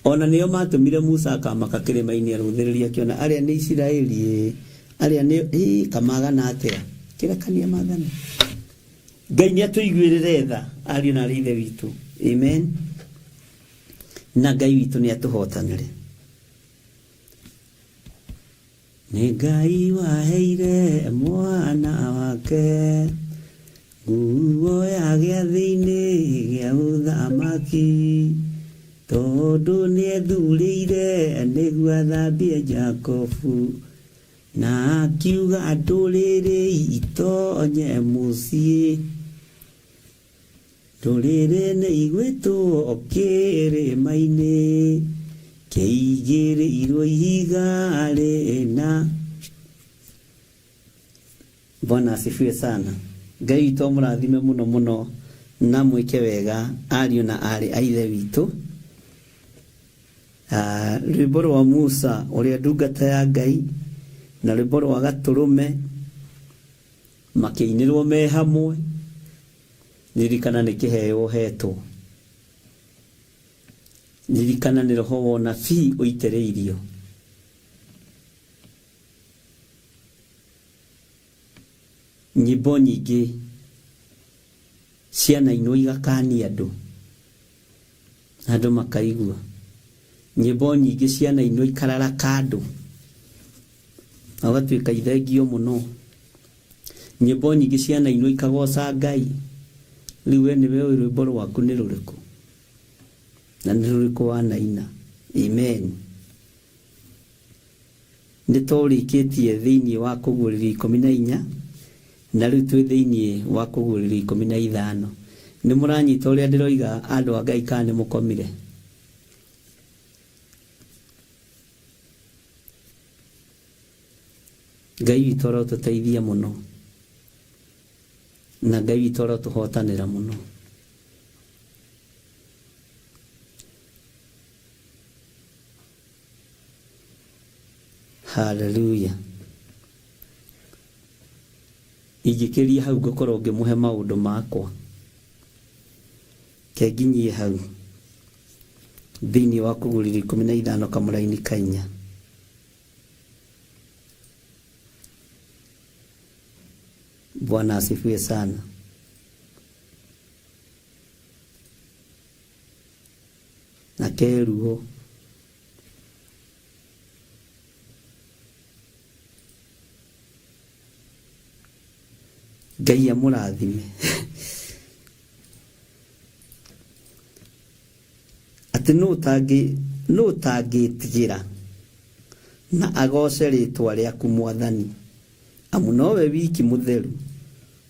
Speaker 8: O na nĩo maatũmire Musa akamaka kĩrĩma-inĩ arũthĩrĩrie akĩona arĩa nĩ Isiraeli ĩĩ, arĩa nĩ ĩĩ kamagana atĩa. Kĩrekania maathani. Ngai nĩ atũiguĩrĩre tha ariũ na arĩ ithe witũ. Amen. Na Ngai witũ nĩ atũhotanĩre. Nĩ Ngai waheire mwana wake nguo ya gĩathĩ-inĩ gĩa ũthamaki, tondũ nĩethurĩire nĩguo athambie Jakobu, na akiuga ndũrĩrĩ itonye mũciĩ. Ndũrĩrĩ nĩ igwĩtwo kĩrĩma-inĩ kĩigĩrĩirwo ihiga rĩna. Bwana asifiwe sana. Ngai witũ amũrathime mũno mũno na mwĩke wega ariũ na aarĩ a ithe witũ. Ah, rwĩmbo rwa Musa ũrĩa ndungata ya Ngai na rwĩmbo rwa Gatũrũme makĩinĩrwo me hamwe. Ririkana nĩ kĩheo ũhetwo. Ririkana nĩ roho wa ũnabii ũitĩrĩirio. Nyĩmbo nyingĩ cianainwo igakania andũ, na andũ makaigua. Nyĩmbo nyingĩ cianainwo ikararaka andũ, na ũgatuĩka ithengio mũno. Nyĩmbo nyingĩ cianainwo ikagoca Ngai. Rĩu we nĩwe ũĩ rwĩmbo rwaku nĩ rũrĩkũ na nĩ rũrĩkũ wanaina. Amen. Nĩ tũrĩkĩtie thĩinĩ wa kũguũrĩrio 14 na rĩu twĩ thĩinĩ wa kũguũrĩrio 15. Nĩ mũranyita ũrĩa ndĩroiga andũ a Ngai kana nĩ mũkomire? Ngai witũ arotũteithia mũno na Ngai witũ arotũhotanĩra mũno. Haleluya. Ingĩkĩria hau ngũkorwo ngĩmũhe maũndũ makwa. Ke nginyie hau thĩinĩ wa kũgũrĩrio 15 kamũraini ka inya. Bwana asifiwe sana. Na keruo Ngai amũrathime. Atĩ nũ ũtangĩtigĩra na agoce rĩtwa rĩaku Mwathani, amu nowe wiki mũtheru.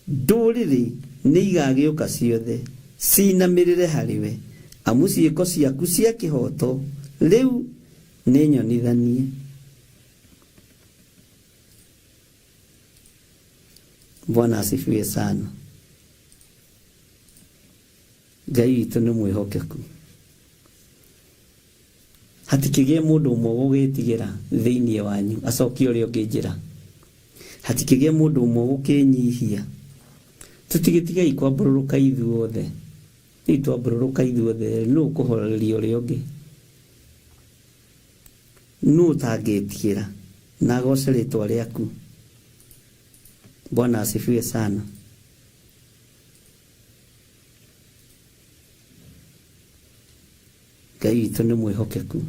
Speaker 8: Ndũrĩrĩ nĩ igagĩũka ciothe cinamĩrĩre harĩwe, amu ciĩko ciaku cia kĩhooto rĩu nĩ nyonithanie. Bwana asifiwe sana. Ngai witũ nĩ mwĩhokeku. Hatikĩgĩe mũndũ ũmwe ũgũgĩtigĩra thĩinĩ wanyu acokie ũrĩa ũngĩ njĩra. Hatikĩgĩe mũndũ ũmwe ũgũkĩnyihia. Tũtigĩtigei kwambũrũrũka ithuothe. Rĩu twambũrũrũka ithuothe nũ ũkũhoreria ũrĩa ũngĩ? Nũ ũtangĩtigĩra na agoce rĩtwa rĩaku? Bwana asifiwe sana. Ngai witũ nĩ mwĩhokeku.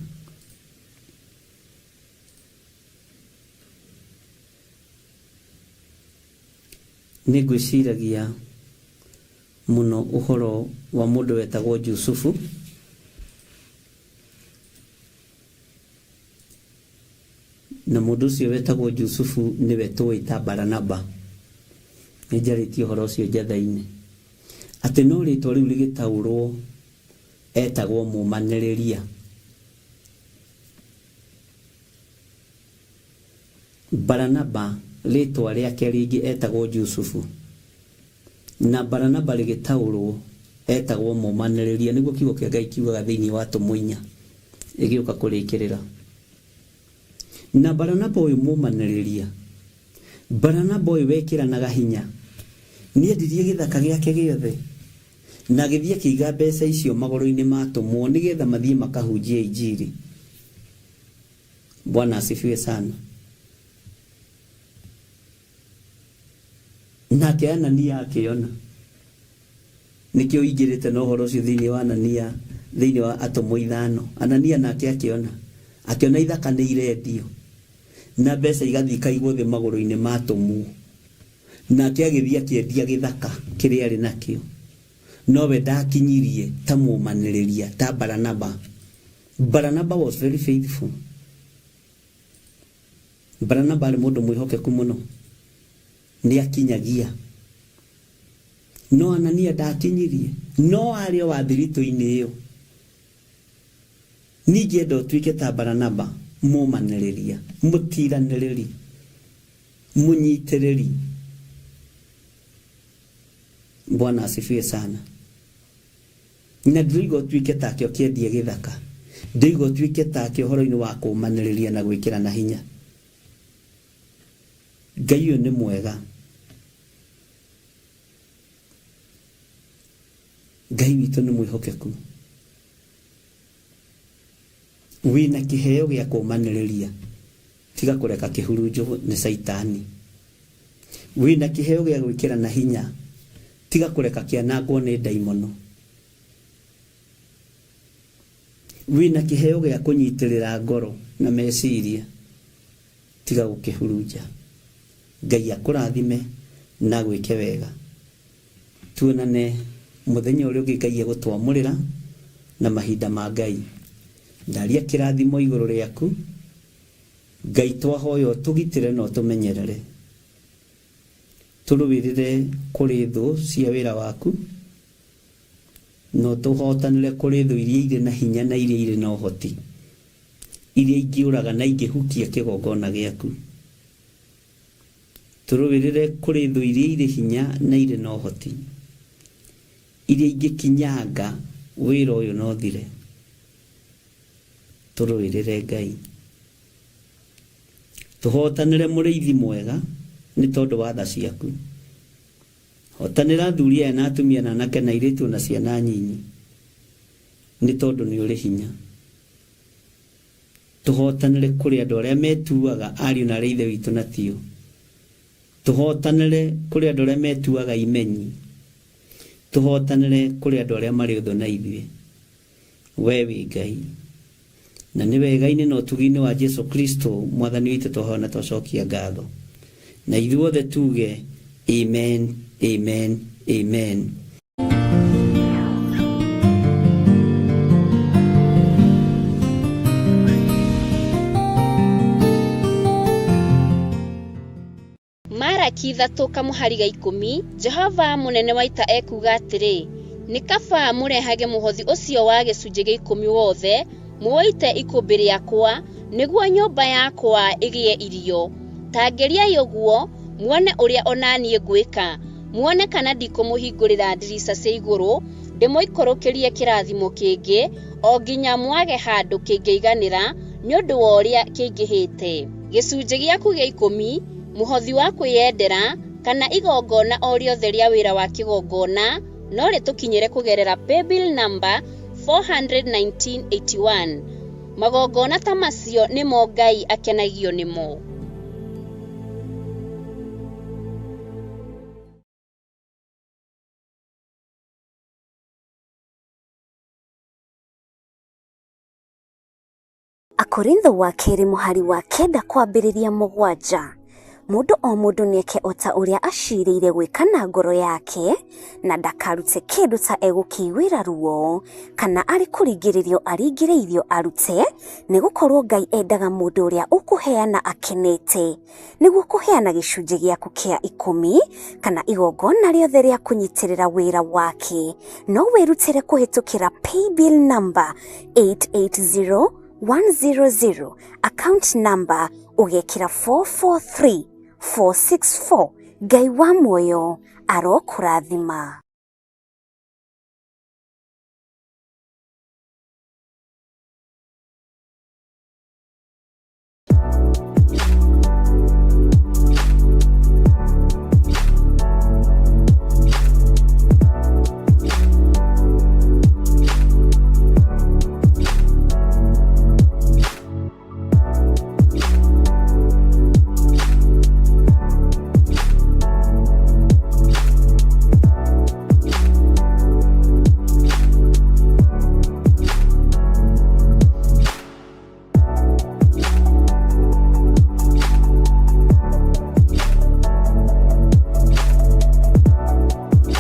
Speaker 8: Nĩ ngwĩciragia mũno ũhoro wa mũndũ wetagwo Jusufu. Na mũndũ ũcio wetagwo Jusufu nĩwe tũĩ ta Baranaba. Nĩ njarĩtie ũhoro ũcio njatha-inĩ. Atĩ no rĩtwa rĩu rĩgĩtaũrwo etagwo mũmanĩrĩria. Baranaba rĩtwa rĩake rĩngĩ etagwo Jusufu. Na Baranaba rĩgĩtaũrwo etagwo mũmanĩrĩria, nĩguo kiugo kĩa Ngai kiugaga thĩinĩ wa Atũmwo inya ĩgĩũka kũrĩkĩrĩra. Na Baranaba ũyũ mũmanĩrĩria, Baranaba ũyũ wekĩranaga hinya, nĩendirie gĩthaka gĩake gĩothe na agĩthiĩ akĩiga mbeca icio magũrũ-inĩ ma atũmwo nĩgetha mathiĩ makahunjie injiri. Bwana asifiwe sana. Nake Anania akĩona. Nĩkĩo ingĩrĩte na ũhoro ũcio thĩinĩ wa Anania, thĩinĩ wa atũmwo ithano. Anania nake akĩona. Akĩona ithaka nĩ irendio na mbeca igathiĩ ikaigwo thĩ magũrũ-inĩ ma atũmwo. Nake agĩthiĩ akĩendia gĩthaka kĩrĩa arĩ nakĩo. Nowe ndakinyirie ta mũmanĩrĩria ta Baranaba. Baranaba was very faithful. Baranaba arĩ mũndũ mwĩhokeku mũno. Nĩ akinyagia. No Anania ndakinyirie. No arĩ o wa thiritũ-inĩ ĩyo. Ningĩenda ũtuĩke ta Baranaba, mũmanĩrĩria, mũtiranĩrĩri, mũnyitĩrĩri. Bwana asifiwe sana. Na ndĩroiga ũtuĩke take ũkĩendia gĩthaka. Ndĩroiga ũtuĩke take ũhoro-inĩ wa kũmanĩrĩria na gwĩkĩrana hinya. Ngai ũyũ nĩ mwega. Ngai witũ nĩ mwĩhokeku. Wĩna kĩheo gĩa kũmanĩrĩria, tiga kũreka kĩhurunjwo nĩ Caitani. Wĩna kĩheo gĩa gwĩkĩrana hinya, tiga kũreka kĩanangwo nĩ ndaimono. Wĩna kĩheo gĩa kũnyitĩrĩra ngoro na meciria, tiga gũkĩhurunja. Ngai akũrathime na agwĩke wega. Tuonane mũthenya ũrĩa ũngĩ Ngai egũtwamũrĩra na mahinda ma Ngai. Ndaria kĩrathimo igũrũ rĩaku. Ngai twahoya ũtũgitĩre na ũtũmenyerere. Tũrũĩrĩre kũrĩ thũ cia wĩra waku na ũtũhotanĩre kũrĩ thũ iria irĩ na hinya na iria irĩ na ũhoti, iria ingĩũraga na ingĩhukia kĩgongona gĩaku. Tũrũĩrĩre kũrĩ thũ iria irĩ hinya na irĩ na ũhoti, iria ingĩkinyanga wĩra ũyũ na ũthire. Tũrũĩrĩre Ngai. Tũhotanĩre mũrĩithi mwega nĩ tondũ wa tha ciaku. Hotanĩra athuri aya na atumia na anake na airĩtu na ciana nyinyi nĩ tondũ nĩ ũrĩ hinya. Tũhotanĩre kũrĩ andũ arĩa metuaga ariũ na arĩ ithe witũ na tio. Tũhotanĩre kũrĩ andũ arĩa metuaga imenyi. Tũhotanĩre kũrĩ andũ arĩa marĩ ũthũ na ithuĩ. We wĩ Ngai. Na nĩ wega-inĩ na ũtugi-inĩ wa Jesu Kristo Mwathani witũ twahoya na twacokia ngatho. Na ithuothe tuge amen, amen, amen.
Speaker 17: Maraki 3 kamũhari ga 10, Jehova mũnene wa ita ekuuga atĩrĩ, Nĩ kaba mũrehage mũhothi ũcio wa gĩcunjĩ gĩa ikũmi wothe, mũũite ikũmbĩ rĩakwa, nĩguo nyũmba yakwa ĩgĩe irio. Ta geriai ũguo, muone ũrĩa o na niĩ ngwĩka, muone kana ndikũmũhingũrĩra ndirica cia igũrũ, ndĩmũikũrũkĩrie kĩrathimo kĩngĩ, o nginya mwage handũ kĩngĩiganĩra nĩ ũndũ wa ũrĩa kĩingĩhĩte. Gĩcunjĩ gĩaku gĩa ikũmi, mũhothi wa kwĩyendera, kana igongona o rĩothe rĩa wĩra wa kĩgongona no rĩtũkinyĩre kũgerera paybill number 41981. Magongona ta macio nĩmo Ngai akenagio nĩmo.
Speaker 18: Akorintho wa kerĩ mũhari wa kenda kwambĩrĩria 7. Mũndũ o mũndũ nĩeke o ta ũrĩa aciirĩire gwĩka na ngoro yake, na ndakarute kĩndũ ta egũkĩiguĩra ruo, kana arĩ kũringĩrĩrio aringĩrĩirio arute, nĩgũkorwo Ngai endaga mũndũ ũrĩa ũkũheana akenete. Nĩguo kũheana gĩcunjĩ gĩaku kĩa ikũmi, kana igongona rĩothe rĩa kũnyitĩrĩra wĩra wake, no wĩrutĩre kũhĩtũkĩra paybill number 880 100, account number ũgekĩra 443464. Ngai wa muoyo arokũrathima.